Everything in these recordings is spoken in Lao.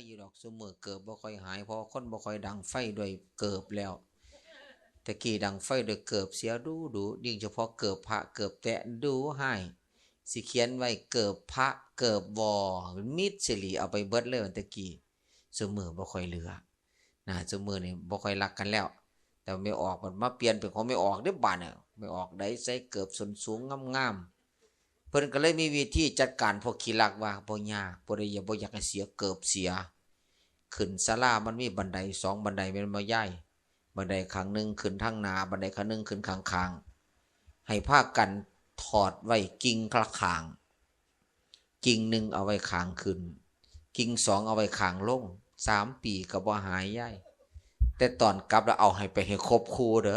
ຢູ່ດອກ ຊຸມື້ເກີບບໍ່ຄ່ອຍຫາຍ ເພາະວ່າຄົນບໍ່ຄ່ອຍດັງໄຟດ້ວຍເກີບແລ້ວ. ແຕ່ກີ້ດັງໄຟດ້ວຍເກີບເສຍດຸໆ ຍິ່ງສະເພາະເກີບພະເກີບແຕະດຸຮ້າຍ ຊິຂຽນໄວ້ເກີບພະເກີບວໍ ມິດຊິລີເອົາໄປເບິດເລີຍແຕ່ກີ້. ຊຸມື້ບໍ່ຄ່ອຍເຫຼືອນະ ຊຸມື້ນີ້ບໍ່ຄ່ອຍລັກກັນແລ້ວ. ແຕ່ແມ່ອອກບັດມາປ່ຽນເປັນຂອງແມ່ອອກເດ້ບາດນີ້ ແມ່ອອກໄດ້ໃສ່ເກີບສົ້ນສູງງາມໆ. ເພິ່ນກໍເລີຍມີວິທີຈັດການພວກຂີ້ລັກວ່າ ບໍ່ຍາກ ຜູ້ໃດຢາກ ບໍ່ຢາກໃຫ້ເສຍເກີບເສຍ ຂຶ້ນສາລາມັນມີບັນໄດສອງບັນໄດແມ່ນບໍ່ຍາຍ? ບັນໄດຂ້າງໜຶ່ງຂຶ້ນທາງໜ້າ ບັນໄດຂ້າງໜຶ່ງຂຶ້ນຂ້າງໆ ໃຫ້ພາກັນຖອດໄວ້ກິ່ງລະຂ້າງ ກິ່ງໜຶ່ງເອົາໄວ້ຂ້າງຂຶ້ນ ກິ່ງສອງເອົາໄວ້ຂ້າງລົງ ສາມປີກໍບໍ່ຫາຍຍາຍ. ແຕ່ຕອນກັບລະເອົາໃຫ້ໄປໃຫ້ຄົບຄູ່ເດີ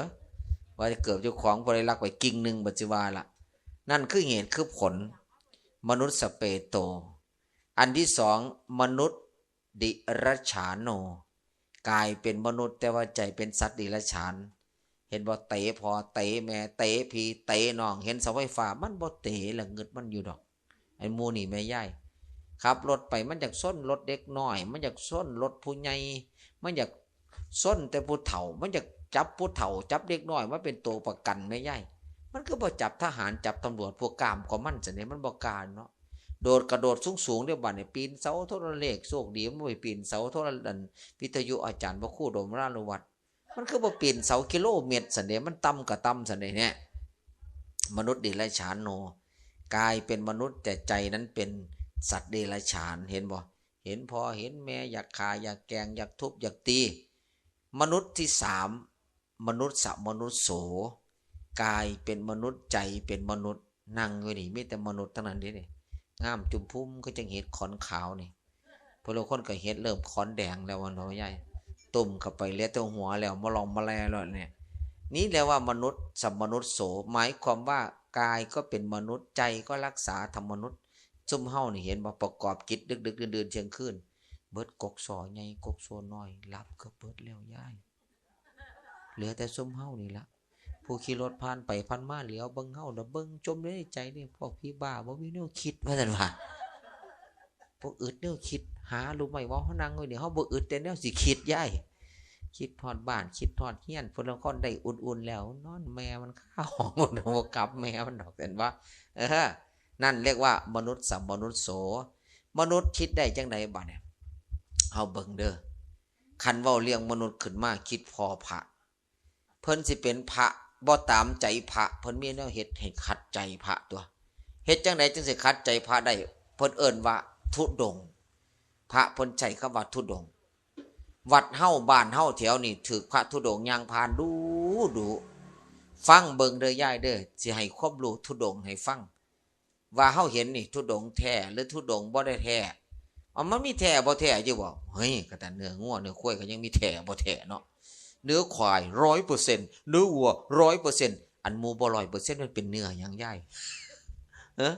ວ່າເກີບເຈົ້າຂອງຜູ້ໃດລັກໄປກິ່ງໜຶ່ງ ບັດຊິວ່າລະ. ນັ້ນຄືເຫດຄືຜົນ ມະນຸດສະເປໂຕ. ອັນທີສອງ ມະນຸດດິລັດສາໂນ ກາຍເປັນມະນຸດ ແຕ່ວ່າໃຈເປັນສັດດິລັດສານ. ເຫັນບໍ່? ເຕະພໍ່ເຕະແມ່ ເຕະພີ່ເຕະນ້ອງ ເຫັນເສົາໄຟຟ້າມັນບໍ່ເຕະ ລະງຶດມັນຢູ່ດອກ. ໄອ້ໝູ່ນີ້ແມ່ຍາຍ ຂັບລົດໄປ ມັນຢາກຊົນລົດເດັກນ້ອຍ ມັນຢາກຊົນລົດຜູ້ໃຫຍ່ ມັນຢາກຊົນແຕ່ຜູ້ເຖົ້າ ມັນຢາກຈັບຜູ້ເຖົ້າ ຈັບເດັກນ້ອຍມາເປັນໂຕປະກັນແມ່ຍາຍ. ມັນຄືບໍ່ຈັບທະຫານ ຈັບຕຳຫຼວດ ພວກກ້າມກວ່າມັນຊັ້ນເດ ມັນບໍ່ກ້າເນາະ. ໂດດກະໂດດສູງໆເດ້ ບາດນີ້ປີນເສົາໂທລະເລກ. ໂຊກດີມັນບໍ່ໄປປີນເສົາໂທລະ ອັນ ວິທະຍຸອາຈານພະຄູດົມວະລານຸວັດ. ມັນຄືບໍ່ປີນເສົາກິໂລເມັດຊັ້ນເດ ມັນຕ່ຳກະຕ່ຳຊັ້ນເດແນະ. ມະນຸດດິລັດສາໂນ ກາຍເປັນມະນຸດ ແຕ່ໃຈນັ້ນເປັນສັດເດລັດສານ. ເຫັນບໍ່? ເຫັນພໍ່ເຫັນແມ່ ຢາກຂ້າຢາກແກງ ຢາກທຸບຢາກຕີ. ມະນຸດທີສາມ ມະນຸດສະມະນຸດໂສ ກາຍເປັນມະນຸດ ໃຈເປັນມະນຸດ. ນັ່ງຢູ່ນີ້ມີແຕ່ມະນຸດທັງນັ້ນເດ້ນີ້ ງາມຈຸ່ມພຸ່ມຄືຈັ່ງເຫັດຂອນຂາວນີ້. ຜູ້ລາງຄົນກໍເຫັດເລີ່ມຂອນແດງແລ້ວວ່າເນາະຍາຍ ຕົ້ມເຂົ້າໄປເຫຼືອແຕ່ຫົວແລ້ວ ມາລອງມາແລແລ້ວນີ້. ນີ້ແຫຼະວ່າມະນຸດສະມະນຸດໂສ ໝາຍຄວາມວ່າກາຍກໍເປັນມະນຸດ ໃຈກໍຮັກສາທຳມະນຸດ. ຊຸມເຮົານີ້ເຫັນບໍ່ ປະກອບກິດດຶກໆ ດື່ນໆ ທ່ຽງຄືນ ເບິດກົກສໍໃຫຍ່ ກົກໂຊນ້ອຍ ຫຼັບເກືອບເບິດແລ້ວຍາຍ. ເຫຼືອແຕ່ຊຸມເຮົານີ້ລະ ຜູ້ຂີ່ລົດຜ່ານໄປຜ່ານມາ ຫຼຽວເບິ່ງເຮົາ ລະເບິ່ງຈົ່ມຢູ່ໃນໃຈນີ້ ພວກຜີບ້າບໍ່ມີແນວຄິດ ວ່າຊັ້ນວ່າ. ພວກອຶດແນວຄິດ ຫາຮູ້ໄໝ່ວ່າເຮົານັ່ງຢູ່ນີ້ ເຮົາບໍ່ອຶດແຕ່ແນວຊິຄິດຍາຍ. ຄິດຮອດບ້ານ ຄິດຮອດເຮືອນ. ຜູ້ລາງຄົນໄດ້ອຸ່ນໆແລ້ວ ນອນແມ່ມັນຄາຫ້ອງ ບໍ່ກັບແມ່ມັນດອກ ເຫັນບໍ່? ເອີ ນັ້ນຮຽກວ່າມະນຸດສະມະນຸດໂສ. ມະນຸດຄິດໄດ້ຈັ່ງໃດບາດນີ້? ເຮົາເບິ່ງເດີ ຄັນເວົ້າເລື່ອງມະນຸດຂຶ້ນມາ ຄິດພໍພະ ເພິ່ນຊິເປັນພະບໍ່ຕາມໃຈພະ ເພິ່ນມີແນວເຮັດໃຫ້ຂັດໃຈພະຕົວະ. ເຮັດຈັ່ງໃດຈຶ່ງຊິຂັດໃຈພະໄດ້? ເພິ່ນເອີ້ນວ່າທຸດົງ. ພະເພິ່ນໃຊ້ຄຳວ່າທຸດົງ. ວັດເຮົາ ບ້ານເຮົາແຖວນີ້ ຖືກພະທຸດົງຍ່າງຜ່ານດຸໆ. ຟັງເບິ່ງເດີຍາຍເດີ ຊິໃຫ້ຄວາມຮູ້ທຸດົງໃຫ້ຟັງ. ວ່າເຮົາເຫັນນີ້ທຸດົງແທ້ ຫຼື ທຸດົງບໍ່ໄດ້ແທ້? ເອົາ ມັນມີແທ້ບໍ່ແທ້ຢູ່ບໍ່? ເຮີ້ຍ ກະແຕ່ເນື້ອງົວເນື້ອຄວາຍກໍຍັງມີແທ້ບໍ່ແທ້ເນາະ. ເນື້ອຄວາຍຮ້ອຍເປີເຊັນ ເນື້ອງົວຮ້ອຍເປີເຊັນ ອັນໝູ່ບໍ່ຮ້ອຍເປີເຊັນ ມັນເປັນເນື້ອຫຍັງຍາຍ? ເອີ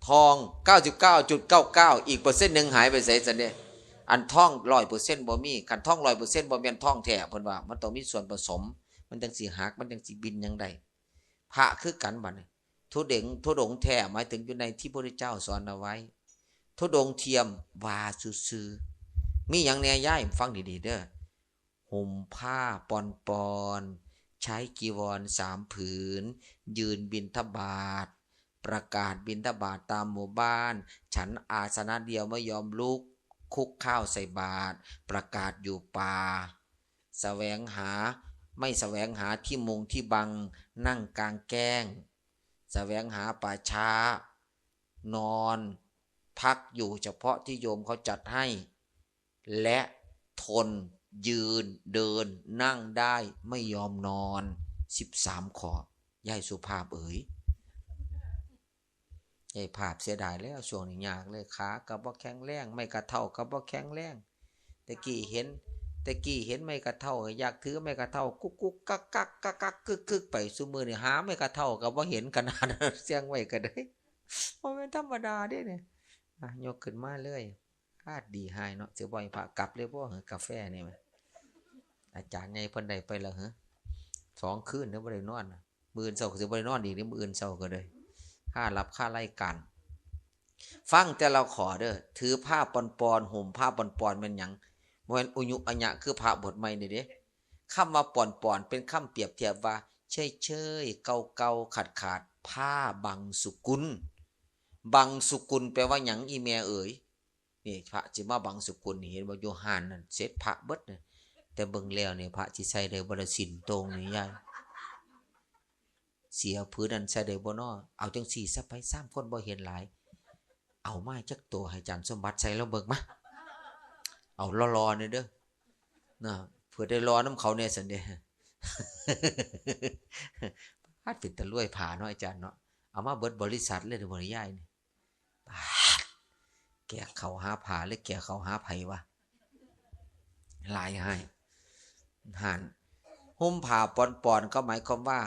ທອງເກົ້າສິບເກົ້າຈຸດເກົ້າເກົ້າ ອີກເປີເຊັນໜຶ່ງຫາຍໄປໃສຊັ້ນເດ? ອັນທອງຮ້ອຍເປີເຊັນບໍ່ມີ. ຄັນທອງຮ້ອຍເປີເຊັນບໍ່ແມ່ນທອງແທ້ ເພິ່ນວ່າ ມັນຕ້ອງມີສ່ວນປະສົມ ມັນຈັ່ງຊິຫັກ ມັນຈັ່ງຊິບິນຫຍັງໄດ້. ພະຄືກັນບາດນີ້ ທຸເດັງ ທຸດົງແທ້ ໝາຍເຖິງຢູ່ໃນທີ່ພະພຸດທະເຈົ້າສອນເອົາໄວ້. ທຸດົງທຽມ ວ່າຊື່ໆ. ມີຫຍັງແດ່ຍາຍ? ຟັງດີໆເດີ. ຫຸ້ມຜ້າປ່ອນໆ, ໃຊ້ຈີວອນສາມຜືນ, ຢືນບິນທະບາດ, ປະກາດບິນທະບາດຕາມໝູ່ບ້ານ, ສັນອາສະນະດຽວ ບໍ່ຍອມລຸກ, ຄຸກຂ້າວໃສ່ບາດ, ປະກາດຢູ່ປ່າ. ສະແຫວງຫາ ໄມ່ສະແຫວງຫາທີ່ມຸງທີ່ບັງ, ນັ່ງກາງແຈ້ງ, ສະແຫວງຫາປ່າຊ້າ, ນອນພັກຢູ່ສະເພາະທີ່ໂຍມເຂົາຈັດໃຫ້ ແລະ ທົນ ຢືນ ເດີນ ນັ່ງໄດ້ ໄມ່ຍອມນອນ. ສິບສາມ ຂໍ້. ຍາຍສຸພາບເອີຍ ຍາຍພາບເສຍດາຍແລ້ວ ຊ່ວງນີ້ຍາກເລີຍ ຂາກໍບໍ່ແຂງແຮງ ໄມ້ກະເທົ້າກໍບໍ່ແຂງແຮງ. ແຕ່ກີ້ເຫັນ ແຕ່ກີ້ເຫັນໄມ້ກະເທົ້າ ຢາກຖືໄມ້ກະເທົ້າ ກຸກໆກັກໆ ກະກັກກຶກໆໄປ. ຊຸມື້ນີ້ຫາໄມ້ກະເທົ້າກໍບໍ່ເຫັນ ຂະໜາດສ່ຽງໄວ້ກໍໄດ້ ບໍ່ແມ່ນທຳມະດາເດ້ນີ້. ອ່ະ ຍົກຂຶ້ນມາເລີຍ. ອາດດີຮ້າຍເນາະ ຊິບໍ່ໃຫ້ພະກັບເລີຍບໍ່ ກາແຟນີ້ແໝ່? ອາຈານໃຫຍ່ເພິ່ນໄດ້ໄປແລ້ວ ສອງຄືນເດີ ບໍ່ໄດ້ນອນ. ມື້ອື່ນເຊົ້າກໍຊິບໍ່ໄດ້ນອນອີກເດ້ ມື້ອື່ນເຊົ້າກໍໄດ້ ຄາຫຼັບຄາລາຍການ. ຟັງແຕ່ລະຂໍ້ເດີ້. ຖືພາປ່ອນໆ ຫຸ້ມພາປ່ອນໆ ແມ່ນຫຍັງ? ບໍ່ແມ່ນອຸຍຸອະຍະຄືພະບົດໃໝ່ນີ້ເດ້. ຄຳວ່າປ່ອນໆ ເປັນຄຳປຽບທຽບວ່າເຊີຍໆ ເກົ່າໆ ຂາດໆ ພາບັງສຸກຸນ. ບັງສຸກຸນແປວ່າຫຍັງ ອີ່ແມ່ເອີຍ? ນີ້ພະຊິມາບັງສຸກຸນນີ້ ເຫັນບໍ່ ຢູ່ຮ້ານນັ້ນ ເສັດພະເບິດນະ. ແຕ່ເບິ່ງແລ້ວນີ້ ພະຊິໃສ່ໄດ້ບໍ່ລະ ສິ້ນໂຕ່ງນີ້ຍາຍ? ເສຍຜືນນັ້ນໃສ່ໄດ້ບໍ່ນໍ? ເອົາຈັ່ງຊີ້ຊະໄປ ສາມຄົນບໍ່ເຫັນຫຼາຍ ເອົາມາຈັກໂຕໃຫ້ອາຈານສົມບັດໃສ່ລອງເບິ່ງມາ. ເອົາຫຼໍ່ໆແດ່ເດີ້ ນະ ເພື່ອໄດ້ຫຼໍ່ນຳເຂົາແດ່ຊັ້ນເດ. ປາດ ເປັນຕາລວຍຜ້າເນາະອາຈານເນາະ. ເອົາມາເບິດບໍລິສັດເລີຍເດີ້ ບໍ່ໄດ້ຍ້າຍນີ້. ປາດ ແກ່ເຂົ້າຫາຜ້າ ຫຼືແກ່ເຂົ້າຫາໃຜວະ? ຫຼາຍຮ້າຍ. ຫັ້ນ ຫຸ້ມຜ້າປ່ອນໆ ກໍໝາຍຄວາມວ່າ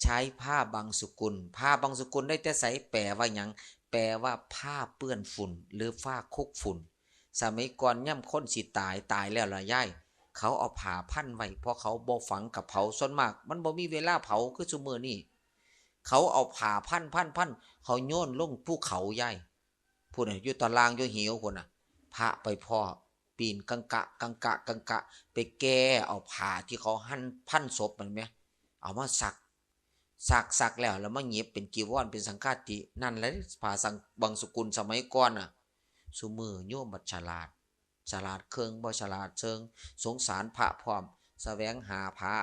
ໃຊ້ຜ້າບັງສຸກຸນ. ຜ້າບັງສຸກຸນໄດ້ແຕ່ໃສ? ແປວ່າຫຍັງ? ແປວ່າຜ້າເປື້ອນຝຸ່ນ ຫຼືຜ້າຄຸກຝຸ່ນ. ສະໄໝກ່ອນຍາມຄົນຊິຕາຍ, ຕາຍແລ້ວລະຍາຍ, ເຂົາເອົາຜ້າພັນໄວ້ ເພາະເຂົາບໍ່ຝັງກັບເຜົາ. ສ່ວນມາກມັນບໍ່ມີເວລາເຜົາຄືຊຸມື້ນີ້. ເຂົາເອົາຜ້າພັນໆໆ ເຂົາໂຍນລົງພູເຂົາຍາຍ. ພຸ້ນນະ ຢູ່ຕາລ່າງ ຢູ່ເຫວພຸ້ນນະ. ພະໄປພໍ້ ປີນກັງກະ ກັງກະ ກັງກະ ໄປແກ່ເອົາຜ້າທີ່ເຂົາຫັ່ນພັນສົບນັ້ນແໝ່ ເອົາມາຊັກ ຊັກ ຊັກແລ້ວ ແລ້ວມາຫຍິບເປັນຈີວອນ ເປັນສັງຄາຕິ. ນັ້ນແຫຼະ ຜ້າສັງ ບັງສຸກຸນສະໄໝກ່ອນນະ. ຊຸມື້ໂຍມບັດສະຫຼາດ ສະຫຼາດເຄິ່ງ ບໍ່ສະຫຼາດເຊີງ. ສົງສານພະພ້ອມ ສະແຫວງຫາຜ້າ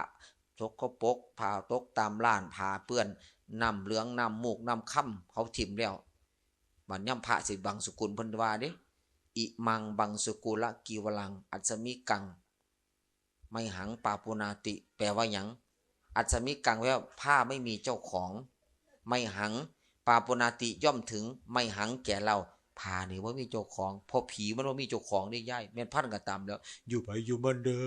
ສົກກະປົກ ຜ້າຕົກຕາມຮ້ານ ຜ້າເປື້ອນ ນ້ຳເຫຼືອງ ນ້ຳມູກ ນ້ຳຄຳ ເຂົາຖິ້ມແລ້ວ. ບັດຍາມພະຊິບັງສຸກຸນ ເພິ່ນວ່າເດ້ ອິມັງບັງສຸກຸລະກີວະລັງ ອັດສະມິກັງ ໄມຫັງປາປຸນາຕິ. ແປວ່າຫຍັງ? ອັດສະມິກັງ ແປວ່າຜ້າໄມ່ມີເຈົ້າຂອງ. ໄມຫັງ ປາປຸນາຕິ ຍ່ອມເຖິງ ໄມຫັງ ແກ່ເຮົາ. ຜ້ານີ້ບໍ່ມີເຈົ້າຂອງ ເພາະຜີມັນບໍ່ມີເຈົ້າຂອງເດ້ຍາຍ. ແມ່ນພັນກໍຕາມແລ້ວ ຢູ່ໃຜຢູ່ມັນເດີ້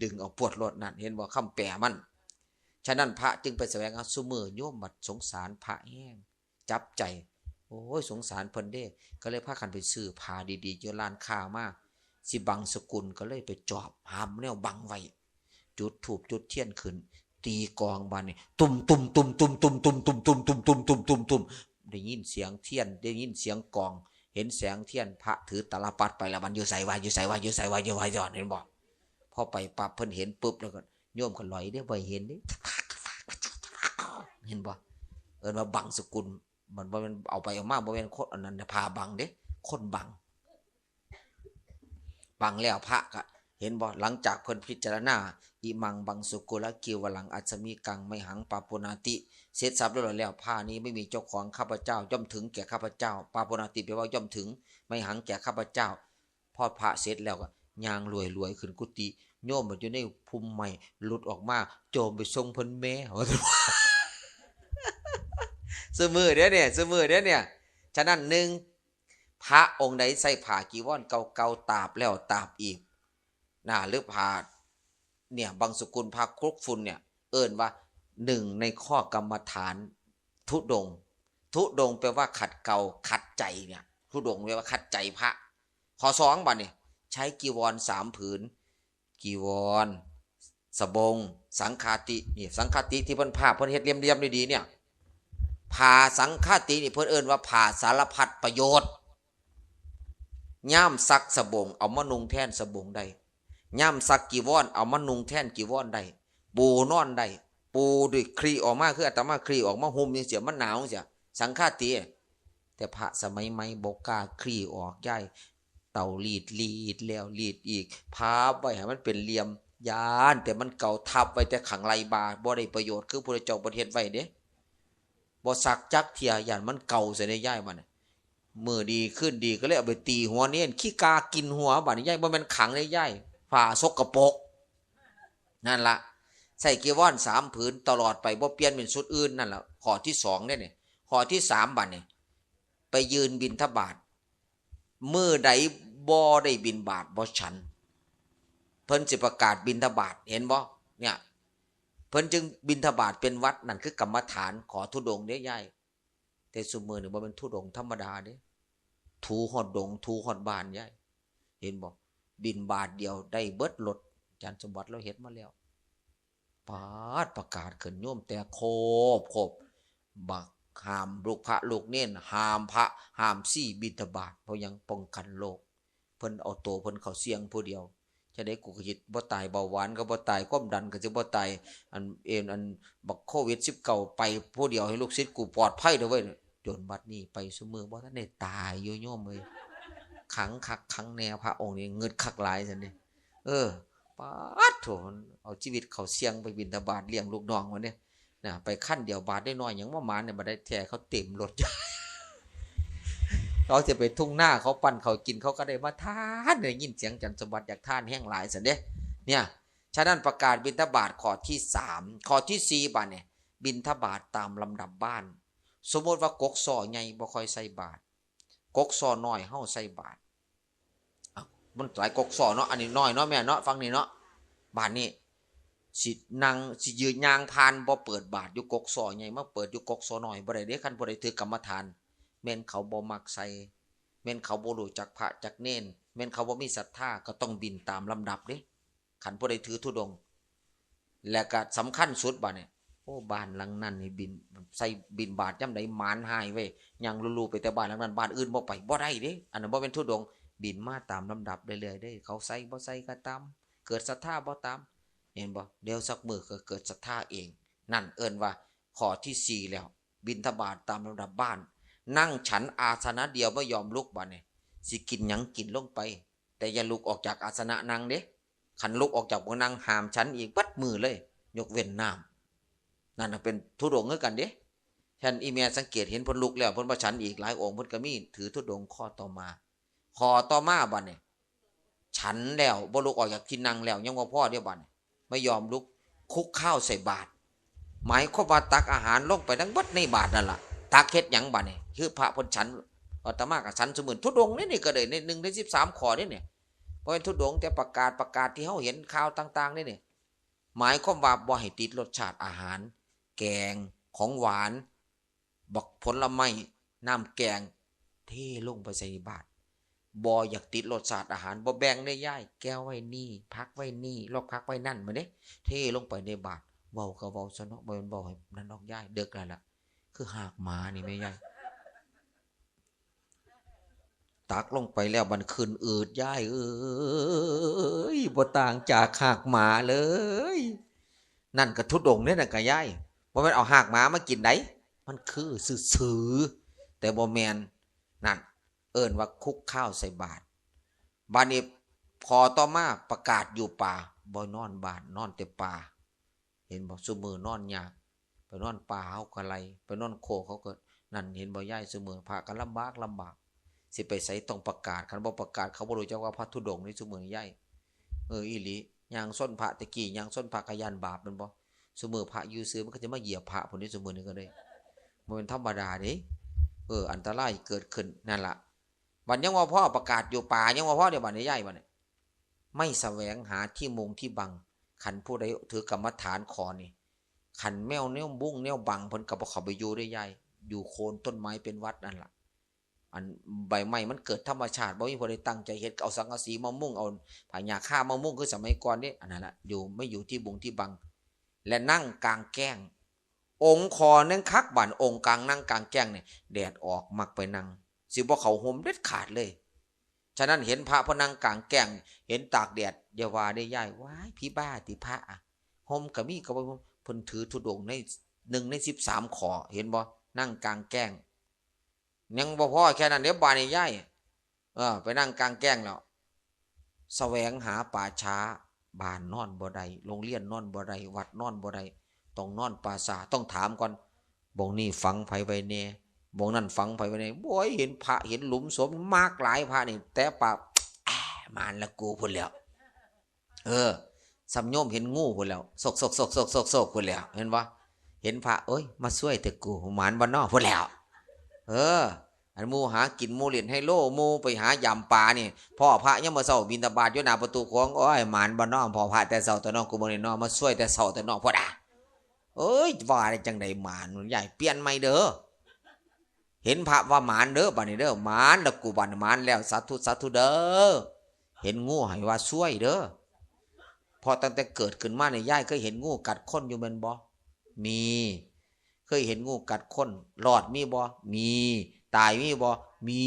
ດຶງເອົາປວດໂລດ. ນັ້ນ ເຫັນບໍ່ ຄຳແປມັນ? ສະນັ້ນ ພະຈຶ່ງໄປສະແຫວງຫາ. ຊຸມື້ໂຍມບັດສົງສານພະແຮງ ຈັບໃຈ ໂອ້ຍ ສົງສານເພິ່ນເດ້ ກໍເລີຍພາກັນໄປຊື້ຜ້າດີໆຢູ່ຮ້ານຄ້າມາ ຊິບັງສະກຸນ ກໍເລີຍໄປຈອບຫາແນວບັງໄວ້ ຈຸດທູບຈຸດທຽນຂຶ້ນ ຕີກອງບາດນີ້ ຕຸ້ມໆໆໆໆ ໄດ້ຍິນສຽງທຽນ ໄດ້ຍິນສຽງກອງ ເຫັນແສງທຽນ ພະຖືຕາລະປັດໄປລະ. ບັດ ຢູ່ໃສວະ ຢູ່ໃສວະ ຢູ່ໃສວະ ຢູ່ໃສວະ ເຫັນບໍ່? ພໍໄປປັບ ເພິ່ນເຫັນປຶບ ແລ້ວກໍ ໂຍມກໍຫຼອຍເດ້ ບໍ່ໃຫ້ເຫັນເດ້ ເຫັນບໍ່? ເອີ້ນວ່າບັງສະກຸນ. ມັນບໍ່ແມ່ນເອົາໄປເອົາມາ ບໍ່ແມ່ນຄົນອັນນັ້ນ ຜ້າບັງເດ້ ຄົນບັງ. ບັງແລ້ວພະກະ ເຫັນບໍ່? ຫຼັງຈາກເພິ່ນພິຈາລະນາ ອິມັງບັງສຸກຸລະກີວະລັງ ອັດສະມິກັງ ໄມຫັງປາປຸນາຕິ ເສັດສັບລຽບຮ້ອຍແລ້ວ, ຜ້ານີ້ໄມ່ມີເຈົ້າຂອງ, ຂ້າພະເຈົ້າ ຍ່ອມເຖິງແກ່ຂ້າພະເຈົ້າ. ປາປຸນາຕິ ແປວ່າຍ່ອມເຖິງ, ໄມຫັງ ແກ່ຂ້າພະເຈົ້າ. ພໍພະເສັດແລ້ວກໍຍ່າງລວຍໆຂຶ້ນກຸຕິ, ໂຍມຢູ່ໃນພຸ່ມໄມ້ ຫຼຸດອອກມາ ໂຈມໄປສົ່ງເພິ່ນແດ່ ວ່າຊັ້ນ. ຊຸມື້ເດ້ນີ້ ຊຸມື້ເດ້ນີ້. ສະນັ້ນ ໜຶ່ງ ພະອົງໃດໃສ່ຜ້າຈີວອນເກົ່າໆ ຕາບແລ້ວຕາບອີກນະ ຫຼືຜ້າ ເນຍ ບັງສະກຸນ ຜ້າຄຸກຝຸ່ນເນຍ ເອີ້ນວ່າ ໜຶ່ງໃນຂໍ້ກຳມະຖານທຸດົງ. ທຸດົງແປວ່າຂັດເກົາ ຂັດໃຈເນຍ ທຸດົງແປວ່າຂັດໃຈພະ. ຂໍ້ສອງ ບາດນີ້ ໃຊ້ຈີວອນສາມຜືນ ຈີວອນ ສະບົງ ສັງຄາຕິ. ນີ້ສັງຄາຕິທີ່ເພິ່ນ ພະເພິ່ນເຮັດລຽມໆດີໆເນຍ ຜ້າສັງຄາຕິນີ້ເພິ່ນເອີ້ນວ່າຜ້າສາລະພັດປະໂຫຍດ. ຍາມຊັກສະບົງ ເອົາມານຸ່ງແທນສະບົງໄດ້, ຍາມຊັກຈີວອນ ເອົາມານຸ່ງແທນຈີວອນໄດ້, ປູນອນໄດ້, ປູດ້ວຍຄລີອອກມາ ຄືອາດຕະມາຄລີອອກມາຫຸ່ມຈັ່ງຊີ້ ມັນໜາວຈັ່ງຊີ້ ສັງຄາຕິ. ແຕ່ພະສະໄໝໃໝ່ບໍ່ກ້າຄລີອອກ ຍາຍ ເຕົາລີດ ລີດແລ້ວລີດອີກ ພັບໄວ້ໃຫ້ມັນເປັນຫຼ່ຽມ, ຢ້ານແຕ່ມັນເກົ່າ ທັບໄວ້ແຕ່ຂ້າງໄລ່ບ່າ ບໍ່ໄດ້ປະໂຫຍດ ຄືພະພຸດທະເຈົ້າເພິ່ນເຮັດໄວ້ເດ້. ບໍ່ຊັກຈັກເທື່ອ ຢ້ານມັນເກົ່າຊະເດ້ຍາຍ. ບັດນີ້ມື້ດີຄືນດີກໍເລີຍເອົາໄປຕີຫົວເນນ ຂີ້ກາກິນຫົວ. ບັດນີ້ຍາຍ ບໍ່ແມ່ນຂັງເດ້ຍາຍ ຜ້າສົກກະປົກ. ນັ້ນລະ ໃສ່ຈີວອນສາມຜືນຕະຫຼອດໄປ ບໍ່ປ່ຽນເປັນຊຸດອື່ນ. ນັ້ນລະ ຂໍ້ທີສອງເດ້ນີ້. ຂໍ້ທີສາມ ບັດນີ້ ໄປຢືນບິນທະບາດ ມື້ໃດບໍ່ໄດ້ບິນບາດ ບໍ່ສັນ ເພິ່ນຊິປະກາດບິນທະບາດ ເຫັນບໍ່? ເນຍ ເພິ່ນຈຶ່ງບິນທະບາດເປັນວັດ. ນັ້ນຄືກຳມະຖານ ຂໍທຸດົງເດ້ຍາຍ. ແຕ່ຊຸມື້ນີ້ບໍ່ແມ່ນທຸດົງທຳມະດາເດ້ ຖູຮອດດົງ ຖູຮອດບ້ານຍາຍ ເຫັນບໍ່? ບິນບາດດຽວໄດ້ເບິດລົດ. ອາຈານສົມບັດລາວເຮັດມາແລ້ວ. ປາດ ປະກາດຂຶ້ນ ໂຍມແຕກໂຄບໂຄບ. ບັກ ຫ້າມລູກພະລູກເນນ ຫ້າມພະ ຫ້າມຊີບິນທະບາດ ເພາະຫຍັງ? ປ້ອງກັນໂລກ. ເພິ່ນເອົາໂຕເພິ່ນເຂົ້າສ່ຽງຜູ້ດຽວ. ຈັ່ງໃດກູກໍຊິບໍ່ຕາຍ ເບົາຫວານກໍບໍ່ຕາຍ ຄວາມດັນກໍຊິບໍ່ຕາຍ ອັນ ເອັນ ອັນ ບັກໂຄວິດສິບເກົ້າໄປຜູ້ດຽວ ໃຫ້ລູກສິດກູປອດໄພເດີ້ເວີຍ. ຈົນບັດນີ້ໄປຊຸມື້ ບໍ່ທັນໄດ້ຕາຍຢູ່ໂຍມເອີຍ. ຂັງຄັກຂັງແນ່ ພະອົງນີ້ງຶດຄັກຫຼາຍຊັ້ນເດ. ເອີ ປາດໂທ້ ເອົາຊີວິດເຂົ້າສ່ຽງໄປບິນທະບາດລ້ຽງລູກນ້ອງວ່າເດ. ນະ ໄປຄັນດຽວ ບາດນ້ອຍໆ ຫຍັງມາໝານນີ້ ບາດໃດແທ້ເຂົາເຕັມລົດ. ເຂົາຊິໄປທົ່ງນາ ເຂົາປັ້ນເຂົ້າກິນ ເຂົາກໍໄດ້ມາທານ ໄດ້ຍິນສຽງຈັນສົມບັດ ຢາກທານແຮງຫຼາຍຊັ້ນເດ. ເນຍ ສະນັ້ນປະກາດບິນທະບາດຂໍ້ທີສາມ. ຂໍ້ທີສີ່ ບາດນີ້ ບິນທະບາດຕາມລຳດັບບ້ານ. ສົມມຸດວ່າກົກຊໍໃຫຍ່ບໍ່ຄ່ອຍໃສ່ບາດ ກົກຊໍນ້ອຍເຮົາໃສ່ບາດ. ເອົ້າ ມັນຫຼາຍກົກຊໍເນາະ ອັນນີ້ນ້ອຍເນາະແມ່ເນາະ ຝັ່ງນີ້ເນາະ. ບາດນີ້ຊິນັ່ງ ຊິຢືນຍ່າງຜ່ານ ບໍ່ເປີດບາດຢູ່ກົກຊໍໃຫຍ່ ມາເປີດຢູ່ກົກຊໍນ້ອຍບໍ່ໄດ້ເດ້. ຄັນຜູ້ໃດຖືກກຳມະຖານ ແມ່ນເຂົາບໍ່ມັກໃສ່ ແມ່ນເຂົາບໍ່ຮູ້ຈັກພະຈັກເນນ ແມ່ນເຂົາບໍ່ມີສັດທາ ກໍຕ້ອງບິນຕາມລຳດັບເດ້. ຄັນຜູ້ໃດຖືທຸດົງ ແລະກະສຳຄັນສຸດບາດນີ້ ໂອ້ ບ້ານຫຼັງນັ້ນນີ້ບິນ ໃສ່ບິນບາດຍາມໃດໝານຮ້າຍເວີຍ ຍ່າງລູ່ໆໄປແຕ່ບ້ານຫຼັງນັ້ນ ບ້ານອື່ນບໍ່ໄປ ບໍ່ໄດ້ເດ້. ອັນນັ້ນບໍ່ແມ່ນທຸດົງ ບິນມາຕາມລຳດັບເລື້ອຍໆເດ້. ເຂົາໃສ່ບໍ່ໃສ່ກໍຕາມ ເກີດສັດທາບໍ່ຕາມ ເຫັນບໍ່? ດຽວສັກມື້ກໍເກີດສັດທາເອງ. ນັ້ນເອີ້ນວ່າຂໍ້ທີສີ່ແລ້ວ ບິນທະບາດຕາມລຳດັບບ້ານ. ນັ່ງສັນອາສະນະດຽວ ບໍ່ຍອມລຸກ ບາດນີ້ ຊິກິນຫຍັງກິນລົງໄປ ແຕ່ຢ່າລຸກອອກຈາກອາສະນະນັ່ງເດ້. ຄັນລຸກອອກຈາກບ່ອນນັ່ງ ຫ້າມສັນອີກເບິດມື້ເລີຍ ຍົກເວັ້ນນ້ຳ. ນັ້ນນະເປັນທຸດົງຄືກັນເດ້. ທ່ານອີ່ແມ່ສັງເກດເຫັນເພິ່ນລຸກແລ້ວ ເພິ່ນບໍ່ສັນອີກ. ຫຼາຍອົງເພິ່ນກໍມີຖືທຸດົງຂໍ້ຕໍ່ມາ. ຂໍ້ຕໍ່ມາບາດນີ້ ສັນແລ້ວ ບໍ່ລຸກອອກຈາກທີ່ນັ່ງແລ້ວ ຍັງບໍ່ພໍເດ້ບາດນີ້ ບໍ່ຍອມລຸກ ຄຸກຄາວໃສ່ບາດ. ໝາຍຄວາມວ່າຕັກອາຫານລົງໄປທັງເບິດໃນບາດນັ້ນລະ. ຕັກເຮັດຫຍັງບາດນີ້? ຄືພະເພິ່ນສັນ ອາດຕະມາກໍສັນຊຸມື້ ທຸດົງເດ້ນີ້ ກໍໄດ້ໃນໜຶ່ງໃນສິບສາມຂໍ້ເດ້ນີ້. ບໍ່ແມ່ນທຸດົງແຕ່ປະກາດ ປະກາດທີ່ເຮົາເຫັນຂ່າວຕ່າງໆເດ້ນີ້. ໝາຍຄວາມວ່າບໍ່ໃຫ້ຕິດລົດຊາດອາຫານ ແກງ ຂອງຫວານ ບັກຜົນລະໄມ້ ນ້ຳແກງ ເທລົງໄປໃສ່ໃນບາດ. ບໍ່ຢາກຕິດລົດຊາດອາຫານ ບໍ່ແບ່ງເດ້ຍາຍ ແກ້ວໄວ້ນີ້ ຜັກໄວ້ນີ້ ລອກຜັກໄວ້ນັ້ນ ມາເດ້ ເທລົງໄປໃນບາດ. ເວົ້າກໍເວົ້າຊະເນາະ ບໍ່ແມ່ນເວົ້າໃຫ້ນັ້ນດອກຍາຍ ເດິກແລ້ວລະ ຄືຮາກໝານີ້ແມ່ຍາຍ. ຕັກລົງໄປແລ້ວມັນຂຶ້ນອືດ ຍາຍເອີຍ ບໍ່ຕ່າງຈາກຮາກໝາເລີຍ. ນັ້ນກະທຸດົງເດ້ ນັ້ນກະຍາຍ ບໍ່ແມ່ນເອົາຮາກໝາມາກິນໃດ໋ ມັນຄືຊື່ໆ ແຕ່ບໍ່ແມ່ນ. ນັ້ນເອີ້ນວ່າຄຸກຄາວໃສ່ບາດ. ບາດນີ້ຂໍ້ຕໍ່ມາປະກາດຢູ່ປ່າ ບໍ່ນອນບ້ານ ນອນແຕ່ປ່າ. ເຫັນບໍ່? ຊຸມື້ນອນຍາກ ໄປນອນປ່າເຂົາກໍໄລ່ ໄປນອນໂຄກເຂົາກໍນັ້ນ. ເຫັນບໍ່ຍາຍ? ຊຸມື້ພະກໍລຳບາກ ລຳບາກ ຊິໄປໃສຕ້ອງປະກາດ ຄັນບໍ່ປະກາດເຂົາບໍ່ຮູ້ຈັກວ່າພະທຸດົງເດ້ ຊຸມື້ນີ້ຍາຍ. ເອີ ອີ່ຫຼີ ຍ່າງຊົນພະ ແຕ່ກີ້ຍ່າງຊົນພະກໍຢ້ານບາບແມ່ນບໍ່? ຊຸມື້ພະຢູ່ຊື່ ມັນກໍຈະມາຢຽບພະພຸ້ນເດ້ ຊຸມື້ນີ້ກໍໄດ້ ບໍ່ແມ່ນທຳມະດາເດ້. ເອີ ອັນຕະລາຍເກີດຂຶ້ນ ນັ້ນລະ. ບັດຍັງບໍ່ພໍ ປະກາດຢູ່ປ່າ ຍັງບໍ່ພໍເດ້ ບັດນີ້ຍາຍ ບັດນີ້ ໄມ້ສະແຫວງຫາທີ່ມຸງທີ່ບັງ. ຄັນຜູ້ໃດຖືກກຳມະຖານຂໍນີ້ ຄັນແມວແນວບຸ້ງແນວບັງ ເພິ່ນກໍບໍ່ເຂົ້າໄປຢູ່ເດ້ຍາຍ ຢູ່ໂຄນຕົ້ນໄມ້ເປັນຫວັດນັ້ນລະ. ອັນໃບໄມ້ມັນເກີດທຳມະຊາດ ບໍ່ມີຜູ້ໃດຕັ້ງໃຈເຮັດ ເອົາສັງກະສີມາມຸງ ເອົາຜ້າຫຍ້າຄາມາມຸງ ຄືສະໄໝກ່ອນເດ້. ອັນນັ້ນລະ ຢູ່ ໄມ່ຢູ່ທີ່ບຸງທີ່ບັງ ແລະ ນັ່ງກາງແຈ້ງ. ອົງຂໍ້ໜຶ່ງຄັກ ບາດອົງກາງ ນັ່ງກາງແຈ້ງນີ້ ແດດອອກມັກໄປນັ່ງ ຊິບໍ່ເຂົ້າຮົ່ມເດັດຂາດເລີຍ. ສະນັ້ນເຫັນພະເພິ່ນນັ່ງກາງແຈ້ງ ເຫັນຕາກແດດ ຢ່າວ່າເດ້ຍາຍ ວ້າຍ ຜີບ້າຕິພະ ອະ ຮົ່ມກໍມີກໍບໍ່ ເພິ່ນຖືທຸດົງໃນໜຶ່ງໃນສິບສາມຂໍ້ ເຫັນບໍ່? ນັ່ງກາງແຈ້ງ. ຍັງບໍ່ພໍແຄ່ນັ້ນເດ້ ບາດນີ້ຍາຍ ເອີ ໄປນັ່ງກາງແຈ້ງແລ້ວ ສະແຫວງຫາປ່າຊ້າ ບ້ານນອນບໍ່ໄດ້ ໂຮງຮຽນນອນບໍ່ໄດ້ ວັດນອນບໍ່ໄດ້ ຕ້ອງນອນປ່າຊ້າ. ຕ້ອງຖາມກ່ອນ ບ່ອນນີ້ຝັງໃຜໄວ້ແດ່ ບ່ອນນັ້ນຝັງໃຜໄວ້ແດ່. ໂອ້ຍ ເຫັນພະເຫັນຫຼຸມສົມ ມັກຫຼາຍພະນີ້ ແຕະປາກ ອາ ໝານລະກູພຸ້ນແລ້ວ. ເອີ ສ່ຳໂຍມເຫັນງູພຸ້ນແລ້ວ ໂຊກໆໆໆໆ ພຸ້ນແລ້ວ ເຫັນບໍ່? ເຫັນພະ ໂອ້ຍ ມາຊ່ວຍແຕ່ກູ ໝານບໍ່ນໍ ພຸ້ນແລ້ວ. ເອີ ອັນໝູ່ຫາກິນ ໝູ່ຫຼິ້ນໄຮໂລ ໝູ່ໄປຫາຢາມປານີ້ ພໍ້ພະຍາມມື້ເຊົ້າບິນທະບາດຢູ່ໜ້າປະຕູໂຂງ ໂອ້ຍ ໝານບໍ່ນໍ ພໍ້ພະແຕ່ເຊົ້າແຕ່ນອນ ກູມື້ນີ້ນໍ ມາຊ່ວຍແຕ່ເຊົ້າແຕ່ນອນ ພຸ້ນອະ. ເອີຍ ວ່າໄດ້ຈັ່ງໃດ ໝານ ຍາຍປ່ຽນໃໝ່ເດີ້. ເຫັນພະວ່າໝານເດີ້ ບາດນີ້ເດີ້ ໝານລະກູ ບາດນີ້ໝານແລ້ວ ສາທຸ ສາທຸເດີ້. ເຫັນງູໃຫ້ວ່າຊ່ວຍເດີ້ ເພາະຕັ້ງແຕ່ເກີດຂຶ້ນມານີ້ ຍາຍເຄີຍເຫັນງູກັດຄົນຢູ່ແມ່ນບໍ່? ມີ. ເຄີຍເຫັນງູກັດຄົນ ລອດມີບໍ່? ມີ. ຕາຍມີບໍ່? ມີ.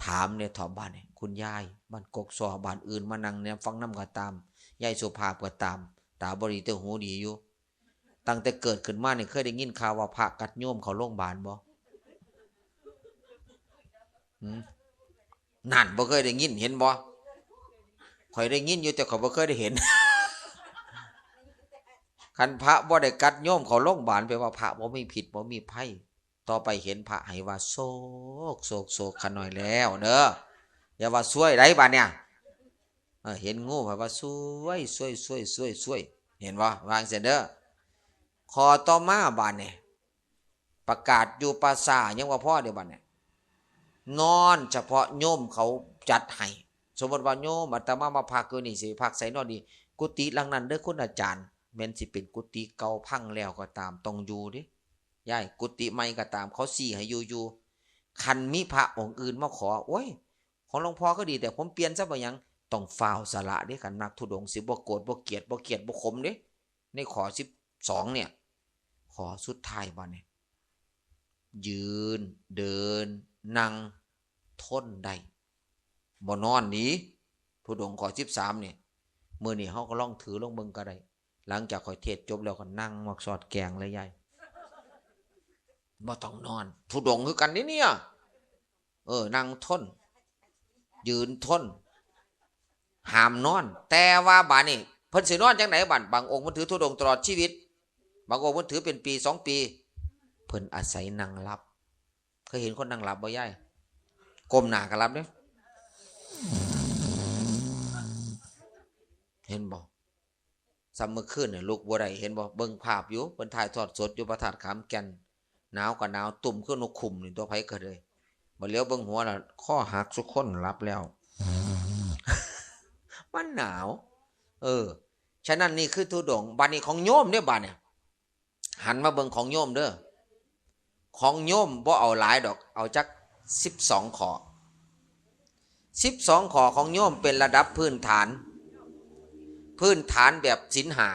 ຖາມແດ່ເຖາະ ບ້ານນີ້ ຄຸນຍາຍ ບ້ານກົກຊໍ ບ້ານອື່ນມານັ່ງແນມຟັງນຳກໍຕາມ ຍາຍສຸພາບກໍຕາມ ຕາບໍ່ດີແຕ່ຫູດີຢູ່. ຕັ້ງແຕ່ເກີດຂຶ້ນມານີ້ ເຄີຍໄດ້ຍິນຂ່າວວ່າພະກັດໂຍມເຂົ້າໂລງບານບໍ່? ຫື? ນັ້ນ ບໍ່ເຄີຍໄດ້ຍິນ ເຫັນບໍ່? ຂ້ອຍໄດ້ຍິນຢູ່ ແຕ່ຂ້ອຍບໍ່ເຄີຍໄດ້ເຫັນ. ຄັນພະບໍ່ໄດ້ກັດໂຍມເຂົ້າໂລງບານ ແປວ່າພະບໍ່ມີພິດ ບໍ່ມີໄພ. ຕໍ່ໄປເຫັນພະໃຫ້ວ່າໂຊກ ໂຊກ ໂຊກ ຂ້ານ້ອຍແລ້ວເດີ ຢ່າວ່າຊວຍໄດ໋ບາດເນີ້ຍ. ເອີ ເຫັນງູໃຫ້ວ່າຊວຍ ຊວຍ ຊວຍ ຊວຍ ຊວຍ ເຫັນບໍ່? ວ່າຈັ່ງຊັ້ນເດີ. ຂໍ້ຕໍ່ມາບາດນີ້ ປະກາດຢູ່ປ່າຊ້າຍັງບໍ່ພໍເດ້ ບາດນີ້ ນອນສະເພາະໂຍມເຂົາຈັດໃຫ້. ສົມມຸດວ່າໂຍມອາດຕະມາມາພັກຢູ່ນີ້ ຊິໄປພັກໃສນອນດີ? ກຸຕິຫຼັງນັ້ນເດີຄຸນອາຈານ ແມ່ນຊິເປັນກຸຕິເກົ່າພັງແລ້ວກໍຕາມ ຕ້ອງຢູ່ເດ້. ຍ້າຍກຸຕິໃໝ່ກໍຕາມ ເຂົາຊີ້ໃຫ້ຢູ່ຢູ່. ຄັນມີພະອົງອື່ນມາຂໍ ໂອ້ຍ ຂອງຫຼວງພໍ່ກໍດີ ແຕ່ຜົມປ່ຽນຊະ ບໍ່ຫຍັງ ຕ້ອງຟ້າວສະຫຼະເດ້. ຄັນນັກທຸດົງຊິບໍ່ໂກດ ບໍ່ກຽດ ບໍ່ຄຽດ ບໍ່ຂົມເດ້. ໃນຂໍ້ສິບສອງເນີ້ຍ ຂໍ້ສຸດທ້າຍບາດນີ້ ຢືນ ເດີນ ນັ່ງ ທົນໄດ້ ບໍ່ນອນດີ. ທຸດົງຂໍ້ສິບສາມນີ້ ມື້ນີ້ເຮົາກໍລອງຖືລອງເບິ່ງກໍໄດ້. ຫຼັງຈາກຂ້ອຍເທດຈົບແລ້ວກໍນັ່ງໝາກຊອດແກງເລີຍຍາຍ ບໍ່ຕ້ອງນອນ. ທຸດົງຄືກັນເດ້ເນີ້ຍ ເອີ ນັ່ງທົນ ຢືນທົນ ຫ້າມນອນ. ແຕ່ວ່າບາດນີ້ເພິ່ນຊິນອນຈັ່ງໃດບາດ? ບາງອົງເພິ່ນຖືທຸດົງຕະຫຼອດຊີວິດ ບາງອົງເພິ່ນຖືເປັນປີສອງປີ ເພິ່ນອາໄສນັ່ງຫຼັບ. ເຄີຍເຫັນຄົນນັ່ງຫຼັບບໍ່ຍາຍ? ກົ້ມໜ້າກໍຫຼັບເດ້ ເຫັນບໍ່? ສ່ຳມື້ຄືນນີ້ລຸກບໍ່ໄດ້ ເຫັນບໍ່? ເບິ່ງພາບຢູ່ ເພິ່ນຖ່າຍທອດສົດຢູ່ພະທາດຂາມແກ່ນ. ໜາວກໍໜາວ ຕຸ້ມຄືນົກຂຸ້ມນີ້ຕົວະ ໃຜກໍເລີຍ. ບັດຫຼຽວເບິ່ງຫົວລະ ຄໍຫັກສຸຄົນ ຫຼັບແລ້ວ ມັນໜາວ. ເອີ ສະນັ້ນນີ້ຄືທຸດົງ. ບາດນີ້ຂອງໂຍມເດ້ ບາດນີ້ ຫັນມາເບິ່ງຂອງໂຍມເດີ. ຂອງໂຍມບໍ່ເອົາຫຼາຍດອກ ເອົາຈັກສິບສອງຂໍ້. ສິບສອງຂໍ້ຂອງໂຍມເປັນລະດັບພື້ນຖານ ພື້ນຖານແບບສິນຫ້າ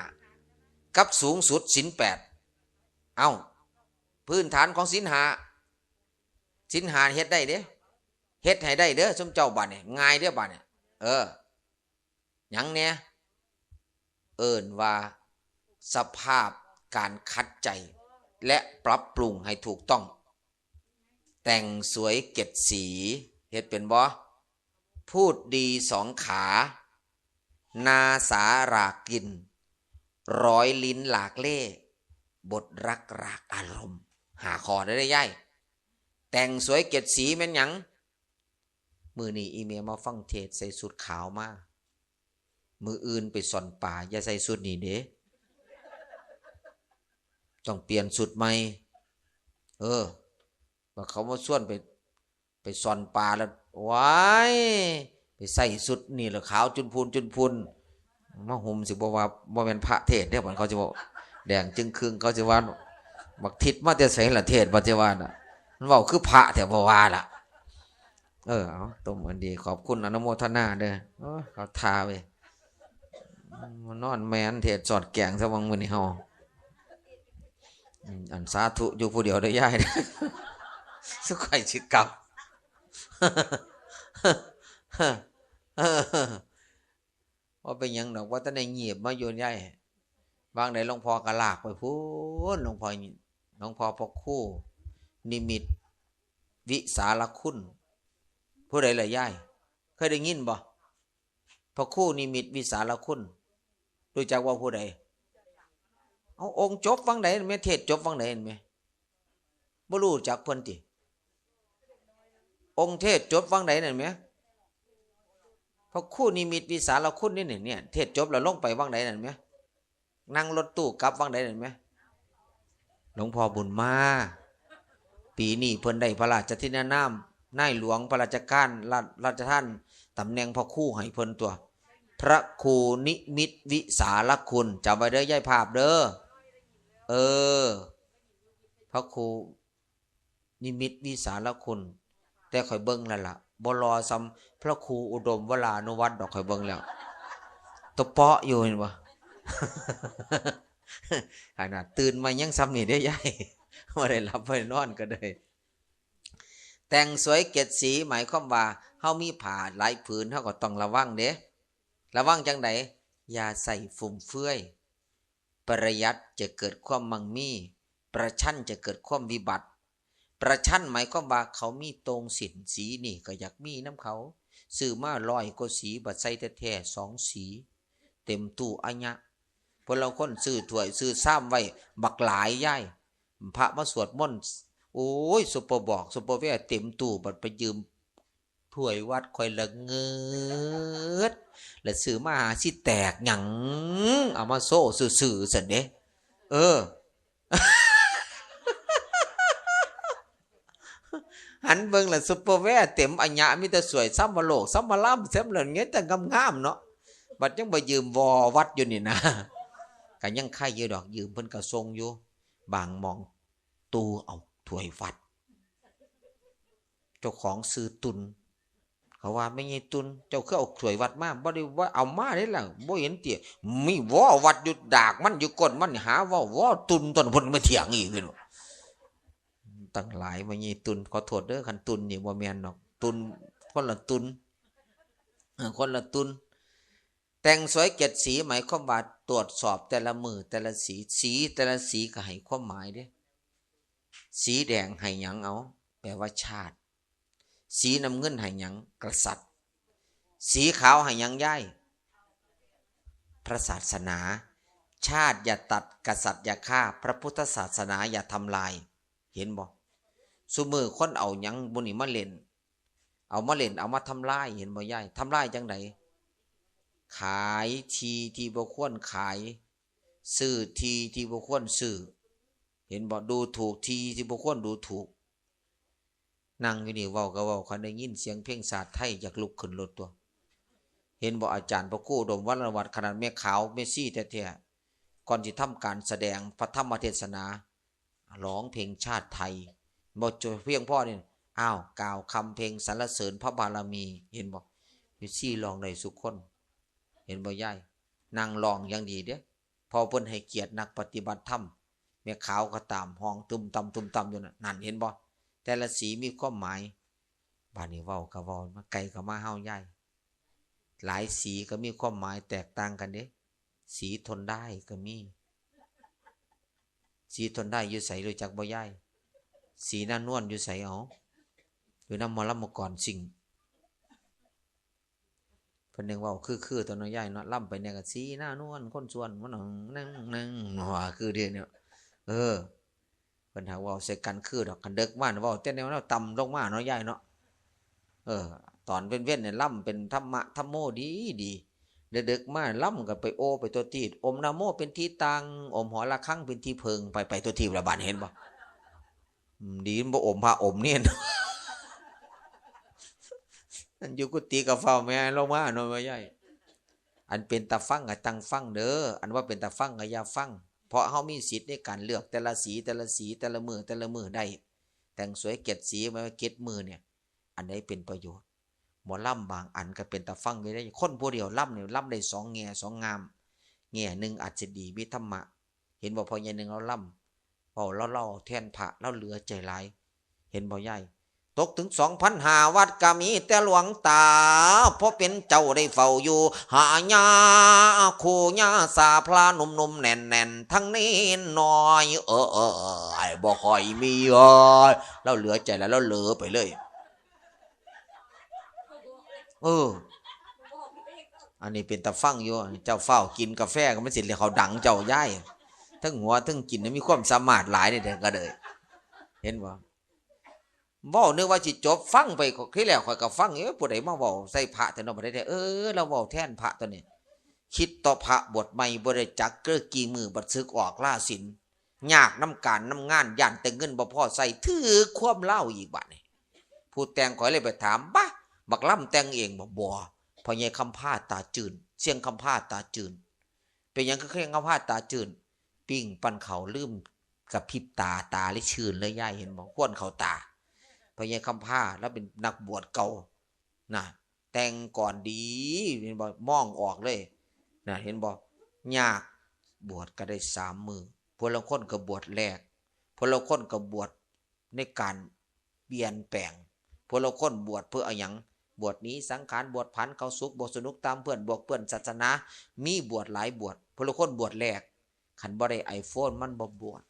ກັບສູງສຸດສິນແປດ. ເອົ້າ ພື້ນຖານຂອງສິນຫ້າ ສິນຫ້າເຮັດໄດ້ເດ້ ເຮັດໃຫ້ໄດ້ເດີຊຸມເຈົ້າ. ບາດນີ້ງ່າຍເດີ ບາດນີ້ ເອີ ຫຍັງແດ່? ເອີ້ນວ່າສະພາບການຂັດໃຈ ແລະ ປັບປຸງໃຫ້ຖືກຕ້ອງ. ແຕ່ງສວຍເຈັດສີ ເຮັດເປັນບໍ່? ພູດດີສອງຂາ ນາສາຫຼາກກິ່ນ ລອຍລີນຫຼາກເລ່ ບົດຮັກລາກອາລົມ. ຫ້າຂໍ້ເດີຍາຍ. ແຕ່ງສວຍເຈັດສີແມ່ນຫຍັງ? ມື້ນີ້ອີ່ແມ່ມາຟັງເທດໃສ່ຊຸດຂາວມາ ມື້ອື່ນໄປຊ່ອນປາ ຢ່າໃສ່ຊຸດນີ້ເດ້ ຕ້ອງປ່ຽນຊຸດໃໝ່. ເອີ ວ່າເຂົາມາຊວນໄປ ໄປຊ່ອນປາແລ້ວ ວ້າຍ ໄປໃສ່ຊຸດນີ້ລະຂາວຈຸນພຸນຈຸນພຸນ ມາຫຸ່ມ ຊິບໍ່ວ່າບໍ່ແມ່ນພະເທດເດ້ ບັດເຂົາຊິເວົ້າແດງຈຶ່ງຄຶ່ງ ເຂົາຊິວ່າບັກທິດມາແຕ່ໃສລະເທດ ບັດຊິວ່ານະ ມັນເວົ້າຄືພະແທ້ ບໍ່ວ່າລະ. ເອີ ເອົາ ຕົມກັນດີ ຂອບຄຸນອະນຸໂມທະນາເດີ. ໂອ້ຍ ເຂົາທ່າເວີຍ ມານອນແມ່ນເທດສອດແກງຊະວັງມື້ນີ້ເຮົາ. ອືມ ອັນສາທຸຢູ່ຜູ້ດຽວເດີຍາຍ ສຸໄກຊິກັບ ບໍ່ເປັນຫຍັງດອກ ວ່າແຕ່ໄດ້ງຽບມາຢູ່ຍາຍ ວາງໃດຫຼວງພໍ່ກໍລາກໄປພຸ້ນ ຫຼວງພໍ່ ຫຼວງພໍ່ພະຄູນິມິດວິສາລະຄຸນ. ຜູ້ໃດລະຍາຍ ເຄີຍໄດ້ຍິນບໍ່? ພະຄູນິມິດວິສາລະຄຸນ ຮູ້ຈັກບໍ່ຜູ້ໃດ? ເອົາ ອົງຈົບວັງໃດແມ່ ເທດຈົບວັງໃດແມ່ ບໍ່ຮູ້ຈັກເພິ່ນຕິ? ອົງເທດຈົບວັງໃດນັ້ນແໝ່ ພະຄູນິມິດວິສາລະຄຸນນີ້ ນີ້ ເທດຈົບແລ້ວລົງໄປວັງໃດນັ້ນແໝ່ ນັ່ງລົດຕູ້ກັບວັງໃດນັ້ນແໝ່ ຫຼວງພໍ່ບຸນມາ. ປີນີ້ເພິ່ນໄດ້ພະລາຊະທິນານາມ ນາຍຫຼວງພະລາຊະການ ລາຊະ ລາຊະທານຕຳແໜ່ງພະຄູໃຫ້ເພິ່ນຕົວະ ພະຄູນິມິດວິສາລະຄຸນ. ຈຳໄວ້ເດີ ຍາຍພາບເດີ ເອີ ພະຄູ ນິມິດວິສາລະຄຸນ ແຕ່ຂ້ອຍເບິ່ງແລ້ວລະ ບໍ່ຫຼໍ່ສ່ຳພະຄູອຸດົມວະລານຸວັດດອກ ຂ້ອຍເບິ່ງແລ້ວ ຕົວະເປາະຢູ່ ເຫັນບໍ່? ຂະໜາດຕື່ນມາຍັງສ່ຳນີ້ເດ້ຍາຍ ບໍ່ໄດ້ຫຼັບບໍ່ໄດ້ນອນກໍໄດ້. ແຕ່ງສວຍເຈັດສີ ໝາຍຄວາມວ່າເຮົາມີຜ້າຫຼາຍຜືນ ເຮົາກໍຕ້ອງລະວັງເດ້. ລະວັງຈັ່ງໃດ? ຢ່າໃຊ້ຟຸມເຟືອຍ. ປະຢັດຈະເກີດຄວາມໝັ່ງມີ, ປະຊັນຈະເກີດຄວາມວິບັດ. ປະຊັນໝາຍຄວາມວ່າເຂົາມີໂຕ່ງສິ້ນສີນີ້ກໍຢາກມີນຳເຂົາ, ຊື້ມາຮ້ອຍກວ່າສີ ບັດໃສ່ແທ້ໆສອງສີ ເຕັມຕູ້ອາຍະ. ຜູ້ລາງຄົນຊື້ຖ້ວຍຊື້ຊາມໄວ້ບັກຫຼາຍຍາຍ, ພະມາສວດມົນ ໂອ້ຍ ຊຸບເປີບອກ ຊຸບເປີແວ ເຕັມຕູ້, ບັດໄປຢືມ ຖ້ວຍວັດຂ້ອຍລະເງິດ ລະຊື້ມາຫາຊິແຕກຫຍັງ ເອົາມາໂຊຊື່ໆ ຊັ້ນເດ້. ເອີ ຫັນເບິ່ງລະຊຸບເປີແວເຕັມອາຍະ ມີແຕ່ສວຍຊຳມະໂລກຊຳມະລຳ ແຊມເລີນເງີຍ ແຕ່ງາມໆເນາະ. ບັດຍັງໄປຢືມວໍວັດຢູ່ນີ້ນະ ກະຍັງໄຄຢູ່ດອກ ຢືມເພິ່ນກະສົ່ງຢູ່ ບາງໝ່ອງ ຕູ້ເອົາຖ້ວຍວັດ. ເຈົ້າຂອງຊື່ຕຸນ ເຂົາວ່າ ແມ່ໃຫຍ່ຕຸນ ເຈົ້າຄືເອົາຖ້ວຍວັດມາ? ບໍ່ໄດ້ວ່າເອົາມາເດ້ລະ ບໍ່ເຫັນຕິ ມີວໍວັດຢູ່ດາກມັນ ຢູ່ກົ້ນມັນ ຫາເວົ້າ ວໍຕຸນ ຕອນເພິ່ນມາຖຽງອີກ. ຕັ້ງຫຼາຍ ແມ່ໃຫຍ່ຕຸນ ຂໍໂທດເດີ ຄັນຕຸນນີ້ບໍ່ແມ່ນດອກ ຕຸນ ຄົນລະຕຸນ ເອີ ຄົນລະຕຸນ. ແຕ່ງສວຍເຈັດສີ ໝາຍຄວາມວ່າ ຕວດສອບແຕ່ລະມື້ແຕ່ລະສີ ສີແຕ່ລະສີກໍໃຫ້ຄວາມໝາຍເດ້. ສີແດງໃຫ້ຫຍັງເອົາ? ແປວ່າຊາດ. ສີນ້ຳເງິນໃຫ້ຫຍັງ? ກະສັດ. ສີຂາວໃຫ້ຫຍັງຍາຍ? ພະສາສະໜາ. ຊາດຢ່າຕັດ ກະສັດຢ່າຂ້າ ພະພຸດທະສາສະໜາຢ່າທຳລາຍ. ເຫັນບໍ່? ຊຸມື້ຄົນເອົາຫຍັງໝູ່ນີ້ມາຫຼິ້ນ ເອົາມາຫຼິ້ນ ເອົາມາທຳລາຍ ເຫັນບໍ່ຍາຍ? ທຳລາຍຈັ່ງໃດ? ຂາຍທີ່ທີ່ບໍ່ຄວນຂາຍ ຊື້ທີ່ທີ່ບໍ່ຄວນຊື້ ເຫັນບໍ່? ດູຖູກທີ່ທີ່ບໍ່ຄວນດູຖູກ. ນັ່ງຢູ່ນີ້ເວົ້າກໍເວົ້າ ຄັນໄດ້ຍິນສຽງເພງຊາດໄທ ຢາກລຸກຂຶ້ນໂລດຕົວະ. ເຫັນບໍ່? ອາຈານພະຄູອຸດົມ ວັນລະວັດ ຂະໜາດແມ່ຂາວແມ່ຊີແທ້ໆ ກ່ອນຊິທຳການສະແດງພະທຳມະເທດສະໜາ ຮ້ອງເພງຊາດໄທ ບໍ່ຈະພຽງພໍນີ້ ອ້າວ ກ່າວຄຳເພງສັນລະເສີນພະບາລະມີ ເຫັນບໍ່? ເອັຟຊີຮ້ອງໄດ້ຊຸຄົນ ເຫັນບໍ່ຍາຍ? ນັ່ງຮ້ອງຢ່າງດີເດ້ ເພາະເພິ່ນໃຫ້ກຽດນັກປະຕິບັດທຳ. ແມ່ຂາວກໍຕາມ ຮ້ອງຕຶມຕຳ ຕຶມຕຳຢູ່ນັ້ນ ນັ້ນເຫັນບໍ່? ແຕ່ລະສີມີຄວາມໝາຍ. ບາດນີ້ເວົ້າກໍເວົ້າ ມາໄກກໍມາເຮົາຍາຍ ຫຼາຍສີກໍມີຄວາມໝາຍແຕກຕ່າງກັນເດ້. ສີທົນໄດ້ກໍມີ. ສີທົນໄດ້ຢູ່ໃສ ຮູ້ຈັກບໍ່ຍາຍ? ສີນານວນຢູ່ໃສ? ເອົາ ຢູ່ນຳໝໍລຳມະກອນຊິງ. ເພິ່ນຍັງເວົ້າຄືໆຕົວເນາະຍາຍເນາະ ລຳໄປແດ່ກໍສີນານວນຄົນສວນ ມັນນັ່ງ ນັ່ງ ນັ່ງ ວ່າຄືເດ້ເນາະ. ເອີ ເພິ່ນຫາເວົ້າໃສ່ກັນຄືດອກ ຄັນເດິກມາເວົ້າແຕ່ແນວ ແນວຕ່ຳລົງມາເນາະຍາຍເນາະ. ເອີ ຕອນເວັນໆນີ້ລຳເປັນທຳມະທຳໂມດີໆ ເດິກໆມາລຳກໍໄປໂອ້ໄປຕົວະຕີດ ອົມນະໂມເປັນທີ່ຕັ້ງ ອົມຫໍລະຄັງເປັນທີ່ເພິ່ງ ໄປ ໄປຕົວະຕີດລະບາດ ເຫັນບໍ່? ອືມ ດີມັນບໍ່ອົມພະອົມເນນ ອັນຢູ່ກຸຕິກໍຟ້າວແມ່ລົງມາເນາະ ແມ່ໃຫຍ່. ອັນເປັນຕາຟັງກໍຕັ້ງຟັງເດີ ອັນບໍ່ເປັນຕາຟັງກໍຢ່າຟັງ ເພາະເຮົາມີສິດໃນການເລືອກແຕ່ລະສີ ແຕ່ລະສີ ແຕ່ລະມື້ ແຕ່ລະມື້ໄດ້ ແຕ່ງສວຍເຈັດສີ ແມ່ນວ່າເຈັດມື້ນີ້ ອັນໃດເປັນປະໂຫຍດ. ໝໍລຳບາງອັນກໍເປັນຕາຟັງຢູ່ເດ້ ຄົນຜູ້ດຽວລຳນີ້ ລຳໄດ້ສອງແງ່ສອງງາມ ແງ່ໜຶ່ງອາດຈະດີ ມີທຳມະ. ເຫັນບໍ່ ພໍ່ໃຫຍ່ໜຶ່ງລາວລຳ ເວົ້າລາວເລົ່າແທນພະ ລາວເຫຼືອໃຈຫຼາຍ ເຫັນບໍ່ຍາຍ? ຕົກເຖິງສອງພັນຫ້າວັດກະມີແຕ່ຫຼວງຕາ ເພາະເປັນເຈົ້າໄດ້ເຝົ້າຢູ່ ຫາຍາຄູ່ຍາສາພະໜຸ່ມໆແໜ້ນໆ ທັງເນນນ້ອຍ ເອີ ບໍ່ຄ່ອຍມີ ເອີ ລາວເຫຼືອໃຈຫຼາຍ ລາວເຫຼີໄປເລີຍ. ເອີ ອັນນີ້ເປັນຕາຟັງຢູ່ ເຈົ້າຟ້າວກິນກາແຟກໍມັນຊິເຂົ້າດັງເຈົ້າຍາຍ ທັງຫົວທັງກິນ ມີຄວາມສາມາດຫຼາຍເດ້ ກໍເລີຍ ເຫັນບໍ່? ເວົ້ານຶກວ່າຊິຈົບ ຟັງໄປ ທີແລກຂ້ອຍກໍຟັງ ເອີ ຜູ້ໃດມາເວົ້າໃສ່ພະແທ້ເນາະ ບໍ່ໄດ້ແທ້ ເອີ ລາວເວົ້າແທນພະຕົວນີ້ ຄິດຕໍ່ພະບວດໃໝ່ ບໍ່ໄດ້ຈັກເກີກກີ່ມື້ ບັດສຶກອອກລາສິນ ຍາກນຳການນຳງານ ຢ້ານແຕ່ເງິນບໍ່ພໍໃຊ້ ຖືກຄວາມລາວອີກບາດນີ້. ຜູ້ແຕ່ງ ຂ້ອຍເລີຍໄປຖາມ ບະ ບັກລຳແຕ່ງເອງບໍ່? ບໍ່ ພໍ່ໃຫຍ່ຄຳພາຕາຈືນ ຊຽງຄຳພາຕາຈືນ. ເປັນຫຍັງຄືຊຽງຄຳພາຕາຈືນ? ປີ້ງປັ້ນເຂົ້າລືມກະພິບຕາ ຕາເລີຍຊື່ນເລີຍ ຍາຍເຫັນບໍ່? ຄວນເຂົ້າຕາ. ພໍ່ໃຫຍ່ຄຳພາລາວເປັນນັກບວດເກົ່ານະ ແຕ່ງກອນດີ ເຫັນບໍ່? ມອງອອກເລີຍນະ ເຫັນບໍ່? ຍາກ ບວດກໍໄດ້ສາມມື້ ຜູ້ລາງຄົນກໍບວດແລກ ຜູ້ລາງຄົນກໍບວດໃນການປ່ຽນແປງ, ຜູ້ລາງຄົນບວດເພື່ອອີ່ຫຍັງ? ບວດໜີສັງຂານ, ບວດຜັນເຂົ້າສຸກ, ບວດສະໜຸກຕາມເພື່ອນ, ບວກເພື່ອນສາສະໜາ, ມີບວດຫຼາຍບວດ. ຜູ້ລາງຄົນບວດແລກ, ຄັນບໍ່ໄດ້ໄອໂຟນມັນບໍ່ບວດ.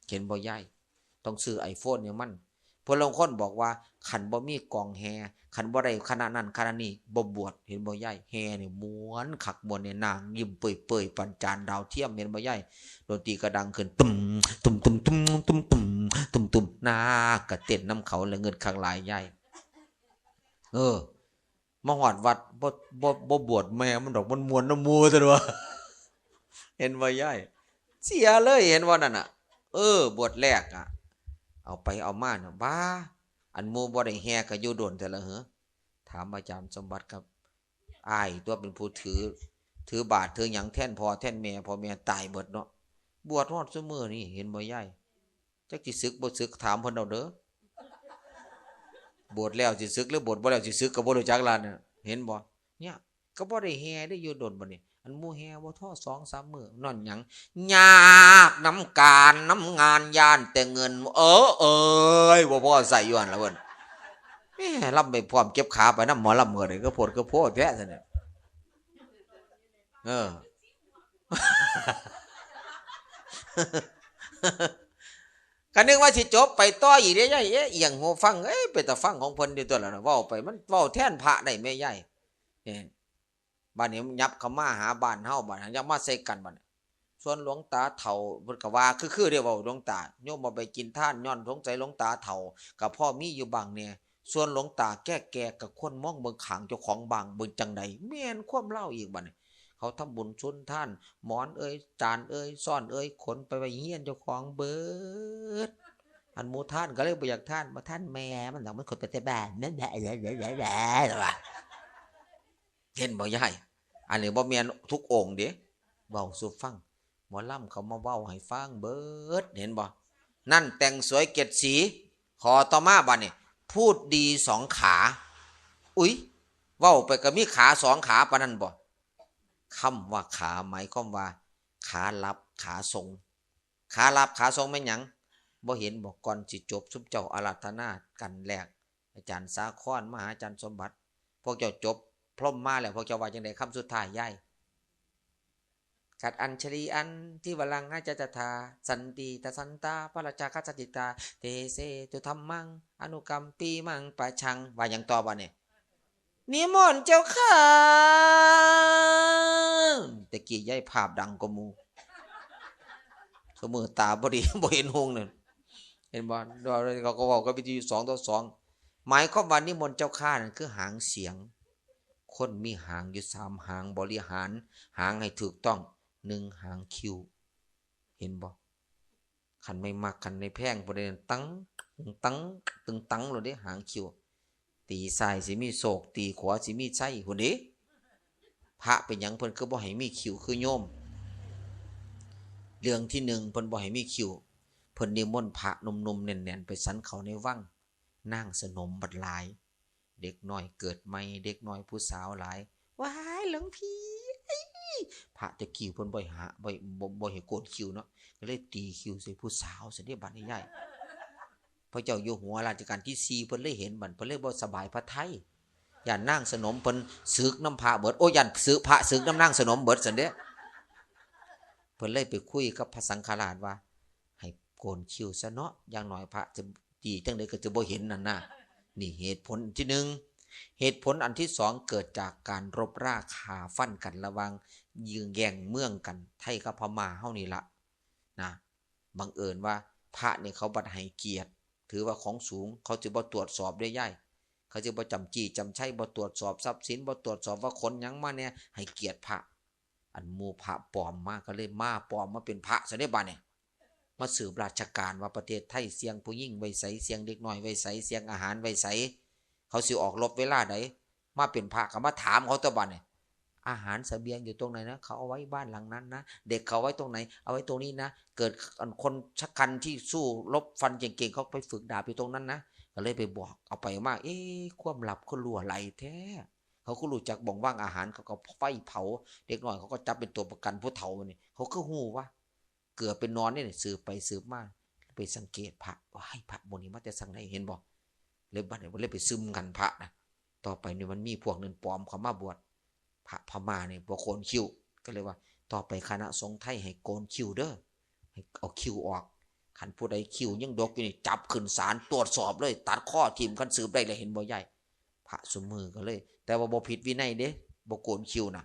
ເຫັນບໍ່ຍາຍ? ຕ້ອງຊື້ໄອໂຟນໃຫ້ມັນ. ຜູ້ລາງຄົນບອກວ່າ ຄັນບໍ່ມີກອງແຫ່, ຄັນບໍ່ໄດ້ຄະນະນັ້ນຄະນະນີ້ ບໍ່ບວດ. ເຫັນບໍ່ຍາຍ? ແຫ່ນີ້ມ່ວນຄັກມ່ວນແນ່, ນາງຍິ້ມເປີຍໆ ປານຈານດາວທຽມ. ເຫັນບໍ່ຍາຍ? ດົນຕີກໍດັງຂຶ້ນ ຕຸ້ມ ຕຸ້ມ ຕຸ້ມ ຕຸ້ມ ນາງກໍເຕັ້ນນຳເຂົາ ລະງຶດຄັກຫຼາຍຍາຍ. ເອີ ມາຮອດວັດ ບໍ່ ບໍ່ ບໍ່ບວດແມ່ມັນດອກ ມັນມ່ວນນຳໝູ່ຊັ້ນວ່າ. ເຫັນບໍ່ຍາຍ? ເສຍເລີຍ ເຫັນບໍ່ນັ້ນນະ. ເອີ ບວດແລກອະ ເອົາໄປເອົາມານະ ບາ ອັນໝູ່ບໍ່ໄດ້ແຫ່ກໍຢູ່ດົນແທ້ລະເຫີ. ຖາມອາຈານສົມບັດກັບອ້າຍຕົວະ ເປັນຜູ້ຖື ຖືບາດຖືຫຍັງແທນພໍ່ແທນແມ່, ພໍ່ແມ່ຕາຍເບິດເນາະ. ບວດຮອດຊຸມື້ນີ້ ເຫັນບໍ່ຍາຍ? ຈັກຊິສຶກບໍ່ສຶກ ຖາມເພິ່ນເອົາເດີ. ບວດແລ້ວຊິສຶກ ຫຼືບວດບໍ່ແລ້ວຊິສຶກ ກໍບໍ່ຮູ້ຈັກລະນະ. ເຫັນບໍ່? ເນຍ ກໍບໍ່ໄດ້ແຫ່ເດ້ ຢູ່ດົນບັດນີ້. ອັນໝູ່ແຫ່ບໍ່ທໍ່ສອງສາມມື້ ຍ້ອນຫຍັງ? ຍາກນຳການນຳງານ ຢ້ານແຕ່ເງິນ. ເອີ ເອີຍ ບໍ່ພໍໃຊ້ຢູ່ຫັ້ນລະເພິ່ນ. ແໝ ລຳໄປພ້ອມເຈັບຂາໄປນຳໝໍລຳ ເອີ ກໍໄດ້ ຄືໂພດຄືໂພແທ້ຊັ້ນ. ເອີ ກໍນຶກວ່າຊິຈົບ ໄປຕໍ່ອີກເດ້ຍາຍ. ເອະ ອຽງຫູຟັງ ເອີຍ ເປັນຕາຟັງຂອງເພິ່ນຢູ່ຕົວະລະນະ. ເວົ້າໄປ ມັນເວົ້າແທນພະໄດ້ແມ່ຍາຍ. ເອີ ບາດນີ້ຍັບເຂົ້າມາຫາບ້ານເຮົາ ບາດນີ້ຍັບມາໃສ່ກັນ ບາດນີ້ ສ່ວນຫຼວງຕາເຖົ້າ ເພິ່ນກໍວ່າຄືໆເດ້ ເວົ້າຫຼວງຕາ ໂຍມບໍ່ໄປກິນທານ ຍ້ອນສົງໄສຫຼວງຕາເຖົ້າ ກໍພໍມີຢູ່ບ້າງແດ່. ສ່ວນຫຼວງຕາແກ່ໆ ກໍຄວນມອງເບິ່ງຂ້າງເຈົ້າຂອງບ້າງ ເບິ່ງຈັ່ງໃດ. ແມ່ນຄວາມລາວອີກ ບາດນີ້ ເຂົາທຳບຸນສຸນທານ ໝອນເອີຍ ຈານເອີຍ ຊ້ອນເອີຍ ຂົນໄປໄວ້ເຮືອນເຈົ້າຂອງເບິດ. ອັນໝູ່ທານກໍເລີຍບໍ່ຢາກທານ ບໍ່ທານແມ່ມັນດອກ ມັນຂົນໄປແຕ່ບ້ານ ແບະ ແບະ ແບະ ແບະ ແບະ ແບະ ວ່າ. ເຫັນບໍ່ຍາຍ? ອັນນີ້ບໍ່ແມ່ນທຸກອົງເດ້ ເວົ້າສູ່ຟັງ. ໝໍລຳເຂົາມາເວົ້າໃຫ້ຟັງເບິດ ເຫັນບໍ່? ນັ້ນແຕ່ງສວຍເຈັດສີ. ຂໍ້ຕໍ່ມາບາດນີ້ ພູດດີສອງຂາ. ອຸ້ຍ ເວົ້າໄປກໍມີຂາສອງຂາປານນັ້ນບໍ? ຄຳວ່າຂາ ໝາຍຄວາມວ່າຂາລັບຂາສົ່ງ. ຂາລັບຂາສົ່ງແມ່ນຫຍັງ? ບໍ່ເຫັນບໍ? ກ່ອນຊິຈົບ ຊຸມເຈົ້າອາລາທະນາກັນແລກ ອາຈານສາຄອນມາຫາອາຈານສົມບັດ ພວກເຈົ້າຈົບພົມມາແລ້ວ ພວກເຈົ້າວ່າຈັ່ງໃດ? ຄຳສຸດທ້າຍ ຍາຍ ກັດອັນຊະລີອັນທິວະລັງອາຈາຈະທາ ສັນຕິຕະສັນຕາ ປະລະຈາຄະສັນຕິຕາ ເຕເສຕຸທຳມັງ ອະນຸກຳປີມັງປະຊັງ. ວ່າຫຍັງຕໍ່ບາດນີ້? ນິມົນເຈົ້າຂ້າ. ແຕ່ກີ້ຍາຍພາບດັງກວ່າໝູ່ ຄືມືຕາບໍ່ດີ ບໍ່ເຫັນຮຸ່ງນັ້ນ ເຫັນບໍ່? ເຂົາກໍເວົ້າກັບວິທະຍຸສອງຕໍ່ສອງ ໝາຍຄວາມວ່ານິມົນເຈົ້າຂ້ານັ້ນຄືຫາງສຽງ. ຄົນມີຫາງຢູ່ສາມຫາງ ບໍລິຫານຫາງໃຫ້ຖືກຕ້ອງ. ໜຶ່ງ ຫາງຄິ້ວ ເຫັນບໍ່? ຄັນໄມ່ມັກ ຄັນໄມ່ແພງ ຜູ້ໃດຕັງ ຕັງ ຕຶງຕັງໂລດເດ້ ຫາງຄິ້ວ. ຕີຊ້າຍຊິມີໂຊກ ຕີຂວາຊິມີໄຊພຸ້ນເດ້. ພະເປັນຫຍັງເພິ່ນຄືບໍ່ໃຫ້ມີຄິ້ວຄືໂຍມ? ເລື່ອງທີໜຶ່ງ ເພິ່ນບໍ່ໃຫ້ມີຄິ້ວ ເພິ່ນນິມົນພະໜຸ່ມໆແໜ້ນໆໄປສັນເຂົ້າໃນວັງ. ນາງສະໜົມບັດຫຼາຍ ເດັກນ້ອຍເກີດໃໝ່ ເດັກນ້ອຍຜູ້ສາວຫຼາຍ. ວ້າຍ ຫຼວງພີ່ ພະແຕ່ກີ້ເພິ່ນບໍ່ໃຫ້ຫາ ບໍ່ ບໍ່ ບໍ່ໃຫ້ໂກນຄິ້ວເນາະ ກໍເລີຍຕີຄິ້ວໃສ່ຜູ້ສາວຊັ້ນເດ້ ບັດນີ້ຍາຍ. ພະເຈົ້າຢູ່ຫົວ ລາຊະການທີສີ່ ເພິ່ນເລີຍເຫັນ ບັດເພິ່ນເລີຍບໍ່ສະບາຍພະໄທ ຢ້ານນາງສະໜົມເພິ່ນສຶກນຳພະເບິດ ໂອ້ ຢ້ານສຶກ ພະສຶກນຳນາງສະໜົມເບິດຊັ້ນເດ້. ເພິ່ນເລີຍໄປຄຸຍກັບພະສັງຄະລາດວ່າ ໃຫ້ໂກນຄິ້ວຊະເນາະ ຢ່າງໜ້ອຍພະຈະ ຕີຈັ່ງໃດກໍຈະບໍ່ເຫັນນັ້ນນະ. ນີ້ເຫດຜົນທີໜຶ່ງ. ເຫດຜົນອັນທີສອງ ເກີດຈາກການລົບລາຂ້າຟັນກັນລະຫວ່າງຢື້ງແຍ່ງເມືອງກັນ ໄທກັບພະມ້າເຮົານີ້ລະນະ. ບັງເອີນວ່າພະນີ້ເຂົາບັດໃຫ້ກຽດ ຖືວ່າຂອງສູງ ເຂົາຈະບໍ່ຕວດສອບເດ້ຍາຍ ເຂົາຈະບໍ່ຈ້ຳຈີ້ຈ້ຳໄຊ ບໍ່ຕວດສອບຊັບສິນ ບໍ່ຕວດສອບວ່າຂົນຫຍັງມາແດ່ ໃຫ້ກຽດພະ. ອັນໝູ່ພະປອມມາ ກໍເລີຍມາປອມມາເປັນພະຊະເດ້ບາດນີ້ ມາສືບລາຊະການວ່າປະເທດໄທສ່ຽງຜູ້ຍິງໄວ້ໃສ ສ່ຽງເດັກນ້ອຍໄວ້ໃສ ສ່ຽງອາຫານໄວ້ໃສ ເຂົາຊິອອກລົບເວລາໃດ ມາເປັນພະກໍມາຖາມເຂົາຕົວະບາດນີ້. ອາຫານສະບຽງຢູ່ຕົງໃດນະ ເຂົາເອົາໄວ້ບ້ານຫຼັງນັ້ນນະ ເດັກເຂົາໄວ້ຕົງໃດ ເອົາໄວ້ຕົງນີ້ນະ ເກີດອັນຄົນຊະກັນທີ່ສູ້ລົບຟັນເກັ່ງໆ ເຂົາໄປຝຶກດາບຢູ່ຕົງນັ້ນນະ. ກໍເລີຍໄປບອກ ເອົາໄປມາ ເອ ຄວາມລັບຄືຮົ່ວໄຫຼແທ້. ເຂົາກໍຮູ້ຈັກບ່ອນວາງອາຫານ ເຂົາກໍໄຟເຜົາ ເດັກນ້ອຍເຂົາກໍຈັບເປັນຕົວປະກັນ ຜູ້ເຖົ້ານີ້ເຂົາຄືຮູ້ວະ ເກືອເປັນໜອນນີ້. ສືບໄປສືບມາ ໄປສັງເກດພະ ວ້າຍ ພະໝູ່ນີ້ມາແຕ່ທາງໃດ ເຫັນບໍ່? ເລີຍບັດນີ້ເລີຍໄປຊຶມກັນພະນະ. ຕໍ່ໄປນີ້ມັນມີພວກນັ້ນປອມເຂົ້າມາບວດ ພະພະມ້ານີ້ບໍ່ໂກນຄິ້ວ ກໍເລີຍວ່າ ຕໍ່ໄປຄະນະສົງໄທໃຫ້ໂກນຄິ້ວເດີ ໃຫ້ເອົາຄິ້ວອອກ ຄັນຜູ້ໃດຄິ້ວຍັງດົກຢູ່ນີ້ ຈັບຂຶ້ນສານ ຕວດສອບເລີຍ ຕັດຄໍຖິ້ມ ຄັນສືບໄດ້ແລ້ວ ເຫັນບໍ່ຍາຍ? ພະຊຸມື້ກໍເລີຍ ແຕ່ວ່າບໍ່ຜິດວິໄນເດ້ ບໍ່ໂກນຄິ້ວນະ.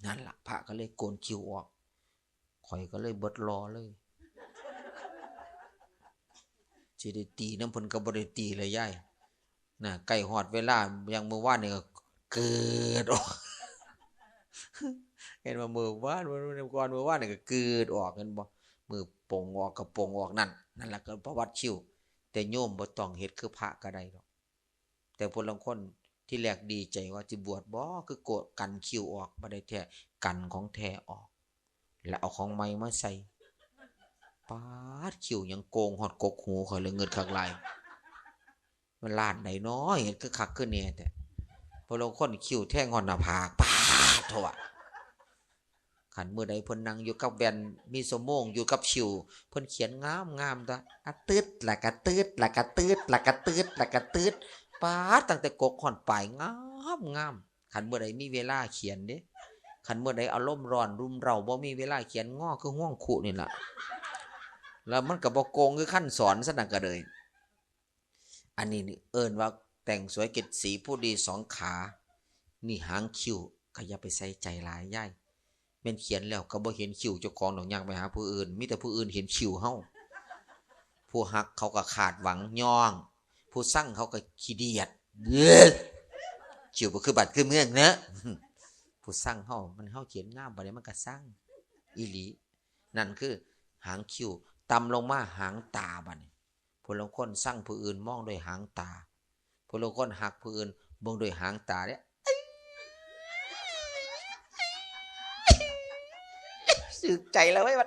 ນັ້ນລະ ພະກໍເລີຍໂກນຄິ້ວອອກ ຂ້ອຍກໍເລີຍເບິດລໍເລີຍ ຊິໄດ້ຕີນຳເພິ່ນກໍບໍ່ໄດ້ຕີແລ້ວຍາຍ ນະ. ໃກ້ຮອດເວລາ ຢ່າງມື້ວານນີ້ກໍກືດອອກ ເຫັນບໍ່? ມື້ວານ ມື້ກ່ອນມື້ວານນີ້ກໍກືດອອກ ເຫັນບໍ່? ມື້ປົງອອກກໍປົງອອກ ນັ້ນ ນັ້ນລະກໍປະຫວັດຄິ້ວ. ແຕ່ໂຍມບໍ່ຕ້ອງເຮັດຄືພະກໍໄດ້ດອກ. ແຕ່ຜູ້ລາງຄົນທີແລກດີໃຈວ່າຊິບວດບໍ່ ຄືໂກນ ກັນຄິ້ວອອກ ບໍ່ໄດ້ແທ້ ກັນຂອງແທ້ອອກ ແລ້ວເອົາຂອງໃໝ່ມາໃສ່. ປາດ ຄິ້ວຫຍັງໂກງຮອດກົກຫູ ຂ້ອຍເລີຍງຶດຄັກຫຼາຍ ມັນລ້ານໃດນໍ ເຮັດຄືຄັກຄືແນ່ແທ້. ຜູ້ລາງຄົນຄິ້ວແທງຮອດໜ້າຜາກ ປາດໂທ້ ຄັນມື້ໃດເພິ່ນນັ່ງຢູ່ກັບແວ່ນ ມີຊົ່ວໂມງຢູ່ກັບຄິ້ວ ເພິ່ນຂຽນງາມໆ ຕົວະ ອາ ຕຶດ ລະກະຕຶດ ລະກະຕຶດ ລະກະຕຶດ ລະກະຕຶດ ປາດ ຕັ້ງແຕ່ກົກຮອດປາຍ ງາມໆ. ຄັນມື້ໃດມີເວລາຂຽນເດ້ ຄັນມື້ໃດອາລົມຮ້ອນລຸມເລົາ ບໍ່ມີເວລາຂຽນ ງໍຄືຮວງຄຸນີ້ລະ ລະມັນກະບໍ່ໂກງຄືຄັນສອນຊັ້ນນະກະເລີຍ. ອັນນີ້ນີ້ເອີ້ນວ່າແຕ່ງສວຍເກັດສີ ຜູ້ດີສອງຂາ. ນີ້ຫາງຄິ້ວ ກໍຢ່າໄປໃສ່ໃຈຫຼາຍຍາຍ. ແມ່ນຂຽນແລ້ວກໍບໍ່ເຫັນຄິ້ວເຈົ້າຂອງດອກ ຍ່າງໄປຫາຜູ້ອື່ນ ມີແຕ່ຜູ້ອື່ນເຫັນຄິ້ວເຮົາ. ຜູ້ຮັກເຂົາກໍຄາດຫວັງຍ້ອງ ຜູ້ຊັງເຂົາກໍຂີ້ດຽດ ເອີ ຄິ້ວບໍ່ຄືບ້ານຄືເມືອງເນາະ. ຜູ້ຊັງເຮົາ ມັນ ເຮົາຂຽນງາມ ບາດນີ້ມັນກໍຊັງອີ່ຫຼີ. ນັ້ນຄືຫາງຄິ້ວ. ຕ່ຳລົງມາຫາງຕາ ບາດນີ້ ຜູ້ລາງຄົນຊັງຜູ້ອື່ນມອງດ້ວຍຫາງຕາ ຜູ້ລາງຄົນຮັກຜູ້ອື່ນເບິ່ງດ້ວຍຫາງຕາເດ້. ຖືກໃຈແລ້ວເວີ້ຍ ວ່າ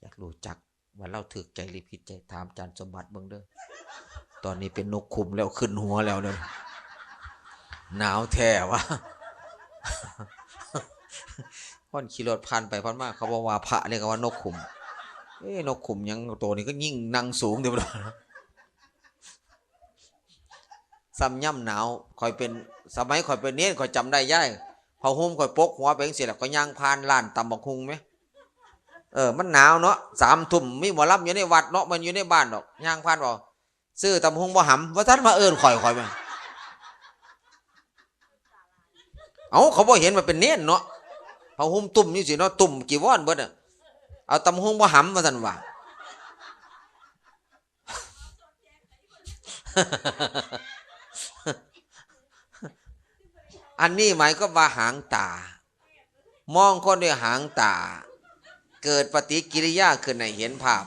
ຢາກຮູ້ຈັກວ່າລາວຖືກໃຈຫຼືຜິດໃຈ ຖາມອາຈານສົມບັດເບິ່ງເດີ. ຕອນນີ້ເປັນນົກຂຸມແລ້ວ ຂຶ້ນຫົວແລ້ວເດີ. ໜາວແທ້ວະ. ຄົນຂີ່ລົດຜ່ານໄປຜ່ານມາ ເຂົາບໍ່ວ່າພະເດ້ ເຂົາວ່ານົກຂຸມ. ເອີ ນົກຂຸມຫຍັງໂຕນີ້ ກໍຍິ່ງນັ່ງສູງເດ. ສ່ຳຍາມໜາວ ຂ້ອຍເປັນ ສະໄໝຂ້ອຍເປັນເນນ ຂ້ອຍຈຳໄດ້ຍາຍ ຜ້າຫົ່ມຂ້ອຍປົກຫົວໄປຈັ່ງຊີ້ແຫຼະ ຂ້ອຍຍ່າງຜ່ານຮ້ານຕຳບັກຫຸ່ງແໝ. ເອີ ມັນໜາວເນາະ ສາມທຸ່ມ ມີໝໍລຳຢູ່ໃນວັດເນາະ ບໍ່ແມ່ນຢູ່ໃນບ້ານດອກ. ຍ່າງຜ່ານ ເວົ້າ ຊື້ຕຳບັກຫຸ່ງບໍ່ຫຳ ວ່າຊັ້ນ ມາເອີ້ນຂ້ອຍ ຂ້ອຍແມ່. ເອົ້າ ເຂົາບໍ່ເຫັນວ່າເປັນເນນເນາະ ຜ້າຫົ່ມຕຸ້ມຈັ່ງຊີ້ເນາະ ຕຸ້ມຈີວອນເບິດ. ເອົາຕຳບັກຫຸ່ງບໍ່ຫຳ ວ່າຊັ້ນວ່າ. ອັນນີ້ໝາຍຄວາມວ່າຫາງຕາ ມອງຄົນດ້ວຍຫາງຕາ ເກີດປະຕິກິລິຍາຂຶ້ນໃຫ້ເຫັນພາບ.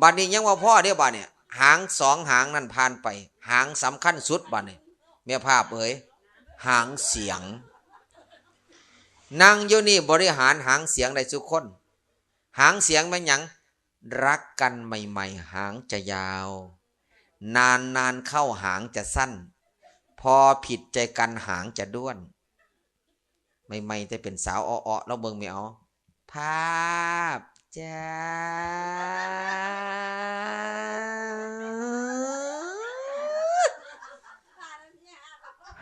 ບັດນີ້ຍັງບໍ່ພໍເດ້ ບັດນີ້ ຫາງສອງຫາງນັ້ນຜ່ານໄປ ຫາງສຳຄັນສຸດ ບັດນີ້ ແມ່ພາບເອີຍ ຫາງສຽງ. ນັ່ງຢູ່ນີ້ບໍລິຫານຫາງສຽງໄດ້ທຸກຄົນ. ຫາງສຽງແມ່ນຫຍັງ? รักกันใหม่ๆ หางจะยาว นานๆ เข้าหางจะสั้น พอผิดใจกันหางจะด้วน. ໃໝ່ໆ ແຕ່ເປັນສາວເອາະໆ ລອງເບິ່ງແມ່ເອົາ. ພາບ ຈ້າ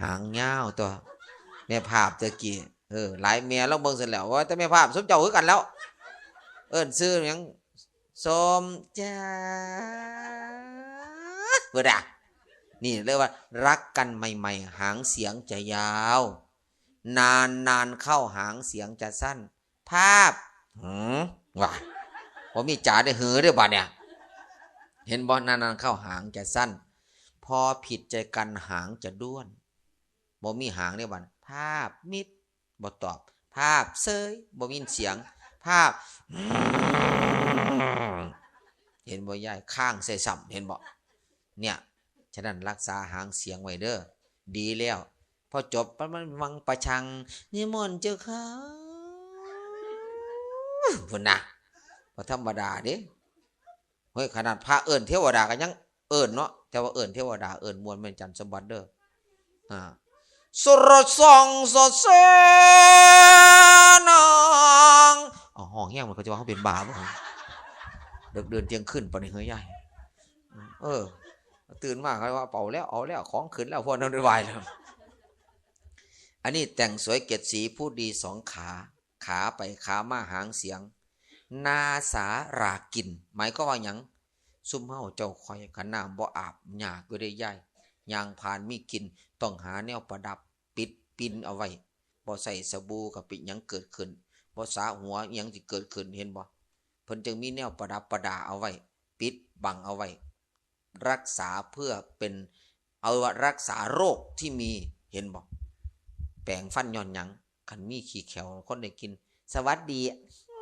ຫາງຍາວຕົວະ ແມ່ພາບແຕ່ກີ້. ເອີ ຫຼາຍແມ່ລອງເບິ່ງຊັ້ນແຫຼ້ວ. ໂອ້ຍ ແຕ່ແມ່ພາບ ຊຸມເຈົ້າຄືກັນແລ້ວ. ເອີ້ນຊື່ຫຍັງ? ສົມຈາກ ເບິ່ງດາ. ນີ້ເອີ້ນວ່າ รักกันใหม่ๆ หางเสียงจะยาว นานๆ เข้าหางเสียงจะสั้น. ພາບ ຫື ວ່າ ບໍ່ມີຈາໄດ້ຫືເດ້ບາດນີ້ ເຫັນບໍ່? ນານໆ ເຂົ້າຫາງຈະສັ້ນ ພໍຜິດໃຈກັນຫາງຈະດ້ວນ ບໍ່ມີຫາງເດ້ບາດນີ້ ພາບມິດ ບໍ່ຕອບ ພາບເຊີຍ ບໍ່ຍິນສຽງ ພາບ ເຫັນບໍ່ຍາຍ? ຄ້າງໃສ່ຊ້ຳ ເຫັນບໍ່? ເນີ້ຍ ສະນັ້ນ ລັກສາຫາງສຽງໄວ້ເດີ້ ດີແລ້ວ. ພໍຈົບ ມັນວັງປະຊັງ ນິມົນເຈົ້າຄ່າ ພຸ້ນນະ ບໍ່ທຳມະດາເດ້. ເຮີ້ຍ ຂະໜາດພະເອີ້ນເທວະດາກໍຍັງເອີ້ນເນາະ ແຕ່ວ່າເອີ້ນເທວະດາ ເອີ້ນມ່ວນແມ່ນຈັນສົມບັດເດີ້. ອ່າ ສຸຣະສັງສະເສນາງ ເອົາ ຮ້ອງແຮງ ມັນເຂົາຈະວ່າເຮົາເປັນບ້າບໍ່? ເດິກເດີນທ່ຽງຄືນປານນີ້ເຮີຍຍາຍ. ເອີ ຕື່ນມາເຂົາວ່າເປົ່າແລ້ວ ເອົາແລ້ວ ຂອງຂຶ້ນແລ້ວ ພວກນັ້ນໄດ້ວາຍແລ້ວ. ອັນນີ້ແຕ່ງສວຍເຈັດສີ ຜູ້ດີສອງຂາ ຂາໄປຂາມາຫາງສຽງ ນາສາລາກິນ ໝາຍຄວາມວ່າຫຍັງ? ຊຸມເຮົາເຈົ້າຂ້ອຍ ຄັນນ້ຳບໍ່ອາບ ຍາກຢູ່ເດ້ຍາຍ ຍ່າງຜ່ານມີກິ່ນ ຕ້ອງຫາແນວປະດັບ ປິດປິ່ນເອົາໄວ້ ບໍ່ໃຊ້ສະບູກໍເປັນຫຍັງເກີດຂຶ້ນ ບໍ່ສະຫົວ ອີ່ຫຍັງຊິເກີດຂຶ້ນ ເຫັນບໍ່? ເພິ່ນຈຶ່ງມີແນວປະດັບປະດາເອົາໄວ້ ປິດບັງເອົາໄວ້ ລັກສາເພື່ອເປັນ ເອົາວ່າລັກສາໂລກທີ່ມີ ເຫັນບໍ່? ແປງຟັນຍ້ອນຫຍັງ? ຄັນມີຂີ້ແຂ້ວຄົນໄດ້ກິ່ນ ສະຫວັດດີ ອື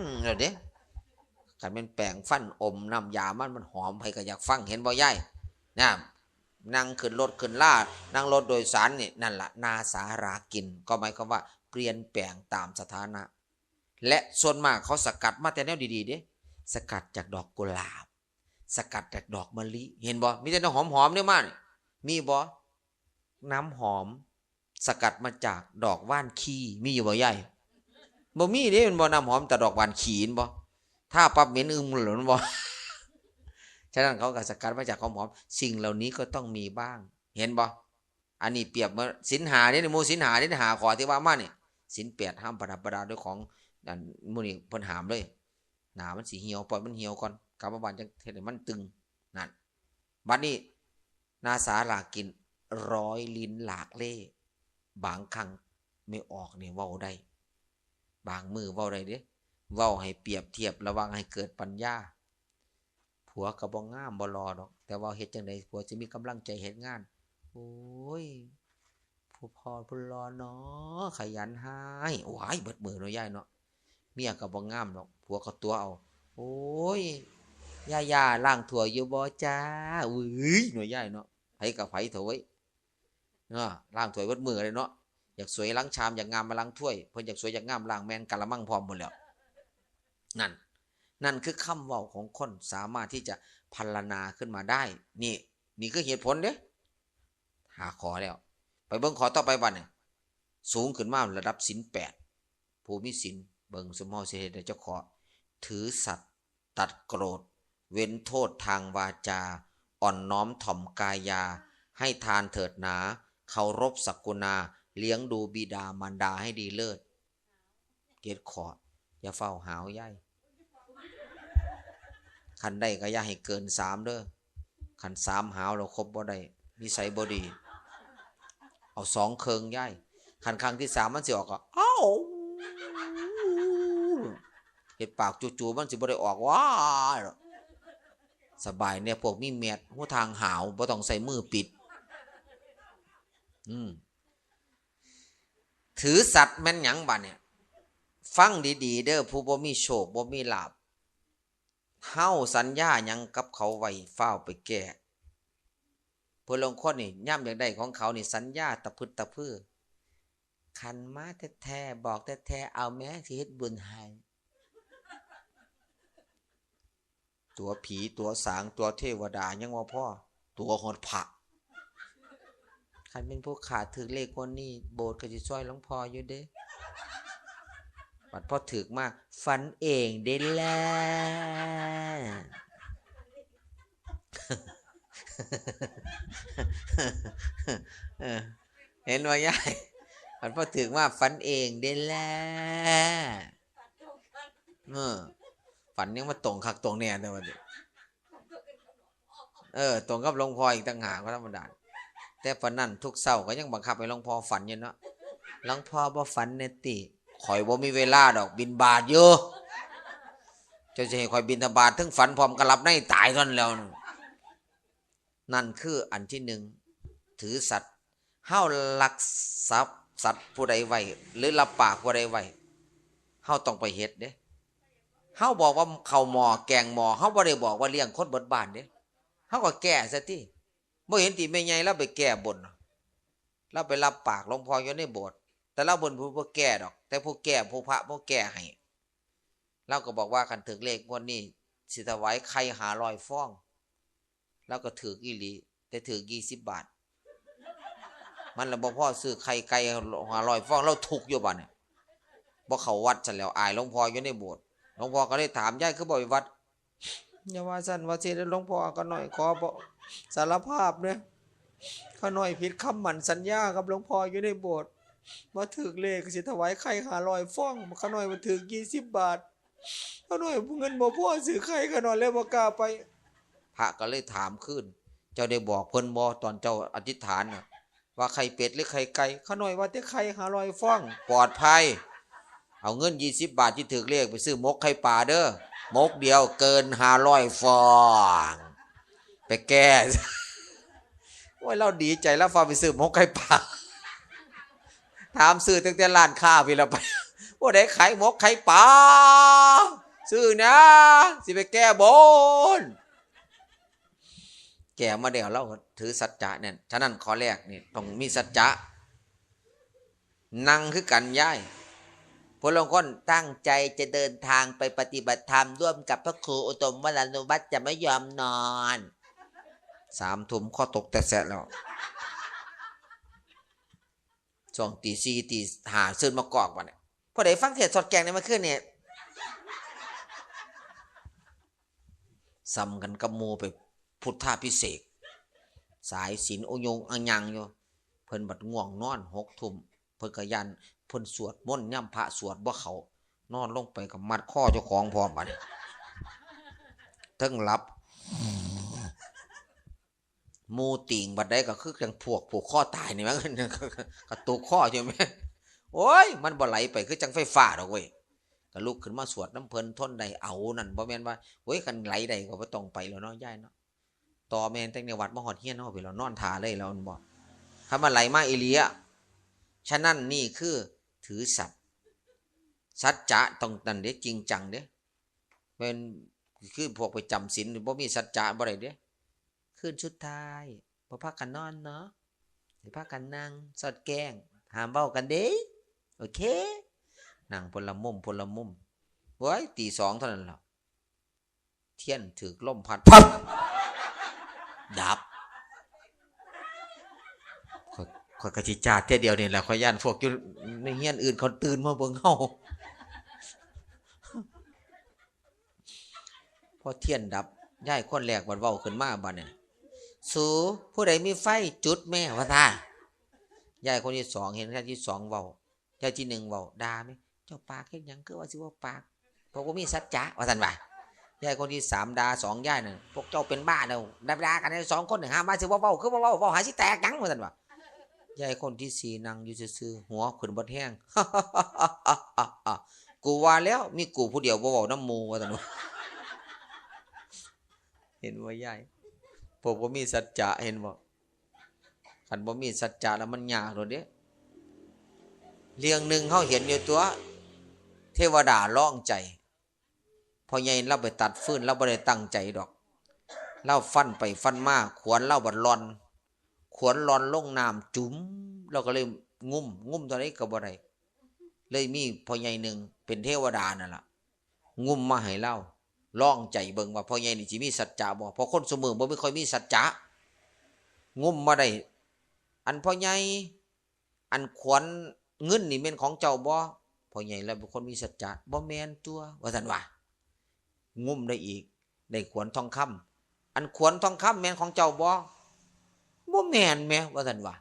ມ ແລ້ວເດ້. ຄັນແມ່ນແປງຟັນອົມນ້ຳຢາມັນ ມັນຫອມ ໃຜກໍຢາກຟັງ ເຫັນບໍ່ຍາຍ? ນະ ນັ່ງຂຶ້ນລົດຂຶ້ນລາ ນັ່ງລົດໂດຍສານນີ້ ນັ້ນລະ ນາສາລາກິນ ກໍໝາຍຄວາມວ່າປ່ຽນແປງຕາມສະຖານະ ແລະ ສ່ວນມາກເຂົາສະກັດມາແຕ່ແນວດີໆເດ້ ສະກັດຈາກດອກກຸຫຼາບ ສະກັດຈາກດອກມະລິ ເຫັນບໍ່? ມີແຕ່ນ້ຳຫອມໆເດ້ມານີ້ ມີບໍ່? ນ້ຳຫອມສະກັດມາຈາກດອກຫວ່ານຂີ້ ມີຢູ່ບໍ່ຍາຍ? ບໍ່ມີເດ້ ແມ່ນບໍ່? ນ້ຳຫອມແຕ່ດອກຫວ່ານຂີ້ ເຫັນບໍ່? ທາປັບເໝັນອຶ່ມໂລດ ແມ່ນບໍ່? ສະນັ້ນເຂົາກໍສະກັດມາຈາກຄວາມຫອມ ສິ່ງເຫຼົ່ານີ້ກໍຕ້ອງມີບ້າງ ເຫັນບໍ່? ອັນນີ້ປຽບເໝືອນສິນຫ້າເດ້ ໝູ່ສິນຫ້າເດ້ ຫ້າຂໍ້ທີ່ວ່າມານີ້ ສິນແປດຫ້າມປະດັບປະດາດ້ວຍຂອງ ອັນ ໝູ່ນີ້ເພິ່ນຫ້າມເລີຍ ໜ້າມັນຊິຫ່ຽວ ປ່ອຍມັນຫ່ຽວກ່ອນ ກັບມາບ້ານຈັ່ງເຮັດໃຫ້ມັນຕຶງ ນັ້ນ. ບັດນີ້ ນາສາລາກິນ ລອຍລີນຫຼາກເລ່ ບາງຄັ້ງແມ່ອອກນີ້ເວົ້າໄດ້ ບາງມື້ເວົ້າໄດ້ເດ້ ເວົ້າໃຫ້ປຽບທຽບລະຫວ່າງໃຫ້ເກີດປັນຍາ ຜົວກໍບໍ່ງາມບໍ່ຫຼໍ່ດອກ ແຕ່ວ່າເຮັດຈັ່ງໃດຜົວຈະມີກຳລັງໃຈເຮັດງານ? ໂອ້ຍ ຜູ້ພໍ່ຜູ້ຫຼໍ່ເນາະ ຂະຫຍັນຮ້າຍ ໂອ້ຍ ເບິດມື້ເນາະຍາຍເນາະ ເມຍກໍບໍ່ງາມດອກ ຜົວກໍຕົວະເອົາ ໂອ້ຍ ຍ່າໆ ລ້າງຖ້ວຍຢູ່ບໍ່ຈ້າ? ເອີຍ ເນາະຍາຍເນາະ ໃຜກັບໃຜເຖາະເວີຍ ເນາະ ລ້າງຖ້ວຍເບິດມື້ເລີຍເນາະ ຢາກສວຍລ້າງຊາມ ຢາກງາມມາລ້າງຖ້ວຍ ເພິ່ນຢາກສວຍຢາກງາມລ້າງແມ່ນກະລະມັງພ້ອມພຸ້ນແຫຼ້ວ ນັ້ນ ນັ້ນຄືຄຳເວົ້າຂອງຄົນສາມາດທີ່ຈະພັນລະນາຂຶ້ນມາໄດ້ ນີ້ ນີ້ຄືເຫດຜົນເດ້ ຫ້າຂໍ້ແລ້ວ ໄປເບິ່ງຂໍ້ຕໍ່ໄປບັດນີ້ ສູງຂຶ້ນມາລະດັບສິນແປດ ຜູ້ມີສິນ ເບິ່ງຊຸມເຮົາຊິເຮັດໄດ້ຈັກຂໍ້ ຖືສັດ ຕັດໂກດ ເວັ້ນໂທດທາງວາຈາ ອ່ອນນ້ອມຖ່ອມກາຍາ ໃຫ້ທານເຖີດໜາ ເຄົາລົບສັກກຸນາ ລ້ຽງດູບິດາມານດາໃຫ້ດີເລີດ ເຈັດຂໍ້ ຢ່າຟ້າວຫາວຍາຍ ຄັນໄດ້ກໍຢ່າໃຫ້ເກີນສາມເດີ້ ຄັນສາມຫາວແລ້ວຄົບບໍ່ໄດ້ ນິໄສບໍ່ດີ ເອົາສອງເຄິ່ງຍາຍ ຄັນຄັ້ງທີສາມມັນຊິອອກກໍ ເອົ້າ ເຮັດປາກຈູ່ໆ ມັນຊິບໍ່ໄດ້ອອກ ວ້າຍ ສະບາຍແດ່ ພວກມີແມັດ ຫູທາງຫາວ ບໍ່ຕ້ອງໃຊ້ມືປິດ ອືມ ຖືສັດແມ່ນຫຍັງບາດນີ້? ຟັງດີໆເດີ້ ຜູ້ບໍ່ມີໂຊກ ບໍ່ມີລາບ ເຮົາສັນຍາຫຍັງກັບເຂົາໄວ້ ຟ້າວໄປແກ້ ຜູ້ລາງຄົນນີ້ ຍາມຢາກໄດ້ຂອງເຂົານີ້ ສັນຍາຕະພຶດຕະພື ຄັນມາແທ້ໆ ບອກແທ້ໆ ເອົາແມ້ ຊິເຮັດບຸນໃຫ້ ຕົວຜີຕົວສາງຕົວເທວະດາຍັງບໍ່ພໍ ຕົວຮອດພະ ຄັນແມ່ນຜູ້ຂ້າຖືກເລກງວດນີ້ ໂບດກໍຊິຊ່ອຍຫຼວງພໍ່ຢູ່ເດ້ ບັດພໍຖືກມາ ຝັນເອງເດ້ແຫຼະ ເອີ ເຫັນບໍ່ຍາຍ ບັດພໍຖືກມາ ຝັນເອງເດ້ແຫຼະ ເອີ ຝັນຍັງມາຕົງຄັກຕົງແນ່ແຕ່ວ່າ ເອີ ຕົງກັບຫຼວງພໍ່ອີກຕ່າງຫາກ ບໍ່ທຳມະດາ ແຕ່ປານນັ້ນທຸກເຊົ້າກໍຍັງບັງຄັບໃຫ້ຫຼວງພໍ່ຝັນຢູ່ເນາະ ຫຼວງພໍ່ບໍ່ຝັນແດ່ຕິ ຂ້ອຍບໍ່ມີເວລາດອກ ບິນບາດຢູ່ ເຈົ້າຊິໃຫ້ຂ້ອຍບິນທະບາດເທິງຝັນພ້ອມກັນ ຫຼັບໃນຕາຍເທົ່ານັ້ນແລ້ວ ນັ້ນຄືອັນທີໜຶ່ງ ຖືສັດ ເຮົາລັກຊັບສັດຜູ້ໃດໄວ້ ຫຼື ລັບປາກຜູ້ໃດໄວ້ ເຮົາຕ້ອງໄປເຮັດເດ້ ເຮົາບອກວ່າເຂົ້າໝໍ້ແກງໝໍ້ ເຮົາບໍ່ໄດ້ບອກວ່າລ້ຽງຄົນເບິດບ້ານເດ້ ເຮົາກໍແກ້ຊະຕິ ບໍ່ເຫັນຕິແມ່ໃຫຍ່ລາວໄປແກ້ບົນ ລາວໄປລັບປາກຫຼວງພໍ່ຢູ່ໃນໂບດ ແຕ່ລາວບໍ່ ບໍ່ ບໍ່ແກ້ດອກ ແຕ່ຜູ້ແກ້ ຜູ້ພະຜູ້ແກ້ໃຫ້ ລາວກໍບອກວ່າ ຄັນຖືກເລກງວດນີ້ ຊິຖວາຍໄຂ່ຫ້າຮ້ອຍຟອງ ລາວກໍຖືກອີ່ຫຼີ ແຕ່ຖືກຊາວບາດ ມັນລະບໍ່ພໍຊື້ໄຂ່ໄກ່ຫ້າຮ້ອຍຟອງ ລາວທຸກຢູ່ບາດນີ້ ບໍ່ເຂົ້າວັດຊັ້ນແລ້ວ ອາຍຫຼວງພໍ່ຢູ່ໃນໂບດ ຫຼວງພໍ່ກໍເລີຍຖາມ ຍາຍຄືບໍ່ໄປວັດ? ຢ່າວ່າຊັ້ນວ່າຊີ້ເດີ ຫຼວງພໍ່ ຂ້ານ້ອຍຂໍ ສາລະພາບເດີ ຂ້ານ້ອຍຜິດຄຳໝັ້ນສັນຍາກັບຫຼວງພໍ່ຢູ່ໃນໂບດ ວ່າຖືກເລກຊິຖວາຍໄຂ່ຫ້າຮ້ອຍຟອງ ຂ້ານ້ອຍມັນຖືກຊາວບາດ ຂ້ານ້ອຍເງິນບໍ່ພໍຊື້ໄຂ່ ຂ້ານ້ອຍເລີຍບໍ່ກ້າໄປ. ພະກໍເລີຍຖາມຄືນ ເຈົ້າໄດ້ບອກເພິ່ນບໍ່ ຕອນເຈົ້າອະທິດຖານນະ ວ່າໄຂ່ເປັດຫຼືໄຂ່ໄກ່? ຂ້ານ້ອຍວ່າແຕ່ໄຂ່ຫ້າຮ້ອຍຟອງ ປອດໄພ. ເອົາເງິນຊາວບາດທີ່ຖືກເລກໄປຊື້ໝົກໄຂ່ປາເດີ ໝົກດຽວເກີນຫ້າຮ້ອຍຟອງ ໄປແກ້. ໂອ້ຍ ລາວດີໃຈ ລາວຟ້າວໄປຊື້ໝົກໄຂ່ປາ. ຖາມຊື້ຕັ້ງແຕ່ຮ້ານຄ້າພີ້ລະໄປ ຜູ້ໃດຂາຍໝົກໄຂ່ປາ ຊື້ນະ ຊິໄປແກ້ບົນ. ແກ້ມາແລ້ວ ລາວກໍຖືສັດຈະແໜ້ນ. ສະນັ້ນ ຂໍ້ແລກນີ້ຕ້ອງມີສັດຈະ. ນັ່ງຄືກັນຍາຍ. ຜູ້ລາງຄົນຕັ້ງໃຈຈະເດີນທາງໄປປະຕິບັດທຳຮ່ວມກັບພະຄູອຸດົມວະລານຸວັດ ຈະໄມ່ຍອມນອນ. ສາມທຸ່ມ ຄໍຕົກແຕະແຊະແລ້ວ. ຊ່ວງຕີສີ່ ຕີຫ້າ ຊືນມາກອກບັດນີ້ ຜູ້ໃດຟັງເທດສອດແກງໃນມື້ຄືນນີ້ ສ່ຳກັນກັບໝູ່ໄປພຸດທາພິເສກ ສາຍສິນໂອຍົງອະຍັງຢູ່. ເພິ່ນບັດງ່ວງນອນ ຫົກທຸ່ມ ເພິ່ນກໍຢ້ານ ເພິ່ນສວດມົນຍາມພະສວດບໍ່ເຂົ້າ ນອນລົງໄປກໍມັດຄໍເຈົ້າຂອງພ້ອມບັດນີ້ ເທິງຫຼັບ ໝູ່ຕີງບັດໃດກໍຄືຈັ່ງພວກຜູກຄໍຕາຍນີ້ ມັນກະຕຸກຄໍຢູ່ແມ. ໂອ້ຍ ມັນບໍ່ໄຫຼໄປຄືຈັ່ງໄຟຟ້າດອກເວີຍ. ກໍລຸກຂຶ້ນມາສວດນຳເພິ່ນ ທົນໄດ້ເອົານັ້ນ ບໍ່ແມ່ນວ່າ ໂອ້ຍ ຄັນໄຫຼໄດ້ກໍບໍ່ຕ້ອງໄປແລ້ວເນາະ ຍາຍເນາະ. ຕໍ່ແມ່ນແຕ່ໃນວັດມາຮອດເຮືອນເຮົາພີ້ແລ້ວ ນອນຖ້າເລີຍແລ້ວ ແມ່ນບໍ່? ຄັນມັນໄຫຼມາອີ່ຫຼີອະ. ສະນັ້ນ ນີ້ຄືຖືສັດ ສັດຈະຕ້ອງນັ້ນເດ້ ຈິງຈັງເດ້. ແມ່ນຄືພວກໄປຈຳສິນ ບໍ່ມີສັດຈະບໍ່ໄດ້ເດ້. ຄືນສຸດທ້າຍ ບໍ່ພາກັນນອນເນາະ ໃຫ້ພາກັນນັ່ງສອດແກ້ງ ຫ້າມເວົ້າກັນເດ້ ໂອເຄ. ນັ່ງຄົນລະມຸມ ຄົນລະມຸມ. ໂອ້ຍ ຕີສອງເທົ່ານັ້ນແຫຼະ ທຽນຖືກລົມພັດ ພັບ ດັບ. ຂ້ອຍ ຂ້ອຍກໍຊິຈາດເທື່ອດຽວນີ້ແຫຼະ ຂ້ອຍຢ້ານພວກຢູ່ໃນເຮືອນອື່ນເຂົາຕື່ນມາເບິ່ງເຮົາ. ພໍທຽນດັບ ຍາຍຄົນແລກບັດເວົ້າຂຶ້ນມາບັດນີ້ ສູ ຜູ້ໃດມີໄຟຈຸດແມ້ ວ່າຊະ. ຍາຍຄົນທີສອງເຫັນຍາຍທີສອງເວົ້າ ຍາຍທີໜຶ່ງເວົ້າ ດ່າແມ່ ເຈົ້າປາກເຮັດຫຍັງ ຄືວ່າຊິເວົ້າປາກ ພວກບໍ່ມີສັດຈະ ວ່າຊັ້ນວ່າ. ຍາຍຄົນທີສາມດ່າສອງຍາຍນັ້ນ ພວກເຈົ້າເປັນບ້າແລ້ວ ດ່າກັນສອງຄົນ ຫ້າມວ່າຊິບໍ່ເວົ້າ ຄືບໍ່ເວົ້າ ເວົ້າຫາຊິແຕກຫຍັງ ວ່າຊັ້ນວ່າ. ຍາຍຄົນທີສີ່ນັ່ງຢູ່ຊື່ໆ ຫົວຂຶ້ນເບິດແຮງ ກູວ່າແລ້ວ ມີກູຜູ້ດຽວບໍ່ເວົ້ານຳໝູ່ ວ່າຊັ້ນວ່າ. ເຫັນບໍ່ຍາຍ ພວກບໍ່ມີສັດຈະ ເຫັນບໍ່? ຄັນບໍ່ມີສັດຈະແລ້ວມັນຍາກໂລດເດ້. ເລື່ອງໜຶ່ງເຮົາເຫັນຢູ່ຕົວະ ເທວະດາລອງໃຈ. ພໍ່ໃຫຍ່ລາວໄປຕັດຟືນ ລາວບໍ່ໄດ້ຕັ້ງໃຈດອກ ລາວຟັນໄປຟັນມາ ຂວານລາວບັດລ່ອນ ຂວານລ່ອນລົງນ້ຳຈຸ້ມ ລາວກໍເລີຍງຸ້ມ ງຸ້ມເທົ່າໃດກໍບໍ່ໄດ້. ເລີຍມີພໍ່ໃຫຍ່ໜຶ່ງເປັນເທວະດານັ້ນລະ ງຸ້ມມາໃຫ້ລາວ ລອງໃຈເບິ່ງວ່າພໍ່ໃຫຍ່ນີ້ຊິມີສັດຈະບໍ່ ເພາະຄົນຊຸມື້ບໍ່ມີ ຄ່ອຍມີສັດຈະ. ງຸ້ມມາໄດ້ ອັນພໍ່ໃຫຍ່ ອັນຂວັນເງິນນີ້ແມ່ນຂອງເຈົ້າບໍ່? ພໍ່ໃຫຍ່ລາວເປັນຄົນມີສັດຈະ ບໍ່ແມ່ນຕົວະ ວ່າຊັ້ນວ່າ. ງຸ້ມໄດ້ອີກ ໄດ້ຂວັນທອງຄຳ ອັນຂວັນທອງຄຳແມ່ນຂອງເຈົ້າບໍ່? ບໍ່ແມ່ນແໝ ວ່າຊັ້ນວ່າ.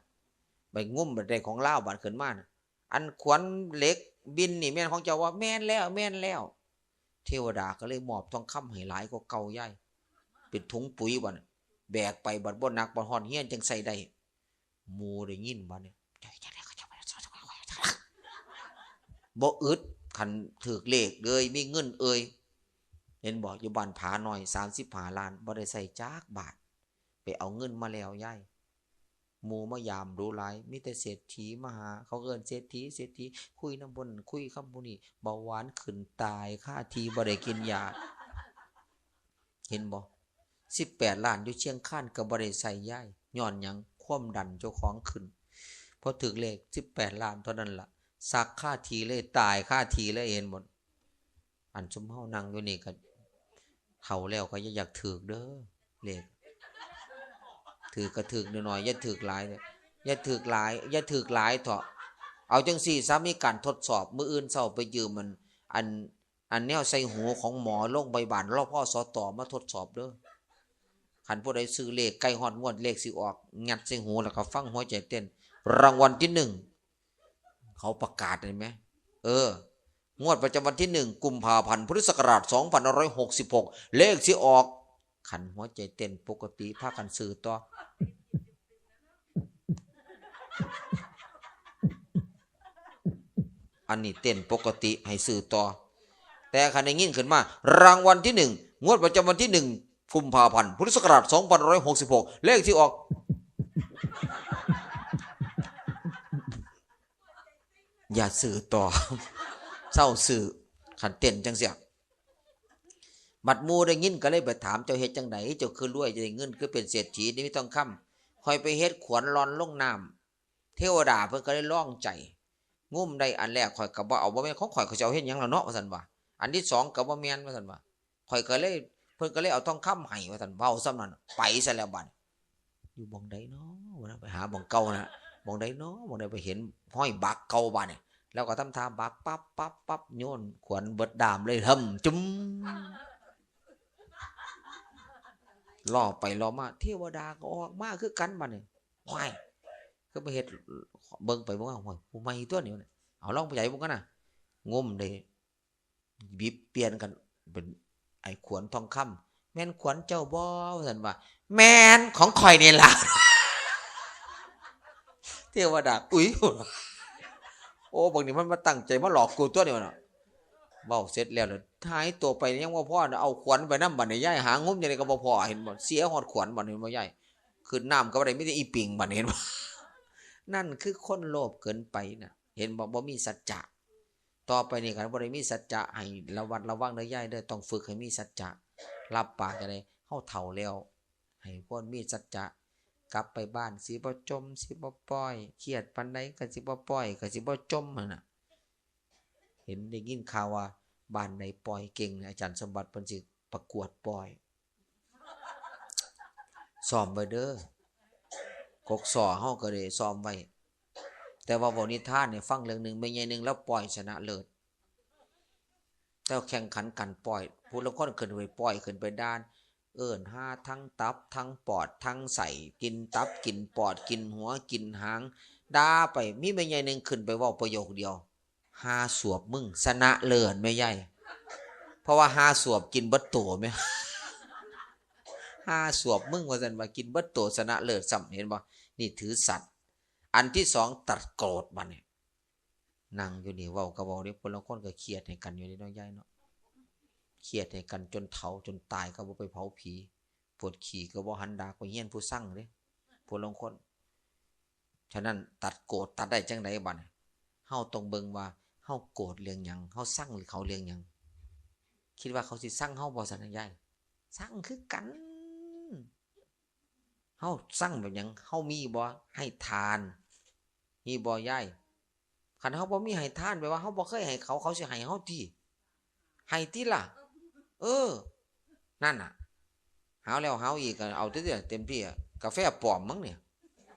ໄປງຸ້ມໄດ້ຂອງລາວບາດຂຶ້ນມານະ ອັນຂວັນເຫຼັກບິນນີ້ແມ່ນຂອງເຈົ້າບໍ່? ແມ່ນແລ້ວ ແມ່ນແລ້ວ. ເທວະດາກໍເລີຍມອບທອງຄຳໃຫ້ຫຼາຍກວ່າເກົ່າຍາຍ ເປັນຖົງປຸ໋ຍບັດ ແບກໄປບັດບໍ່ໜັກ ບັດຮອດເຮືອນຈັ່ງໃສ່ໄດ້. ໝູ່ໄດ້ຍິນບັດນີ້ ບໍ່ອຶດ ຄັນຖືກເລກເອີຍ ມີເງິນເອີຍ ເຫັນບໍ່? ຢູ່ບ້ານຜານ້ອຍ ສາມສິບຫ້າລ້ານ ບໍ່ໄດ້ໃຊ້ຈັກບາດ ໄປເອົາເງິນມາແລ້ວຍາຍ. ໝູ່ມາຢາມດູຫຼາຍ ມີແຕ່ເສດຖີມາຫາ ເຂົາເອີ້ນເສດຖີ ເສດຖີ ຄຸຍນຳຜູ້ນັ້ນ ຄຸຍຄຳຜູ້ນີ້ ເບົາຫວານຂຶ້ນ ຕາຍຄາທີ່ ບໍ່ໄດ້ກິນຢາ ເຫັນບໍ່? ສິບແປດລ້ານ ຢູ່ຊຽງຄານກໍບໍ່ໄດ້ໃຊ້ຍາຍ ຍ້ອນຫຍັງ? ຄວາມດັນເຈົ້າຂອງຂຶ້ນ ພໍຖືກເລກສິບແປດລ້ານເທົ່ານັ້ນລະ ສັກຄາທີ່ເລີຍ ຕາຍຄາທີ່ເລີຍ ເຫັນບໍ່? ອັນຊຸມເຮົານັ່ງຢູ່ນີ້ກໍເຖົ້າແລ້ວ ກໍຢ່າຢາກຖືກເດີ ເລກ ຖືກກໍຖືກໜ້ອຍໆ ຢ່າຖືກຫຼາຍເດີ ຢ່າຖືກຫຼາຍ ຢ່າຖືກຫຼາຍເຖາະ. ເອົາຈັ່ງຊີ້ຊະ ມີການທົດສອບ ມື້ອື່ນເຊົ້າໄປຢືມອັນ ອັນ ອັນແນວໃສ່ຫູຂອງໝໍໂລງພະຍາບານ ລພສຕ ມາທົດສອບເດີ້. ຄັນຜູ້ໃດຊື້ເລກໃກ້ຮອດງວດເລກຊິອອກ ຍັດໃສ່ຫູແລ້ວກໍຟັງຫົວໃຈເຕັ້ນ ລາງວັນທີໜຶ່ງ ເຂົາປະກາດເຫັນໄໝ? ເອີ ງວດປະຈຳວັນທີໜຶ່ງ ກຸມພາພັນ ພຸດທະສັກກະລາດ ສອງພັນຫ້າຮ້ອຍຫົກສິບຫົກ ເລກຊິອອກ ຄັນຫົວໃຈເຕັ້ນປົກກະຕິ ພາກັນຊື້ຕໍ່. ອັນນີ້ເຕັ້ນປົກກະຕິ ໃຫ້ຊື້ຕໍ່. ແຕ່ຄັນໄດ້ຍິນຂຶ້ນມາ ລາງວັນທີໜຶ່ງ ງວດປະຈຳວັນທີໜຶ່ງ ກຸມພາພັນ ພຸດທະສັກກະລາດ ສອງພັນຫ້າຮ້ອຍຫົກສິບຫົກ ເລກຊິອອກ ຢ່າຊື້ຕໍ່ ເຊົາຊື້ ຄັນເຕັ້ນຈັ່ງຊີ້. ບັດໝູ່ໄດ້ຍິນກໍເລີຍໄປຖາມ ເຈົ້າເຮັດຈັ່ງໃດ ເຈົ້າຄືລວຍ ໄດ້ເງິນ ຄືເປັນເສດຖີ ໄດ້ມີທອງຄຳ? ຂ້ອຍໄປເຮັດຂວັນລ່ອນລົງນ້ຳ ເທວະດາເພິ່ນກໍເລີຍລອງໃຈ ງຸ້ມໄດ້ອັນແລກ ຂ້ອຍກໍບໍ່ເອົາ ບໍ່ແມ່ນຂອງຂ້ອຍ ຂ້ອຍຊິເອົາເຮັດຫຍັງລະເນາະ ວ່າຊັ້ນວ່າ. ອັນທີສອງກໍບໍ່ແມ່ນ ວ່າຊັ້ນວ່າ. ຂ້ອຍກໍເລີຍ ເພິ່ນກໍເລີຍເອົາທອງຄຳໃຫ້ ວ່າຊັ້ນ. ເວົ້າສ່ຳນັ້ນ ໄປຊະແລ້ວບາດນີ້. ຢູ່ໝ່ອງໃດນໍ ວ່ານະ ໄປຫາໝ່ອງເກົ່ານະ ໝ່ອງໃດນໍ ໝ່ອງໃດ ໄປເຫັນຮອຍບັກເກົ່າບາດນີ້ ແລ້ວກໍທຳທ່າບັກປັບ ປັບ ປັບ ໂຍນຂວັນເບິດດ້າມເລີຍ ເຖິ່ມ ຈຸ້ມ ລໍ້ໄປລໍ້ມາ ເທວະດາກໍອອກມາຄືກັນບາດນີ້. ຫ້ວຍ ຄືມາເຮັດ ເບິ່ງໄປເບິ່ງມາ ຫ້ວຍ ຜູ້ໃໝ່ຕົວນີ້ ເອົາລອງໄປໃຫຍ່ເບິ່ງກັນນະ ງຸ້ມເດ້ ບິບປ່ຽນກັນເປັນໄອ້ຂວັນທອງຄຳ ແມ່ນຂວັນເຈົ້າບໍ່ ວ່າຊັ້ນວ່າ. ແມ່ນ ຂອງຂ້ອຍນີ້ລະ ເທວະດາ ອຸ້ຍ ໂອ້ ບັກນີ້ມັນມາຕັ້ງໃຈມາຫຼອກກູຕົວນີ້ວ່າເນາະ. ເວົ້າເສັດແລ້ວລະຫາຍຕົວໄປ ຍັງບໍ່ພໍ ເອົາຂວັນໄປນຳບາດນີ້ ຍາຍຫາງຸ້ມຈັ່ງໃດກໍບໍ່ພໍ ເຫັນບໍ່ ເສຍຮອດຂວັນບາດນີ້ ເຫັນບໍ່ຍາຍ ຂຶ້ນນ້ຳກໍບໍ່ໄດ້ ມີແຕ່ອີ່ປິງບາດນີ້ ເຫັນບໍ່. ນັ້ນຄືຄົນໂລບເກີນໄປນະ ເຫັນບໍ່ ບໍ່ມີສັດຈະ. ຕໍ່ໄປນີ້ ຄັນບໍ່ໄດ້ມີສັດຈະ ໃຫ້ລະມັດລະວັງເດີ້ຍາຍເດີ້ ຕ້ອງຝຶກໃຫ້ມີສັດຈະ ຮັບປາກຈັ່ງໃດ. ເຮົາເຖົ້າແລ້ວ ໃຫ້ຄົນມີສັດຈະ ກັບໄປບ້ານຊິບໍ່ຈົ່ມ ຊິບໍ່ປ່ອຍ ຄຽດປານໃດກໍຊິບໍ່ປ່ອຍ ກໍຊິບໍ່ຈົ່ມຫັ້ນນະ. ເຫັນໄດ້ຍິນຂ່າວວ່າບ້ານໃດປ່ອຍເກັ່ງ ອາຈານສົມບັດເພິ່ນຊິປະກວດປ່ອຍ. ຊ້ອມໄວ້ເດີ້ ກົກສໍເຮົາກໍໄດ້ຊ້ອມໄວ້. ແຕ່ວ່າເວົ້ານິທານໃຫ້ຟັງເລື່ອງໜຶ່ງ ແມ່ໃຫຍ່ໜຶ່ງລາວປ່ອຍຊະນະເລີດ ແຕ່ແຂ່ງຂັນກັນປ່ອຍ ຜູ້ລາງຄົນຂຶ້ນໄປປ່ອຍ ຂຶ້ນໄປດ່ານ ເອີ້ນຫາທັງຕັບທັງປອດທັງໄສ້ ກິນຕັບກິນປອດ ກິນຫົວກິນຫາງ ດ່າໄປ. ມີແມ່ໃຫຍ່ໜຶ່ງຂຶ້ນໄປເວົ້າປະໂຫຍກດຽວ ຫາສວບມຶງ ຊະນະເລີດແມ່ໃຫຍ່ ເພາະວ່າຫາສວບກິນເບິດໂຕແມ່ ຫາສວບມຶງ ວ່າຊັ້ນວ່າ ກິນເບິດໂຕ ຊະນະເລີດຊ້ຳ ເຫັນບໍ່? ນີ້ຖືສັດ. ອັນທີສອງ ຕັດໂກດບາດນີ້ ນັ່ງຢູ່ນີ້ເວົ້າກໍເວົ້າເດ້ ຜູ້ລາງຄົນກໍຄຽດໃຫ້ກັນຢູ່ເດ້ເນາະ ຍາຍເນາະ ຄຽດໃຫ້ກັນຈົນເຖົ້າຈົນຕາຍກໍບໍ່ໄປເຜົາຜີ ປວດຂີ້ກໍບໍ່ຫັນດາກໄປຮຽນຜູ້ຊັງເດ້ ຜູ້ລາງຄົນ. ສະນັ້ນ ຕັດໂກດຕັດໄດ້ຈັ່ງໃດບາດນີ້? ເຮົາຕ້ອງເບິ່ງວ່າເຮົາໂກດເລື່ອງຫຍັງ ເຮົາຊັງເຂົາເລື່ອງຫຍັງ. ຄິດວ່າເຂົາຊິຊັງເຮົາບໍ່ຊັ້ນນະຍາຍ? ຊັງຄືກັນ. ເຮົາຊັງແບບຫຍັງ? ເຮົາມີບໍ່ໃຫ້ທານ? ມີບໍ່ຍາຍ? ຄັນເຮົາບໍ່ມີໃຫ້ທານ ແປວ່າເຮົາບໍ່ເຄີຍໃຫ້ເຂົາ ເຂົາຊິໃຫ້ເຮົາຕິ? ໃຫ້ຕິລະ? ເອີ ນັ້ນນະ ຫາວແລ້ວຫາວອີກ ກໍເອົາເຕັມທີ່ ເຕັມທີ່. ກາແຟປອມມັງນີ້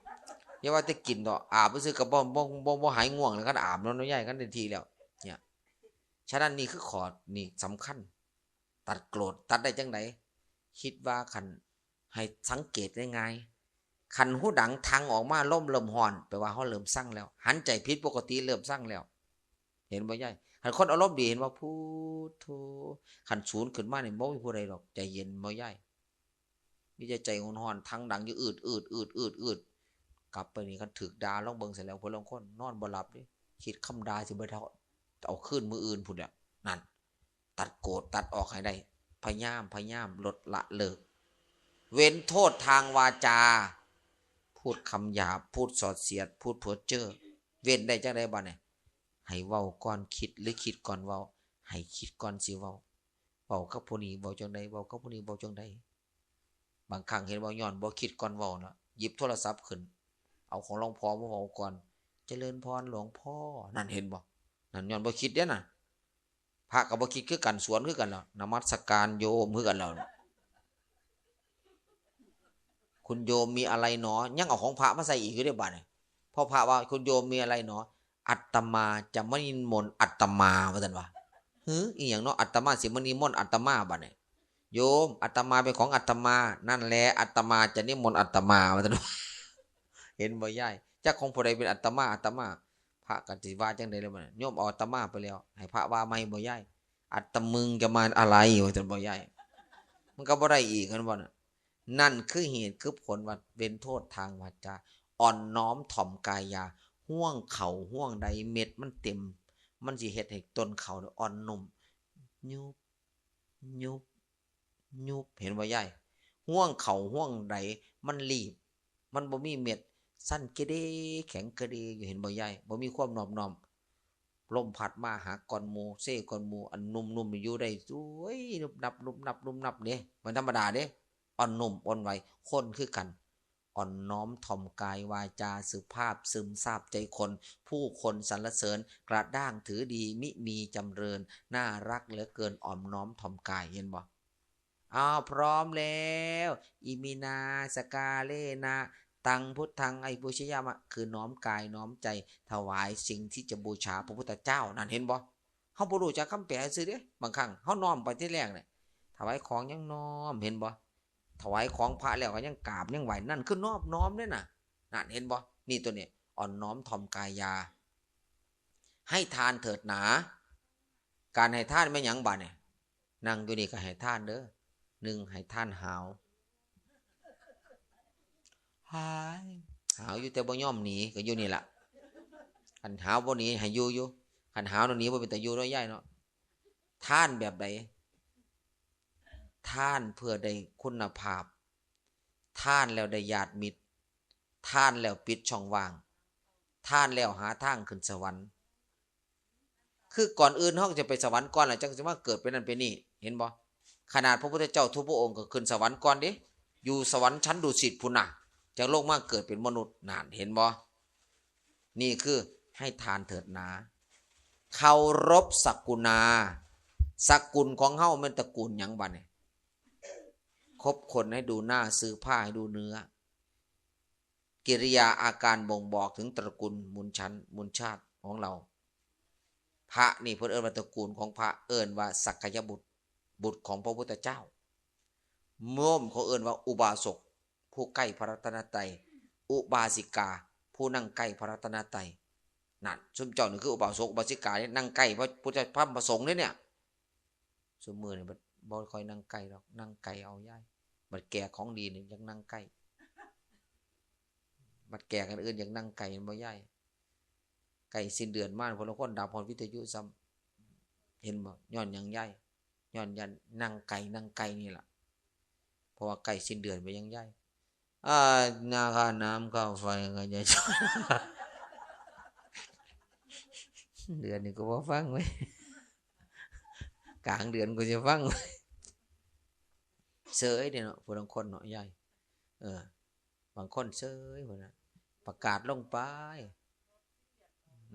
ຢ່າວ່າແຕ່ກິນດອກ ອາບຊື່ໆ ກໍບໍ່ ບໍ່ ບໍ່ ບໍ່ຫາຍງ່ວງແລ້ວ ຄັນອາບແລ້ວເນາະຍາຍ ຄັນໄດ້ທີ່ແລ້ວ. ເນຍ ສະນັ້ນ ນີ້ຄືຂໍ້ນີ້ສຳຄັນ. ຕັດໂກດຕັດໄດ້ຈັ່ງໃດ? ຄິດວ່າຄັນ ໃຫ້ສັງເກດງ່າຍໆ ຄັນຫູດັງທັງອອກມາ ລົມເລີ່ມຮ້ອນ ແປວ່າເຮົາເລີ່ມຊັງແລ້ວ ຫັນໃຈຜິດປົກກະຕິ ເລີ່ມຊັງແລ້ວ. ເຫັນບໍ່ຍາຍ? ຄັນຄົນອາລົມດີ ເຫັນບໍ່? ພຸດໂທ. ຄັນສູນຂຶ້ນມານີ້ ບໍ່ມີຜູ້ໃດດອກໃຈເຢັນ ເຫັນບໍ່ຍາຍ? ມີແຕ່ໃຈຮ້ອນໆ ທັງດັງຢູ່ ອືດໆ ອືດໆ ອືດໆ. ກັບໄປນີ້ ຄັນຖືກດ່າ ລອງເບິ່ງຊະແລ້ວ ຜູ້ລາງຄົນນອນບໍ່ຫຼັບເດ້ ຄິດຄຳດ່າຊິບໍ່ໄດ້ ເອົາຄືນມື້ອື່ນພຸ້ນແຫຼະ. ນັ້ນ ຕັດໂກດຕັດອອກໃຫ້ໄດ້ ພະຍາຍາມ ພະຍາຍາມລົດລະເລີກ ເວັ້ນໂທດທາງວາຈາ ພູດຄຳຫຍາບ ພູດສອດສຽດ ພູດເພີ້ເຈີ້. ເວັ້ນໄດ້ຈັ່ງໃດບາດນີ້? ໃຫ້ເວົ້າກ່ອນຄິດ ຫຼື ຄິດກ່ອນເວົ້າ ໃຫ້ຄິດກ່ອນຊິເວົ້າ. ເວົ້າກັບຜູ້ນີ້ເວົ້າຈັ່ງໃດ ເວົ້າກັບຜູ້ນີ້ເວົ້າຈັ່ງໃດ. ບາງຄັ້ງເຫັນບໍ່ ຍ້ອນບໍ່ຄິດກ່ອນເວົ້ານະ ຫຍິບໂທລະສັບຂຶ້ນ ເອົາຂອງຫຼວງພໍ່ມາເວົ້າກ່ອນ ຈະເລີນພອນຫຼວງພໍ່. ນັ້ນ ເຫັນບໍ່? ນັ້ນ ຍ້ອນບໍ່ຄິດເດ້ນະ. ພະກໍບໍ່ຄິດຄືກັນ ສວນຄືກັນແລ້ວ ນະມັດສະການໂຍມຄືກັນແລ້ວ. ຄຸນໂຍມມີອະໄລໜໍ ຍັງເອົາຂອງພະມາໃສ່ອີກຢູ່ເດ້ບາດນີ້. ເພາະພະວ່າ ຄຸນໂຍມມີອະໄລໜໍ ອາດຕະມາຈະມະນິມົນອາດຕະມາ ວ່າຊັ້ນວ່າ. ຮື ອີ່ຫຍັງເນາະ ອາດຕະມາຊິມານິມົນອາດຕະມາບັດນີ້ ໂຍມ ອາດຕະມາເປັນຂອງອາດຕະມາ ນັ້ນແຫຼະ ອາດຕະມາຈະນິມົນອາດຕະມາ ວ່າຊັ້ນ. ເຫັນບໍ່ຍາຍ? ຈັກຂອງຜູ້ໃດເປັນອາດຕະມາ ອາດຕະມາ ພະກໍຊິວ່າຈັ່ງໃດແລ້ວບັດນີ້ ໂຍມເອົາອາດຕະມາໄປແລ້ວ ໃຫ້ພະວ່າໃໝ່ບໍ່ຍາຍ? ອາດຕະມຶງຈະມາອາໄລ ວ່າຊັ້ນບໍ່ຍາຍ? ມັນກໍບໍ່ໄດ້ອີກ ແມ່ນບໍ່ນະ? ນັ້ນຄືເຫດຄືຜົນວ່າເວັ້ນໂທດທາງວາຈາ ອ່ອນນ້ອມຖ່ອມກາຍາ ຮ່ວງເຂົ້າຮ່ວງໃດເມັດມັນເຕັມ ມັນຊິເຮັດໃຫ້ຕົ້ນເຂົ້າອ່ອນນຸ້ມ ຍຸບ ຍຸບ ຍຸບ ເຫັນບໍ່ຍາຍ? ຮ່ວງເຂົ້າຮ່ວງໃດມັນລີບ ມັນບໍ່ມີເມັດ ສັ້ນກະເດ ແຂງກະເດຢູ່ ເຫັນບໍ່ຍາຍ? ບໍ່ມີຄວາມນອບນ້ອມ ລົມພັດມາຫັກກ່ອນໝູ່ ເຊກ່ອນໝູ່ ອັນນຸ້ມໆນີ້ຢູ່ໄດ້ ໂອ້ຍ ນຸບໜັບ ນຸບໜັບ ນຸບໜັບເດ້ ບໍ່ທຳມະດາເດ້ ອ່ອນນຸ້ມອ່ອນໄຫວ ຄົນຄືກັນ ອ່ອນນ້ອມຖ່ອມກາຍ ວາຈາສຸພາບ ຊຶມຊາບໃຈຄົນ ຜູ້ຄົນສັນລະເສີນ ກະດ້າງຖືດີ ມິມີຈຳເລີນ ໜ້າຮັກເຫຼືອເກີນ ອ່ອນນ້ອມຖ່ອມກາຍ ເຫັນບໍ່? ອ້າວ ພ້ອມແລ້ວ ອິມິນາ ສະກາເລນະ ຕັງ ພຸດທັງ ອະຫິປູຊະຍາມະ ຄືນ້ອມກາຍນ້ອມໃຈ ຖວາຍສິ່ງທີ່ຈະບູຊາພະພຸດທະເຈົ້າ ນັ້ນ ເຫັນບໍ່? ເຮົາບໍ່ຮູ້ຈັກຄຳແປຊື່ເດ້ ບາງຄັ້ງເຮົານ້ອມໄປທີແລກນີ້ ຖວາຍຂອງຍັງນ້ອມ ເຫັນບໍ່? ຖວາຍຂອງພະແລ້ວກໍຍັງກາບຍັງໄຫວ້ ນັ້ນຄືນອບນ້ອມເດ້ນະ ນັ້ນ ເຫັນບໍ່? ນີ້ ໂຕນີ້ ອ່ອນນ້ອມຖ່ອມກາຍາ ໃຫ້ທານເຖີດໜາ ການໃຫ້ທານແມ່ນຫຍັງບາດນີ້? ນັ່ງຢູ່ນີ້ກໍໃຫ້ທານເດີ ໜຶ່ງ ໃຫ້ທານຫາວ ຫາຍ ຫາວຢູ່ແຕ່ບໍ່ຍອມໜີ ກໍຢູ່ນີ້ລະ ຄັນຫາວບໍ່ໜີໃຫ້ຢູ່ຢູ່ ຄັນຫາວແລ້ວໜີບໍ່ເປັນຕາຢູ່ເນາະ ຍາຍເນາະ. ທານແບບໃດ? ທານເພື່ອໄດ້ຄຸນນະພາບ ທານແລ້ວໄດ້ຍາດມິດ ທານແລ້ວປິດຊ່ອງວ່າງ ທານແລ້ວຫາທາງຂຶ້ນສະຫວັນ. ຄືກ່ອນອື່ນເຮົາຈະໄປສະຫວັນກ່ອນ ແລ້ວຈັ່ງຊິມາເກີດເປັນນັ້ນເປັນນີ້ ເຫັນບໍ່? ຂະໜາດພະພຸດທະເຈົ້າທຸກພະອົງກໍຂຶ້ນສະຫວັນກ່ອນເດ້ ຢູ່ສະຫວັນຊັ້ນດຸສິດພຸ້ນນະ ຈັ່ງລົງມາເກີດເປັນມະນຸດ ນັ້ນ ເຫັນບໍ່? ນີ້ຄືໃຫ້ທານເຖີດໜາ ເຄົາລົບສັກກຸນາ ສະກຸນຂອງເຮົາແມ່ນຕະກຸນຫຍັງບາດນີ້? ຄົບຄົນໃຫ້ດູໜ້າ ຊື້ຜ້າໃຫ້ດູເນື້ອ ກິລິຍາອາການບົ່ງບອກເຖິງຕະກຸນມູນຊັ້ນມູນຊາດຂອງເຮົາ. ພະນີ້ເພິ່ນເອີ້ນວ່າຕະກຸນຂອງພະ ເອີ້ນວ່າສັກກະຍະບຸດ ບຸດຂອງພະພຸດທະເຈົ້າ. ໂມມເຂົາເອີ້ນວ່າອຸບາສົກ ຜູ້ໃກ້ພະລັດຕະນະໄຕ ອຸບາສິກາ ຜູ້ນັ່ງໃກ້ພະລັດຕະນະໄຕ. ນັ້ນ ຊຸມເຈົ້ານີ້ຄືອຸບາສົກ ອຸບາສິການີ້ ນັ່ງໃກ້ພະພຸດທະ ພະທຳ ພະສົງເດ້ເນຍ. ຊຸມມື້ນີ້ບັດບໍ່ຄ່ອຍນັ່ງໃກ້ດອກ ນັ່ງໄກເອົາຍາຍ ບັດແກ່ຂອງດີນີ້ຢາກນັ່ງໃກ້ ບັດແກ່ອັນອື່ນຢາກນັ່ງໄກ ແມ່ນບໍ່ຍາຍ? ໃກ້ສິ້ນເດືອນມາ ຜູ້ລາງຄົນດັບຮອດວິທະຍຸຊ້ຳ ເຫັນບໍ່? ຍ້ອນຫຍັງຍາຍ? ຍ້ອນຢ້ານນັ່ງໄກ ນັ່ງໄກນີ້ລະ ເພາະວ່າໃກ້ສິ້ນເດືອນໄປຍັງຍາຍ. ອາ ນາຄ່ານ້ຳຄ່າໄຟກໍຈະ ເດືອນນີ້ກໍບໍ່ຟັງເວີຍ ກາງເດືອນກໍຈະຟັງເວີຍ ເຊີຍເດ້ເນາະ ຜູ້ລາງຄົນເນາະຍາຍ ເອີ ບາງຄົນເຊີຍພຸ້ນນະ ປະກາດລົງໄປ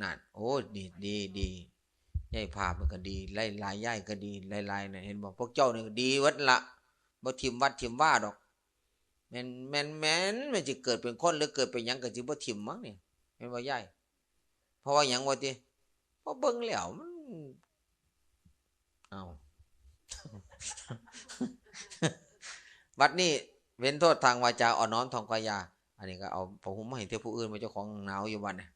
ນັ້ນ ໂອ້ ດີ ດີ ດີ ຍາຍພາບມັນກໍດີ ຫຼາຍໆ ຍາຍກໍດີ ຫຼາຍໆ ນະ ເຫັນບໍ່? ພວກເຈົ້ານີ້ກໍດີເບິດລະ ບໍ່ຖິ້ມວັດຖິ້ມວາດອກ ແມ່ນ ແມ່ນ ແມ່ນ ແມ່ນຊິເກີດເປັນຄົນ ຫຼື ເກີດເປັນຫຍັງກໍຊິບໍ່ຖິ້ມມັ້ງນີ້ ແມ່ນບໍ່ຍາຍ? ເພາະວ່າຫຍັງວ່າຕິ? ເພາະເບິ່ງແລ້ວມັນ ເອົ້າ ບັດນີ້ເວັ້ນໂທດທາງວາຈາ ອ່ອນນ້ອມຖ່ອມກາຍາ ອັນນີ້ກໍເອົາຜ້າຫົ່ມມາໃຫ້ແຕ່ຜູ້ອື່ນ ວ່າເຈົ້າຂອງໜາວຢູ່ບັດນີ້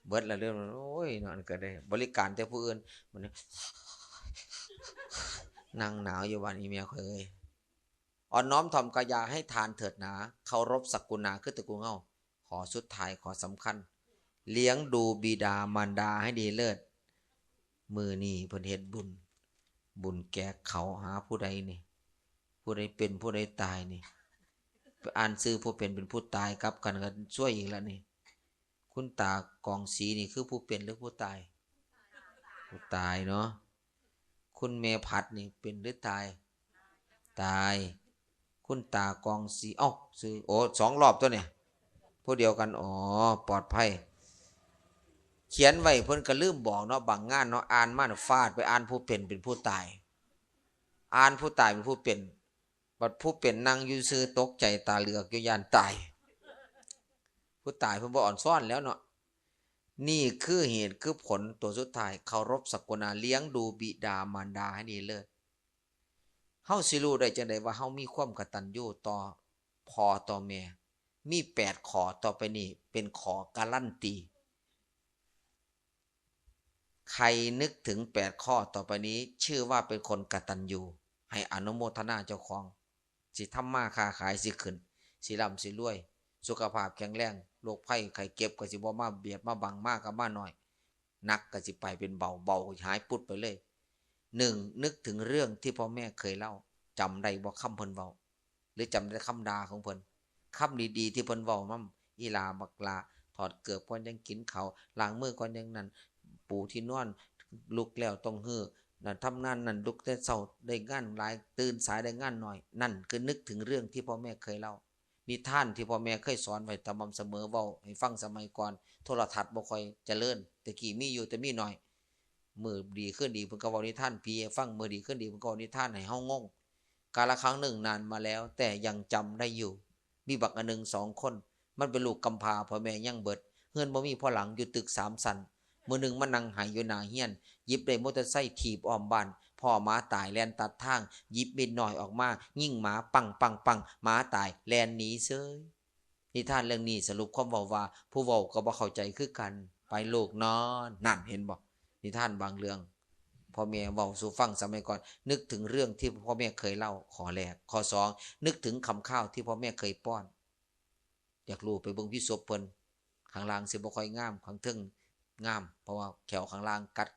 ເບິດລະເລື່ອງ ໂອ້ຍ ເນາະ ອັນນີ້ກໍໄດ້ບໍລິການແຕ່ຜູ້ອື່ນ ບັດນີ້ ນັ່ງໜາວຢູ່ບັດນີ້ ແມ່ຂ້ອຍເອີຍ. ອ່ອນນ້ອມຖ່ອມກາຍາໃຫ້ທານເຖີດໜາ ເຄົາລົບສັກກຸນາ ຄືຕະກຸນເຮົາ. ຂໍ້ສຸດທ້າຍ ຂໍ້ສຳຄັນ ລ້ຽງດູບິດາມານດາໃຫ້ດີເລີດ. ມື້ນີ້ເພິ່ນເຮັດບຸນ ບຸນແກກເຂົ້າຫາຜູ້ໃດນີ້ ຜູ້ໃດເປັນ ຜູ້ໃດຕາຍນີ້ ໄປອ່ານຊື່ຜູ້ເປັນເປັນຜູ້ຕາຍກັບກັນ ກໍຊວຍອີກລະນີ້. ຄຸນຕາກອງສີນີ້ຄືຜູ້ເປັນ ຫຼື ຜູ້ຕາຍ? ຜູ້ຕາຍເນາະ. ຄຸນແມ່ພັດນີ້ເປັນ ຫຼື ຕາຍ? ຕາຍ. ຄຸນຕາກອງສີ ເອົ້າ ຊື່ ໂອ້ ສອງລອບຕົວນີ້ ຜູ້ດຽວກັນ ອໍ ປອດໄພ. ຂຽນໄວ້ເພິ່ນກໍລືມບອກເນາະ ບາງງານເນາະ ອ່ານມາ ຟາດໄປອ່ານຜູ້ເປັນເປັນຜູ້ຕາຍ ອ່ານຜູ້ຕາຍເປັນຜູ້ເປັນ. ບັດຜູ້ເປັນນັ່ງຢູ່ຊື່ ຕົກໃຈຕາເຫຼືອກຢູ່ ຢ້ານຕາຍ. ຜູ້ຕາຍເພິ່ນບໍ່ອອນຊອນແລ້ວເນາະ. ນີ້ຄືເຫດຄືຜົນ ຕົວສຸດທ້າຍ ເຄົາລົບສັກກຸນາ ລ້ຽງດູບິດາມານດາໃຫ້ດີເລີດ. ເຮົາຊິຮູ້ໄດ້ຈັ່ງໃດວ່າເຮົາມີຄວາມກະຕັນຍູຕໍ່ພໍ່ຕໍ່ແມ່? ມີແປດຂໍ້ຕໍ່ໄປນີ້ເປັນຂໍ້ກາລັນຕີ. ໃຄນຶກເຖິງແປດຂໍ້ຕໍ່ໄປນີ້ ຊື່ວ່າເປັນຄົນກະຕັນຍູ ໃຫ້ອະນຸໂມທະນາເຈົ້າຂອງ. ຊິທຳມາຄ້າຂາຍຊິຂຶ້ນ ຊິລ່ຳຊິລວຍ ສຸຂະພາບແຂງແຮງ ໂລກໄພໄຂ້ເຈັບກໍຊິບໍ່ມາບຽດມາບັງ ມາກໍມາໜ້ອຍ ໜັກກໍຊິໄປເປັນເບົາ ເບົາກໍຫາຍປຸດໄປເລີຍ. ໜຶ່ງ ນຶກເຖິງເລື່ອງທີ່ພໍ່ແມ່ເຄີຍເລົ່າ ຈຳໄດ້ບໍ່ຄຳເພິ່ນເວົ້າ ຫຼືຈຳໄດ້ຄຳດ່າຂອງເພິ່ນ ຄຳດີໆທີ່ເພິ່ນເວົ້ານຳ ອີ່ຫຼ້າບັກຫຼ້າ ຖອດເກີບກ່ອນຈັ່ງກິນເຂົ້າ ລ້າງມືກ່ອນຈັ່ງນັ້ນ ປູທີ່ນອນ ລຸກແລ້ວຕ້ອງຮື້ ນັ້ນທຳງານນັ້ນ ລຸກແຕ່ເຊົ້າໄດ້ງານຫຼາຍ ຕື່ນສາຍໄດ້ງານໜ້ອຍ ນັ້ນຄືນຶກເຖິງເລື່ອງທີ່ພໍ່ແມ່ເຄີຍເລົ່າ. ນິທານທີ່ພໍ່ແມ່ເຄີຍສອນໄວ້ສະໝ່ຳສະເໝີ ເວົ້າໃຫ້ຟັງສະໄໝກ່ອນ ໂທລະທັດບໍ່ຄ່ອຍຈະເລີນ ແຕ່ກີ້ມີຢູ່ແຕ່ມີໜ້ອຍ. ມື້ດີຄືນດີເພິ່ນກໍເວົ້ານິທານຜີໃຫ້ຟັງ ມື້ດີຄືນດີເພິ່ນກໍເວົ້ານິທານໃຫ້ເຮົາງົງ. ກາລະຄັ້ງໜຶ່ງນານມາແລ້ວ ແຕ່ຍັງຈຳໄດ້ຢູ່ ມີບັກອັນໜຶ່ງສອງຄົນ ມັນເປັນລູກກຳພ້າ ພໍ່ແມ່ຍັງເບິດ ເຮືອນບໍ່ມີພໍຫຼັງ ຢູ່ຕຶກສາມຊັ້ນ. ມື້ໜຶ່ງມານັ່ງໄຫ້ຢູ່ໜ້າເຮືອນ ຫຍິບໄດ້ມໍເຕີໄຊຖີບອ້ອມບ້ານ ພໍ້ໝາຕາຍແລ່ນຕັດທາງ ຫຍິບມີດນ້ອຍອອກມາ ຍິງໝາ ປັງ ປັງ ປັງ ໝາຕາຍ ແລ່ນໜີເສີຍ. ນິທານເລື່ອງນີ້ສະຫຼຸບຄວາມເວົ້າວ່າ ຜູ້ເວົ້າກໍບໍ່ເຂົ້າໃຈຄືກັນ ໄປລູກນອນ. ນັ້ນເຫັນບໍ່? ນິທານບາງເລື່ອງ ພໍ່ແມ່ເວົ້າສູ່ຟັງສະໄໝກ່ອນ ນຶກເຖິງເລື່ອງທີ່ພໍ່ແມ່ເຄີຍເລົ່າ ຂໍ້ແລກ. ຂໍ້ສອງ ນຶກເຖິງຄຳຄາວທີ່ພໍ່ແມ່ເຄີຍປ້ອນ. ຢາກຮູ້ໄປເບິ່ງພິສົບເພິ່ນ ຂ້າງລ່າງຊິບໍ່ຄ່ອຍງາມ ຂ້າງເທິງງາມ ເພາະວ່າແຂ້ວຂ້າງລ່າງກັດ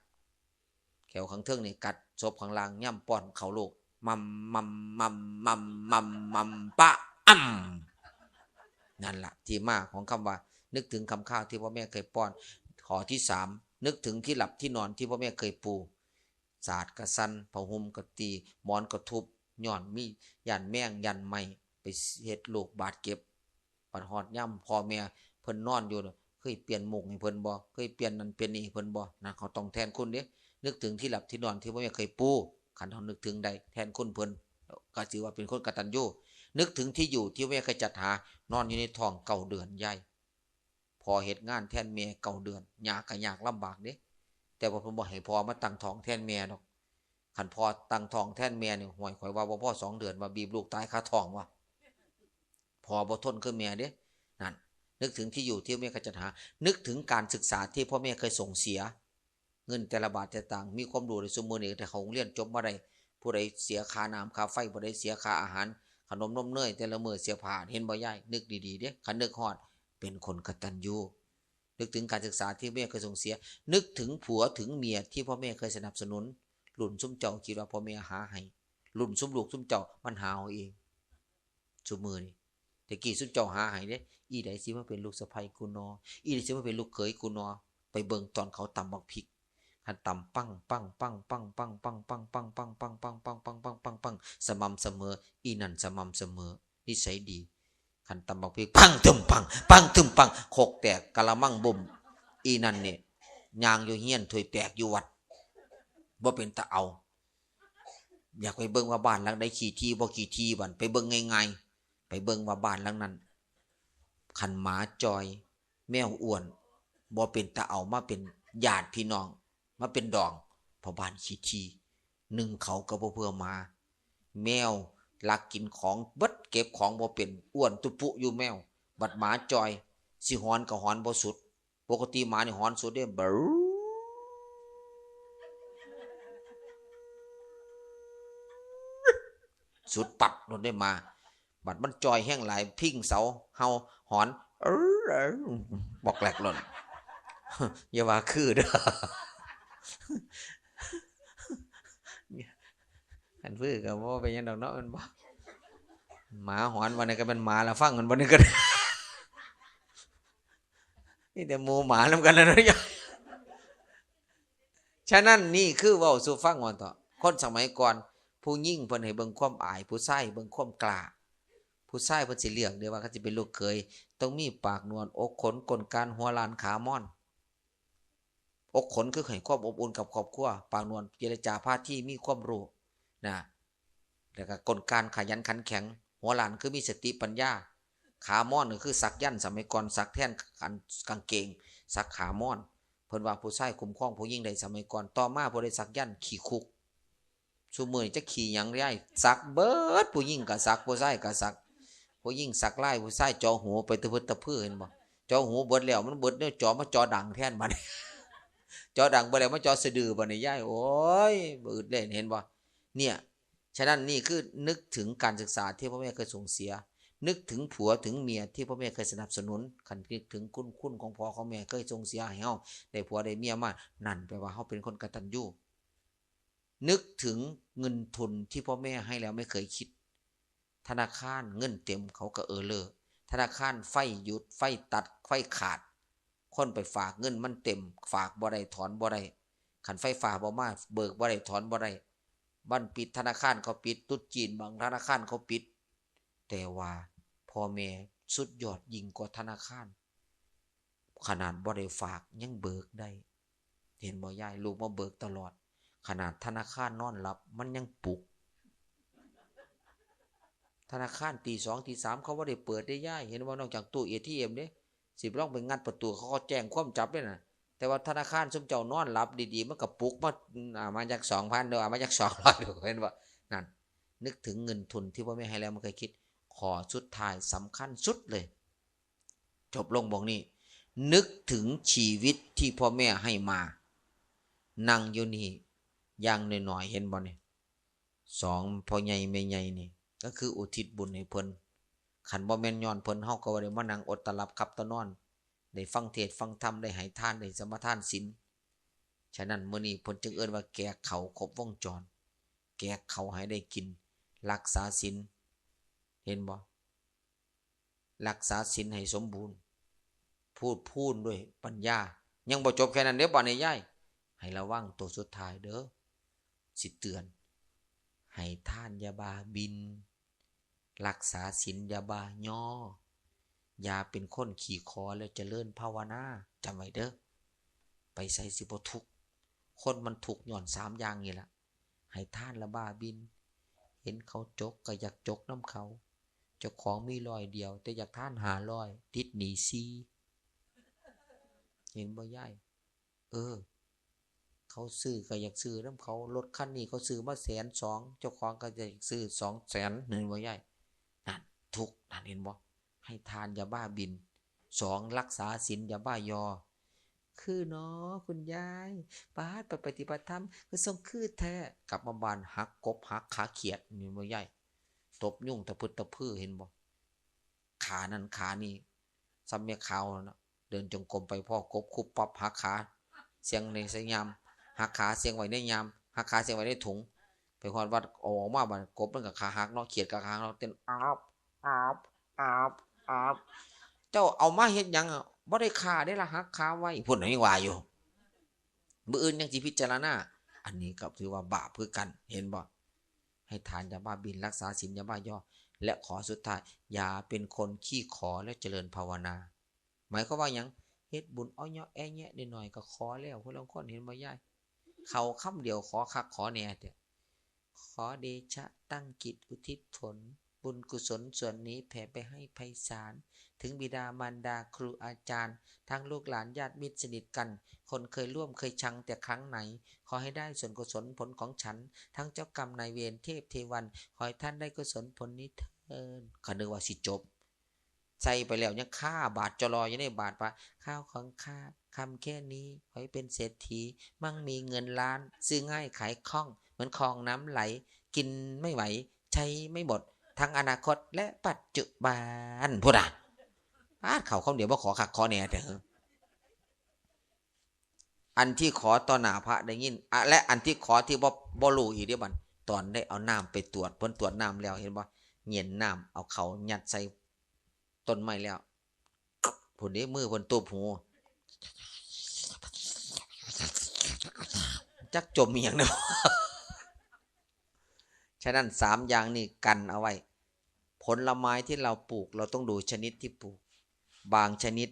ແຂ້ວຂ້າງເທິງນີ້ກັດສົບຂ້າງລ່າງ ຍາມປ້ອນເຂົ້າລູກ ໝ່ຳ ໝ່ຳ ໝ່ຳ ໝ່ຳ ໝ່ຳ ໝ່ຳ ປະ ອຳ. ນັ້ນລະທີ່ມາຂອງຄຳວ່າ ນຶກເຖິງຄຳຄາວທີ່ພໍ່ແມ່ເຄີຍປ້ອນ. ຂໍ້ທີສາມ ນຶກເຖິງທີ່ຫຼັບທີ່ນອນທີ່ພໍ່ແມ່ເຄີຍປູ ສາດກະສັ່ນ ຜ້າຫົ່ມກະຕີ ໝອນກະທຸບ ຍ້ອນມີ ຢ້ານແມງ ຢ້ານໄມ້ ໄປເຮັດລູກບາດເຈັບ. ບັດຮອດຍາມພໍ່ແມ່ເພິ່ນນອນຢູ່ ເຄີຍປ່ຽນມຸ້ງໃຫ້ເພິ່ນບໍ່? ເຄີຍປ່ຽນນັ້ນປ່ຽນນີ້ໃຫ້ເພິ່ນບໍ່? ນັ້ນເຂົາຕ້ອງແທນຄຸນເດ້. ນຶກເຖິງທີ່ຫຼັບທີ່ນອນທີ່ພໍ່ແມ່ເຄີຍປູ ຄັນເຮົານຶກເຖິງໄດ້ ແທນຄຸນເພິ່ນ ກໍຖືວ່າເປັນຄົນກະຕັນຍູ. ນຶກເຖິງທີ່ຢູ່ທີ່ພໍ່ແມ່ເຄີຍຈັດຫາ ນອນຢູ່ໃນທ້ອງເກົ້າເດືອນ ຍາຍ ພໍ່ເຮັດງານແທນແມ່ເກົ້າເດືອນ ຍາກກໍຍາກລຳບາກເດ້ ແຕ່ວ່າເພິ່ນບໍ່ໃຫ້ພໍ່ມາຕັ້ງທ້ອງແທນແມ່ດອກ. ຄັນພໍ່ຕັ້ງທ້ອງແທນແມ່ນີ້ ຫ້ວຍ ຂ້ອຍວ່າບໍ່ພໍສອງເດືອນ ວ່າບີບລູກຕາຍຄາທ້ອງວ່າ ພໍ່ບໍ່ທົນຄືແມ່ເດ້. ນັ້ນ ນຶກເຖິງທີ່ຢູ່ທີ່ແມ່ເຄີຍຈັດຫາ ນຶກເຖິງການສຶກສາທີ່ພໍ່ແມ່ເຄີຍສົ່ງເສຍ ເງິນແຕ່ລະບາດແຕ່ສະຕາງ ມີຄວາມຮູ້ແລ້ວ ຊຸມມື້ນີ້ໄດ້ເຂົ້າໂຮງຮຽນຈົບມາໄດ້ ຜູ້ໃດເສຍຄ່ານ້ຳຄ່າໄຟ ຜູ້ໃດເສຍຄ່າອາຫານ ຂະໜົມນົມເນີຍແຕ່ລະມື້ ເສຍຜ້າ ເຫັນບໍ່ຍາຍ? ນຶກດີໆເດ້ ຄັນນຶກຮອດ ເປັນຄົນກະຕັນຍູ. ນຶກເຖິງການສຶກສາທີ່ແມ່ເຄີຍສົ່ງເສຍ ນຶກເຖິງຜົວເຖິງເມຍທີ່ພໍ່ແມ່ເຄີຍສະໜັບສະໜູນ. ລຸ້ນຊຸມເຈົ້າຄິດວ່າພໍ່ແມ່ຫາໃຫ້ ລຸ້ນຊຸມລູກຊຸມເຈົ້າມັນຫາເອົາເອງ. ຊຸມມື້ນີ້ ແຕ່ກີ້ຊຸມເຈົ້າຫາໃຫ້ເດ້ ອີໃດຊິມາເປັນລູກສະໃພ້ກູນໍ ອີໃດຊິມາເປັນລູກເຂີຍກູນໍ. ໄປເບິ່ງຕອນເຂົາຕຳບັກພິກ ຄັນຕຳປັງ ປັງ ປັງ ສະໝ່ຳສະເໝີ ອີນັ້ນສະໝ່ຳສະເໝີ ນິໄສດີ. ຄັນຕຳບັກພິກ ປັງ ຕຶ້ມ ປັງ ປັງ ຕຶ້ມ ປັງ ຄົກແຕກ ກະລະມັງບຸ້ມ ອີນັ້ນນີ້ຍ່າງຢູ່ເຮືອນ ຖ້ວຍແຕກຢູ່ວັດ ບໍ່ເປັນຕາເອົາ. ຢາກໄປເບິ່ງວ່າບ້ານຫຼັງໃດຂີ້ຖີ່ບໍ່ຂີ້ຖີ່ ບັດໄປເບິ່ງງ່າຍໆ ໄປເບິ່ງວ່າບ້ານຫຼັງນັ້ນ ຄັນໝາຈ່ອຍ ແມວອ້ວນ ບໍ່ເປັນຕາເອົາມາເປັນຍາດພີ່ນ້ອງ ມາເປັນດອງ ເພາະບ້ານຂີ້ຖີ່ ໜຶ່ງເຂົາກໍບໍ່ເພື່ອໝາ ແມວລັກກິນຂອງເບິດ ເກັບຂອງບໍ່ເປັນ ອ້ວນຕຸປຸຢູ່ແມວ. ບັດໝາຈ່ອຍ ຊິຫອນກໍຫອນບໍ່ສຸດ ປົກກະຕິໝານີ້ຫອນສຸດເດ້ ບຣູ ສຸດປັດໂລດເດ້ໝາ. ບັດມັນຈ່ອຍແຮງຫຼາຍ ພິງເສົາ ເຫົ່າ ຫອນ ບອກແຫຼກໂລດ. ຢ່າວ່າຄືເດີ້ ຄັນຄືກໍບໍ່ເປັນຫຍັງດອກເນາະ ແມ່ນບໍ່? ໝາຫອນ ບັດນີ້ກໍແມ່ນໝາລະຟັງກັນ ບັດນີ້ກໍ ມີແຕ່ໝູ່ໝານຳກັນແລ້ວເນາະ. ສະນັ້ນ ນີ້ຄືເວົ້າສູ່ຟັງວ່າເຖາະ ຄົນສະໄໝກ່ອນ ຜູ້ຍິງເພິ່ນໃຫ້ເບິ່ງຄວາມອາຍ ຜູ້ຊາຍເບິ່ງຄວາມກ້າ. ຜູ້ຊາຍເພິ່ນຊິເລືອກເດ້ວ່າ ຄັນຊິເປັນລູກເຂີຍ ຕ້ອງມີປາກໜວນ ອົກຂົນ ກົ້ນການ ຫົວລ້ານ ຂາມອນ. ອົກຂົນຄືໃຫ້ຄວາມອົບອຸ່ນກັບຄອບຄົວ, ປາກໜວນເຈລະຈາພາທີ ມີຄວາມຮູ້ນະ, ແລ້ວກໍກົ້ນການຂະຫຍັນຂັນແຂງ, ຫົວລ້ານຄືມີສະຕິປັນຍາ, ຂາມອນກໍຄືສັກຍັນ ສະໄໝກ່ອນສັກແທນອັນກາງເກງ, ສັກຂາມອນ, ເພິ່ນວ່າຜູ້ຊາຍຄຸ້ມຄອງຜູ້ຍິງໄດ້ສະໄໝກ່ອນ. ຕໍ່ມາຜູ້ໃດສັກຍັນ ຂີ້ຄຸກ. ຊຸມື້ນີ້ຈັກຂີ້ຫຍັງຍາຍ ສັກເບິດ, ຜູ້ຍິງກໍສັກ ຜູ້ຊາຍກໍສັກ. ຜູ້ຍິງສັກລາຍ ຜູ້ຊາຍເຈາະຫູໄປຕະພຶດຕະພື ເຫັນບໍ່? ເຈາະຫູເບິດແລ້ວ ມັນເບິດແນວເຈາະ ມາເຈາະດັງແທນບັດນີ້. ເຈາະດັງເບິດແລ້ວ ມາເຈາະສະດື່ບັດນີ້ຍາຍ ໂອ້ຍ ບຶດເລີຍ ເຫັນບໍ່? ເນ່ຍ ສະນັ້ນນີ້ຄືນຶກເຖິງການສຶກສາທີ່ພໍ່ແມ່ເຄີຍສົ່ງເສຍ, ນຶກເຖິງຜົວເຖິງເມຍທີ່ພໍ່ແມ່ເຄີຍສະໜັບສະໜູນ. ຄັນນຶກເຖິງບຸນຄຸນຂອງພໍ່ຂອງແມ່ເຄີຍສົ່ງເສຍໃຫ້ເຮົາໄດ້ຜົວໄດ້ເມຍມາ, ນັ້ນແປວ່າເຮົາເປັນຄົນກະຕັນຍູ. ນຶກເຖິງເງິນທຶນທີ່ພໍ່ແມ່ໃຫ້ແລ້ວໄມ່ເຄີຍຄິດ. ທະນາຄານເງິນເຕັມເຂົາກໍເອີເລີ, ທະນາຄານໄຟຢຸດ ໄຟຕັດ ໄຟຂາດ, ຄົນໄປຝາກເງິນມັນເຕັມ ຝາກບໍ່ໄດ້ຖອນບໍ່ໄດ້. ຄັນໄຟຟ້າບໍ່ມາ ເບີກບໍ່ໄດ້ຖອນບໍ່ໄດ້. ວັນປິດທະນາຄານເຂົາປິດ, ຕຸດຈີນບາງທະນາຄານເຂົາປິດ. ແຕ່ວ່າພໍ່ແມ່ສຸດຍອດຍິ່ງກວ່າທະນາຄານ. ຂະໜາດບໍ່ໄດ້ຝາກຍັງເບີກໄດ້. ເຫັນບໍ່ຍາຍ? ລູກມາເບີກຕະຫຼອດ. ຂະໜາດທະນາຄານນອນຫຼັບມັນຍັງປຸກ. ທະນາຄານຕີສອງຕີສາມເຂົາບໍ່ໄດ້ເປີດເດ້ຍາຍ. ເຫັນບໍ່? ນອກຈາກຕູ້ເອທີເອັມເດ້. ຊິລອງໄປງັດປະຕູ ເຂົາກໍແຈ້ງຄວາມຈັບເດ້ນະ. ແຕ່ວ່າທະນາຄານຊຸມເຈົ້ານອນຫຼັບດີໆ ມັນກໍປຸກມາ ອາ ມາຈັກສອງພັນເດີ້ ເອົາມາຈັກສອງຮ້ອຍເດີ້ ເຫັນບໍ່? ນັ້ນ ນຶກເຖິງເງິນທຶນທີ່ພໍ່ແມ່ໃຫ້ແລ້ວ ມັນກໍຄິດ. ຂໍ້ສຸດທ້າຍສຳຄັນສຸດເລີຍ ຈົບລົງບ່ອງນີ້ ນຶກເຖິງຊີວິດທີ່ພໍ່ແມ່ໃຫ້ມາ. ນັ່ງຢູ່ນີ້ຢ່າງໜ້ອຍໆ ເຫັນບໍ່ນີ້? ສອງພໍ່ໃຫຍ່ແມ່ໃຫຍ່ນີ້ ກໍຄືອຸທິດບຸນໃຫ້ເພິ່ນ. ຄັນບໍ່ແມ່ນຍ້ອນເພິ່ນ ເຮົາກໍບໍ່ໄດ້ມານັ່ງອົດຕາຫຼັບຂັບຕານອນ, ໄດ້ຟັງເທດຟັງທຳ, ໄດ້ໃຫ້ທານ, ໄດ້ສະມາທານສິນ. ສະນັ້ນ ມື້ນີ້ເພິ່ນຈຶ່ງເອີ້ນວ່າແກກເຂົາຄົບວົງຈອນ, ແກກເຂົາໃຫ້ໄດ້ກິນ, ລັກສາສິນ. ເຫັນບໍ່? ລັກສາສິນໃຫ້ສົມບູນ, ພູດພູນດ້ວຍປັນຍາ. ຍັງບໍ່ຈົບແຄ່ນັ້ນເດ້ ບາດນີ້ຍາຍ ໃຫ້ລະວັງໂຕສຸດທ້າຍເດີ້ ຊິເຕືອນ. ໃຫ້ທານຢ່າບ້າບິນ, ລັກສາສິນຢ່າບ້າຍໍ, ຢ່າເປັນຄົນຂີ້ຂໍແລ້ວຈະເລີນພາວະນາ. ຈຳໄວ້ເດີ້ ໄປໃສຊິບໍ່ທຸກ. ຄົນມັນທຸກຍ້ອນສາມຢ່າງນີ້ລະ. ໃຫ້ທານລະບ້າບິນ, ເຫັນເຂົາຈົກກໍຢາກຈົກນຳເຂົາ. ເຈົ້າຂອງມີຮ້ອຍດຽວ ແຕ່ຢາກທານຫ້າຮ້ອຍ ຕິດໜີ້ສີ່. ເຫັນບໍ່ຍາຍ? ເອີ ເຂົາຊື້ກໍຢາກຊື້ນຳເຂົາ, ລົດຄັນນີ້ເຂົາຊື້ມາແສນສອງ ເຈົ້າຂອງກໍຢາກຊື້ສອງແສນ. ເຫັນບໍ່ຍາຍ? ນັ້ນ ທຸກ ນັ້ນ ເຫັນບໍ່? ໃຫ້ທານຢ່າບ້າບິນ, ສອງ ລັກສາສິນຢ່າບ້າຍໍ. ຄືເນາະຄຸນຍາຍ, ປາດ ໄປປະຕິບັດທຳຄືຊົງຄືແທ້. ກັບມາບ້ານຫັກກົບຫັກຂາຂຽດ. ເຫັນບໍ່ຍາຍ? ຕົບຍຸງຕະພຶດຕະພື. ເຫັນບໍ່? ຂານັ້ນຂານີ້ ສ່ຳແມ່ຂາວຫັ້ນນະ. ເດີນຈົງກົມໄປພໍ້ກົບຄຸບປັບຫັກຂາ, ສ່ຽງໃນໃສ່ຍາມ, ຫັກຂາສ່ຽງໄວ້ໃນຍາມ, ຫັກຂາສ່ຽງໄວ້ໃນຖົງ. ໄປຮອດວັດເອົາອອກມາ ບາດກົບມັນກໍຂາຫັກເນາະ, ຂຽດກໍຂາຫັກເນາະ, ເຕັ້ນອາບ ອາບ ອາບ ອາບ. ເຈົ້າເອົາມາເຮັດຫຍັງ? ບໍ່ໄດ້ຂ້າເດ້ລະ, ຫັກຂາໄວ້ພຸ້ນ ຍັງວ່າຢູ່. ມື້ອື່ນຍັງຊິພິຈາລະນາ. ອັນນີ້ກໍຖືວ່າບາບຄືກັນ ເຫັນບໍ່? ໃຫ້ທານຢ່າບ້າບິນ, ລັກສາສິນຢ່າບ້າຍໍ, ແລະ ຂໍ້ສຸດທ້າຍ ຢ່າເປັນຄົນຂີ້ຂໍແລ້ວຈະເລີນພາວະນາ. ໝາຍຄວາມວ່າຫຍັງ? ເຮັດບຸນເອາະເຍາະແອະແຍະໜ້ອຍໆ ກໍຂໍແລ້ວ. ຜູ້ລາງຄົນ ເຫັນບໍ່ຍາຍ? ເຂົ້າຄຳດຽວຂໍຄັກຂໍແນ່ແທ້. ຂໍເດຊະຕັ້ງຈິດອຸທິດຜົນ ບຸນກຸສົນສ່ວນນີ້ແຜ່ໄປໃຫ້ໄພສານ ເຖິງບິດາມານດາ ຄູອາຈານ ທັງລູກຫຼານຍາດມິດສະໜິດກັນ ຄົນເຄີຍຮ່ວມເຄີຍຊັງແຕ່ຄັ້ງໃນ ຂໍໃຫ້ໄດ້ສ່ວນກຸສົນຜົນຂອງສັນ ທັງເຈົ້າກຳນາຍເວນເທບເທວັນ ຂໍໃຫ້ທ່ານໄດ້ກຸສົນຜົນນີ້ເທີ້ນ. ຂ້ານຶກວ່າຊິຈົບ ໃສ່ໄປແລ້ວຍັງຄາບາດຈໍລໍຢູ່ໃນບາດວ່າ ຂ້າວຂອງຂ້າຄ່ຳແຄ່ນີ້ ຂໍໃຫ້ເປັນເສດຖີ ໝັ່ງມີເງິນລ້ານ ຊື້ງ່າຍຂາຍຄ່ອງ ເໝືອນຄອງນ້ຳໄຫຼ ກິນໄມ່ໄຫວ ໃຊ້ໄມ່ໝົດ ທັງອະນາຄົດ ແລະ ປັດຈຸບັນ. ພຸ້ນນະ ປາດ ເຂົ້າຄຳດຽວມາຂໍຄັກຂໍແນ່ແທ້. ອັນທີ່ຂໍຕໍ່ໜ້າພະໄດ້ຍິນ ອະ ແລະ ອັນທີ່ຂໍທີ່ບໍ່ ບໍ່ຮູ້ອີກເດ້ບັດ. ຕອນໄດ້ເອົານ້ຳໄປຕວດ ເພິ່ນຕວດນ້ຳແລ້ວ ເຫັນບໍ່? ເຫງັນນ້ຳ ເອົາເຂົ້າຍັດໃສ່ຕົ້ນໄມ້ແລ້ວ ພຸ້ນເດ້ ມືເພິ່ນຕົບຫູ ຈັກຈົ່ມອີ່ຫຍັງເນາະ. ສະນັ້ນ ສາມຢ່າງນີ້ກັນເອົາໄວ້. ຜົນລະໄມ້ທີ່ເຮົາປູກ ເຮົາຕ້ອງດູຊະນິດທີ່ປູກ. ບາງຊະນິດ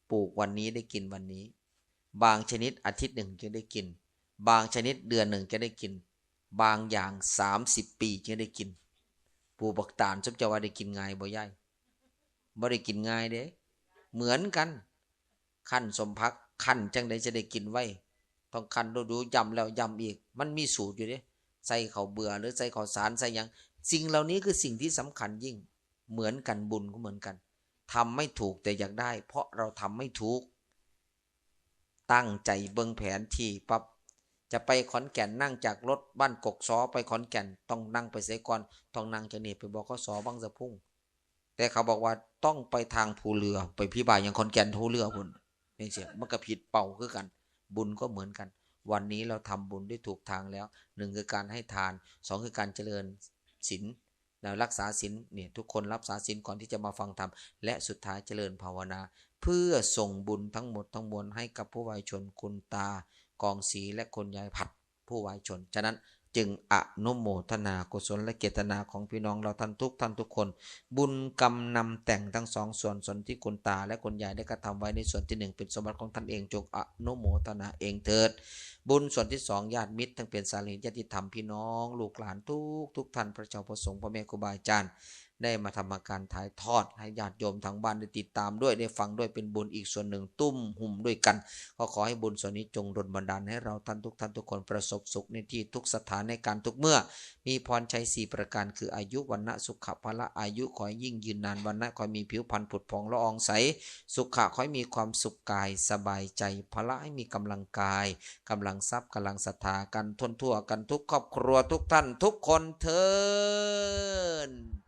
ປູກວັນນີ້ໄດ້ກິນວັນນີ້, ບາງຊະນິດອາທິດໜຶ່ງຈຶ່ງໄດ້ກິນ, ບາງຊະນິດເດືອນໜຶ່ງຈະໄດ້ກິນ, ບາງຢ່າງສາມສິບປີຈຶ່ງໄດ້ກິນ. ປູກບັກຕານ ສົມເຈົ້າວ່າໄດ້ກິນງ່າຍບໍ່ຍາຍ? ບໍ່ໄດ້ກິນງ່າຍເດ້. ເໝືອນກັນ ຄັ້ນສົມຜັກ ຄັ້ນຈັ່ງໃດຈະໄດ້ກິນໄວ ຕ້ອງຄັ້ນດູໆ ຢ້ຳແລ້ວຢ້ຳອີກ ມັນມີສູດຢູ່ເດ້ ໃສ່ເຂົ້າເບືອ ຫຼື ໃສ່ເຂົ້າສານ ໃສ່ຫຍັງ ສິ່ງເຫຼົ່ານີ້ຄືສິ່ງທີ່ສຳຄັນຍິ່ງ ເໝືອນກັນ ບຸນກໍເໝືອນກັນ ທຳໄມ່ຖືກແຕ່ຢາກໄດ້ ເພາະເຮົາທຳໄມ່ຖືກ ຕັ້ງໃຈເບິ່ງແຜນທີ່ປັບ ຈະໄປຂອນແກ່ນ ນັ່ງຈາກລົດບ້ານກົກຊໍໄປຂອນແກ່ນ ຕ້ອງນັ່ງໄປໃສກ່ອນ ຕ້ອງນັ່ງຈາກນີ້ໄປ ບຂສ ວັງສະພຸງ ແຕ່ເຂົາບອກວ່າຕ້ອງໄປທາງພູເຫຼືອ ໄປພິບາຍຫຍັງຂອນແກ່ນ ພູເຫຼືອພຸ້ນ ຈັ່ງຊີ້ມັນກໍຜິດເປົ້າຄືກັນ ບຸນກໍເໝືອນກັນ ວັນນີ້ເຮົາທຳບຸນໄດ້ຖືກທາງແລ້ວ ໜຶ່ງຄືການໃຫ້ທານ ສອງຄືການຈະເລີນສິນ ແລ້ວລັກສາສິນ ນີ້ ທຸກຄົນລັກສາສິນກ່ອນທີ່ຈະມາຟັງທຳ ແລະ ສຸດທ້າຍຈະເລີນພາວະນາ ເພື່ອສົ່ງບຸນທັງໝົດທັງມວນໃຫ້ກັບຜູ້ວາຍຊົນ ຄຸນຕາ ກອງສີ ແລະ ຄຸນຍາຍພັດ ຜູ້ວາຍຊົນ ສະນັ້ນຈຶ່ງອະນຸໂມທະນາກຸສົນລະເຈດຕະນາຂອງພີ່ນ້ອງເຮົາທ່ານທຸກທ່ານທຸກຄົນ ບຸນກຳນຳແຕ່ງທັງສອງສ່ວນ ສ່ວນທີ່ຄຸນຕາ ແລະ ຄຸນຍາຍໄດ້ກະທຳໄວ້ໃນສ່ວນທີໜຶ່ງ ເປັນສົມບັດຂອງທ່ານເອງ ຈົ່ງອະນຸໂມທະນາເອງເທີດ ບຸນສ່ວນທີສອງ ຍາດມິດ ທັງເປັນສາຍເລືອດຍາດຕິທຳ ພີ່ນ້ອງ ລູກຫຼານທຸກໆທ່ານ ພະເຈົ້າພະສົງ ພໍ່ແມ່ຄູບາອາຈານ ໄດ້ມາທຳມາການຖ່າຍທອດໃຫ້ຍາດໂຍມທາງບ້ານໄດ້ຕິດຕາມດ້ວຍ ໄດ້ຟັງດ້ວຍ ເປັນບຸນອີກສ່ວນໜຶ່ງ ຕຸ້ມຫຸ້ມດ້ວຍກັນ ກໍຂໍໃຫ້ບຸນສ່ວນນີ້ຈົ່ງດົນບັນດານໃຫ້ເຮົາທ່ານທຸກທ່ານທຸກຄົນປະສົບສຸກໃນທີ່ທຸກສະຖານໃນການທຸກເມື່ອ ມີພອນໄຊສີ່ປະການ ຄື ອາຍຸ ວັນນະ ສຸຂະ ພະລະ ອາຍຸຂໍໃຫ້ຍິ່ງຍືນນານ ວັນນະຂໍໃຫ້ມີຜິວພັນຜຸດຜ່ອງລະອອງໃສ ສຸຂະຂໍໃຫ້ມີຄວາມສຸກກາຍສະບາຍໃຈ ພະລະໃຫ້ມີກຳລັງກາຍ ກຳລັງຊັບ ກຳລັງສັດທາກັນທົ່ວໆກັນທຸກຄອບຄົວທຸກທ່ານທຸກຄົນເທີ້ນ.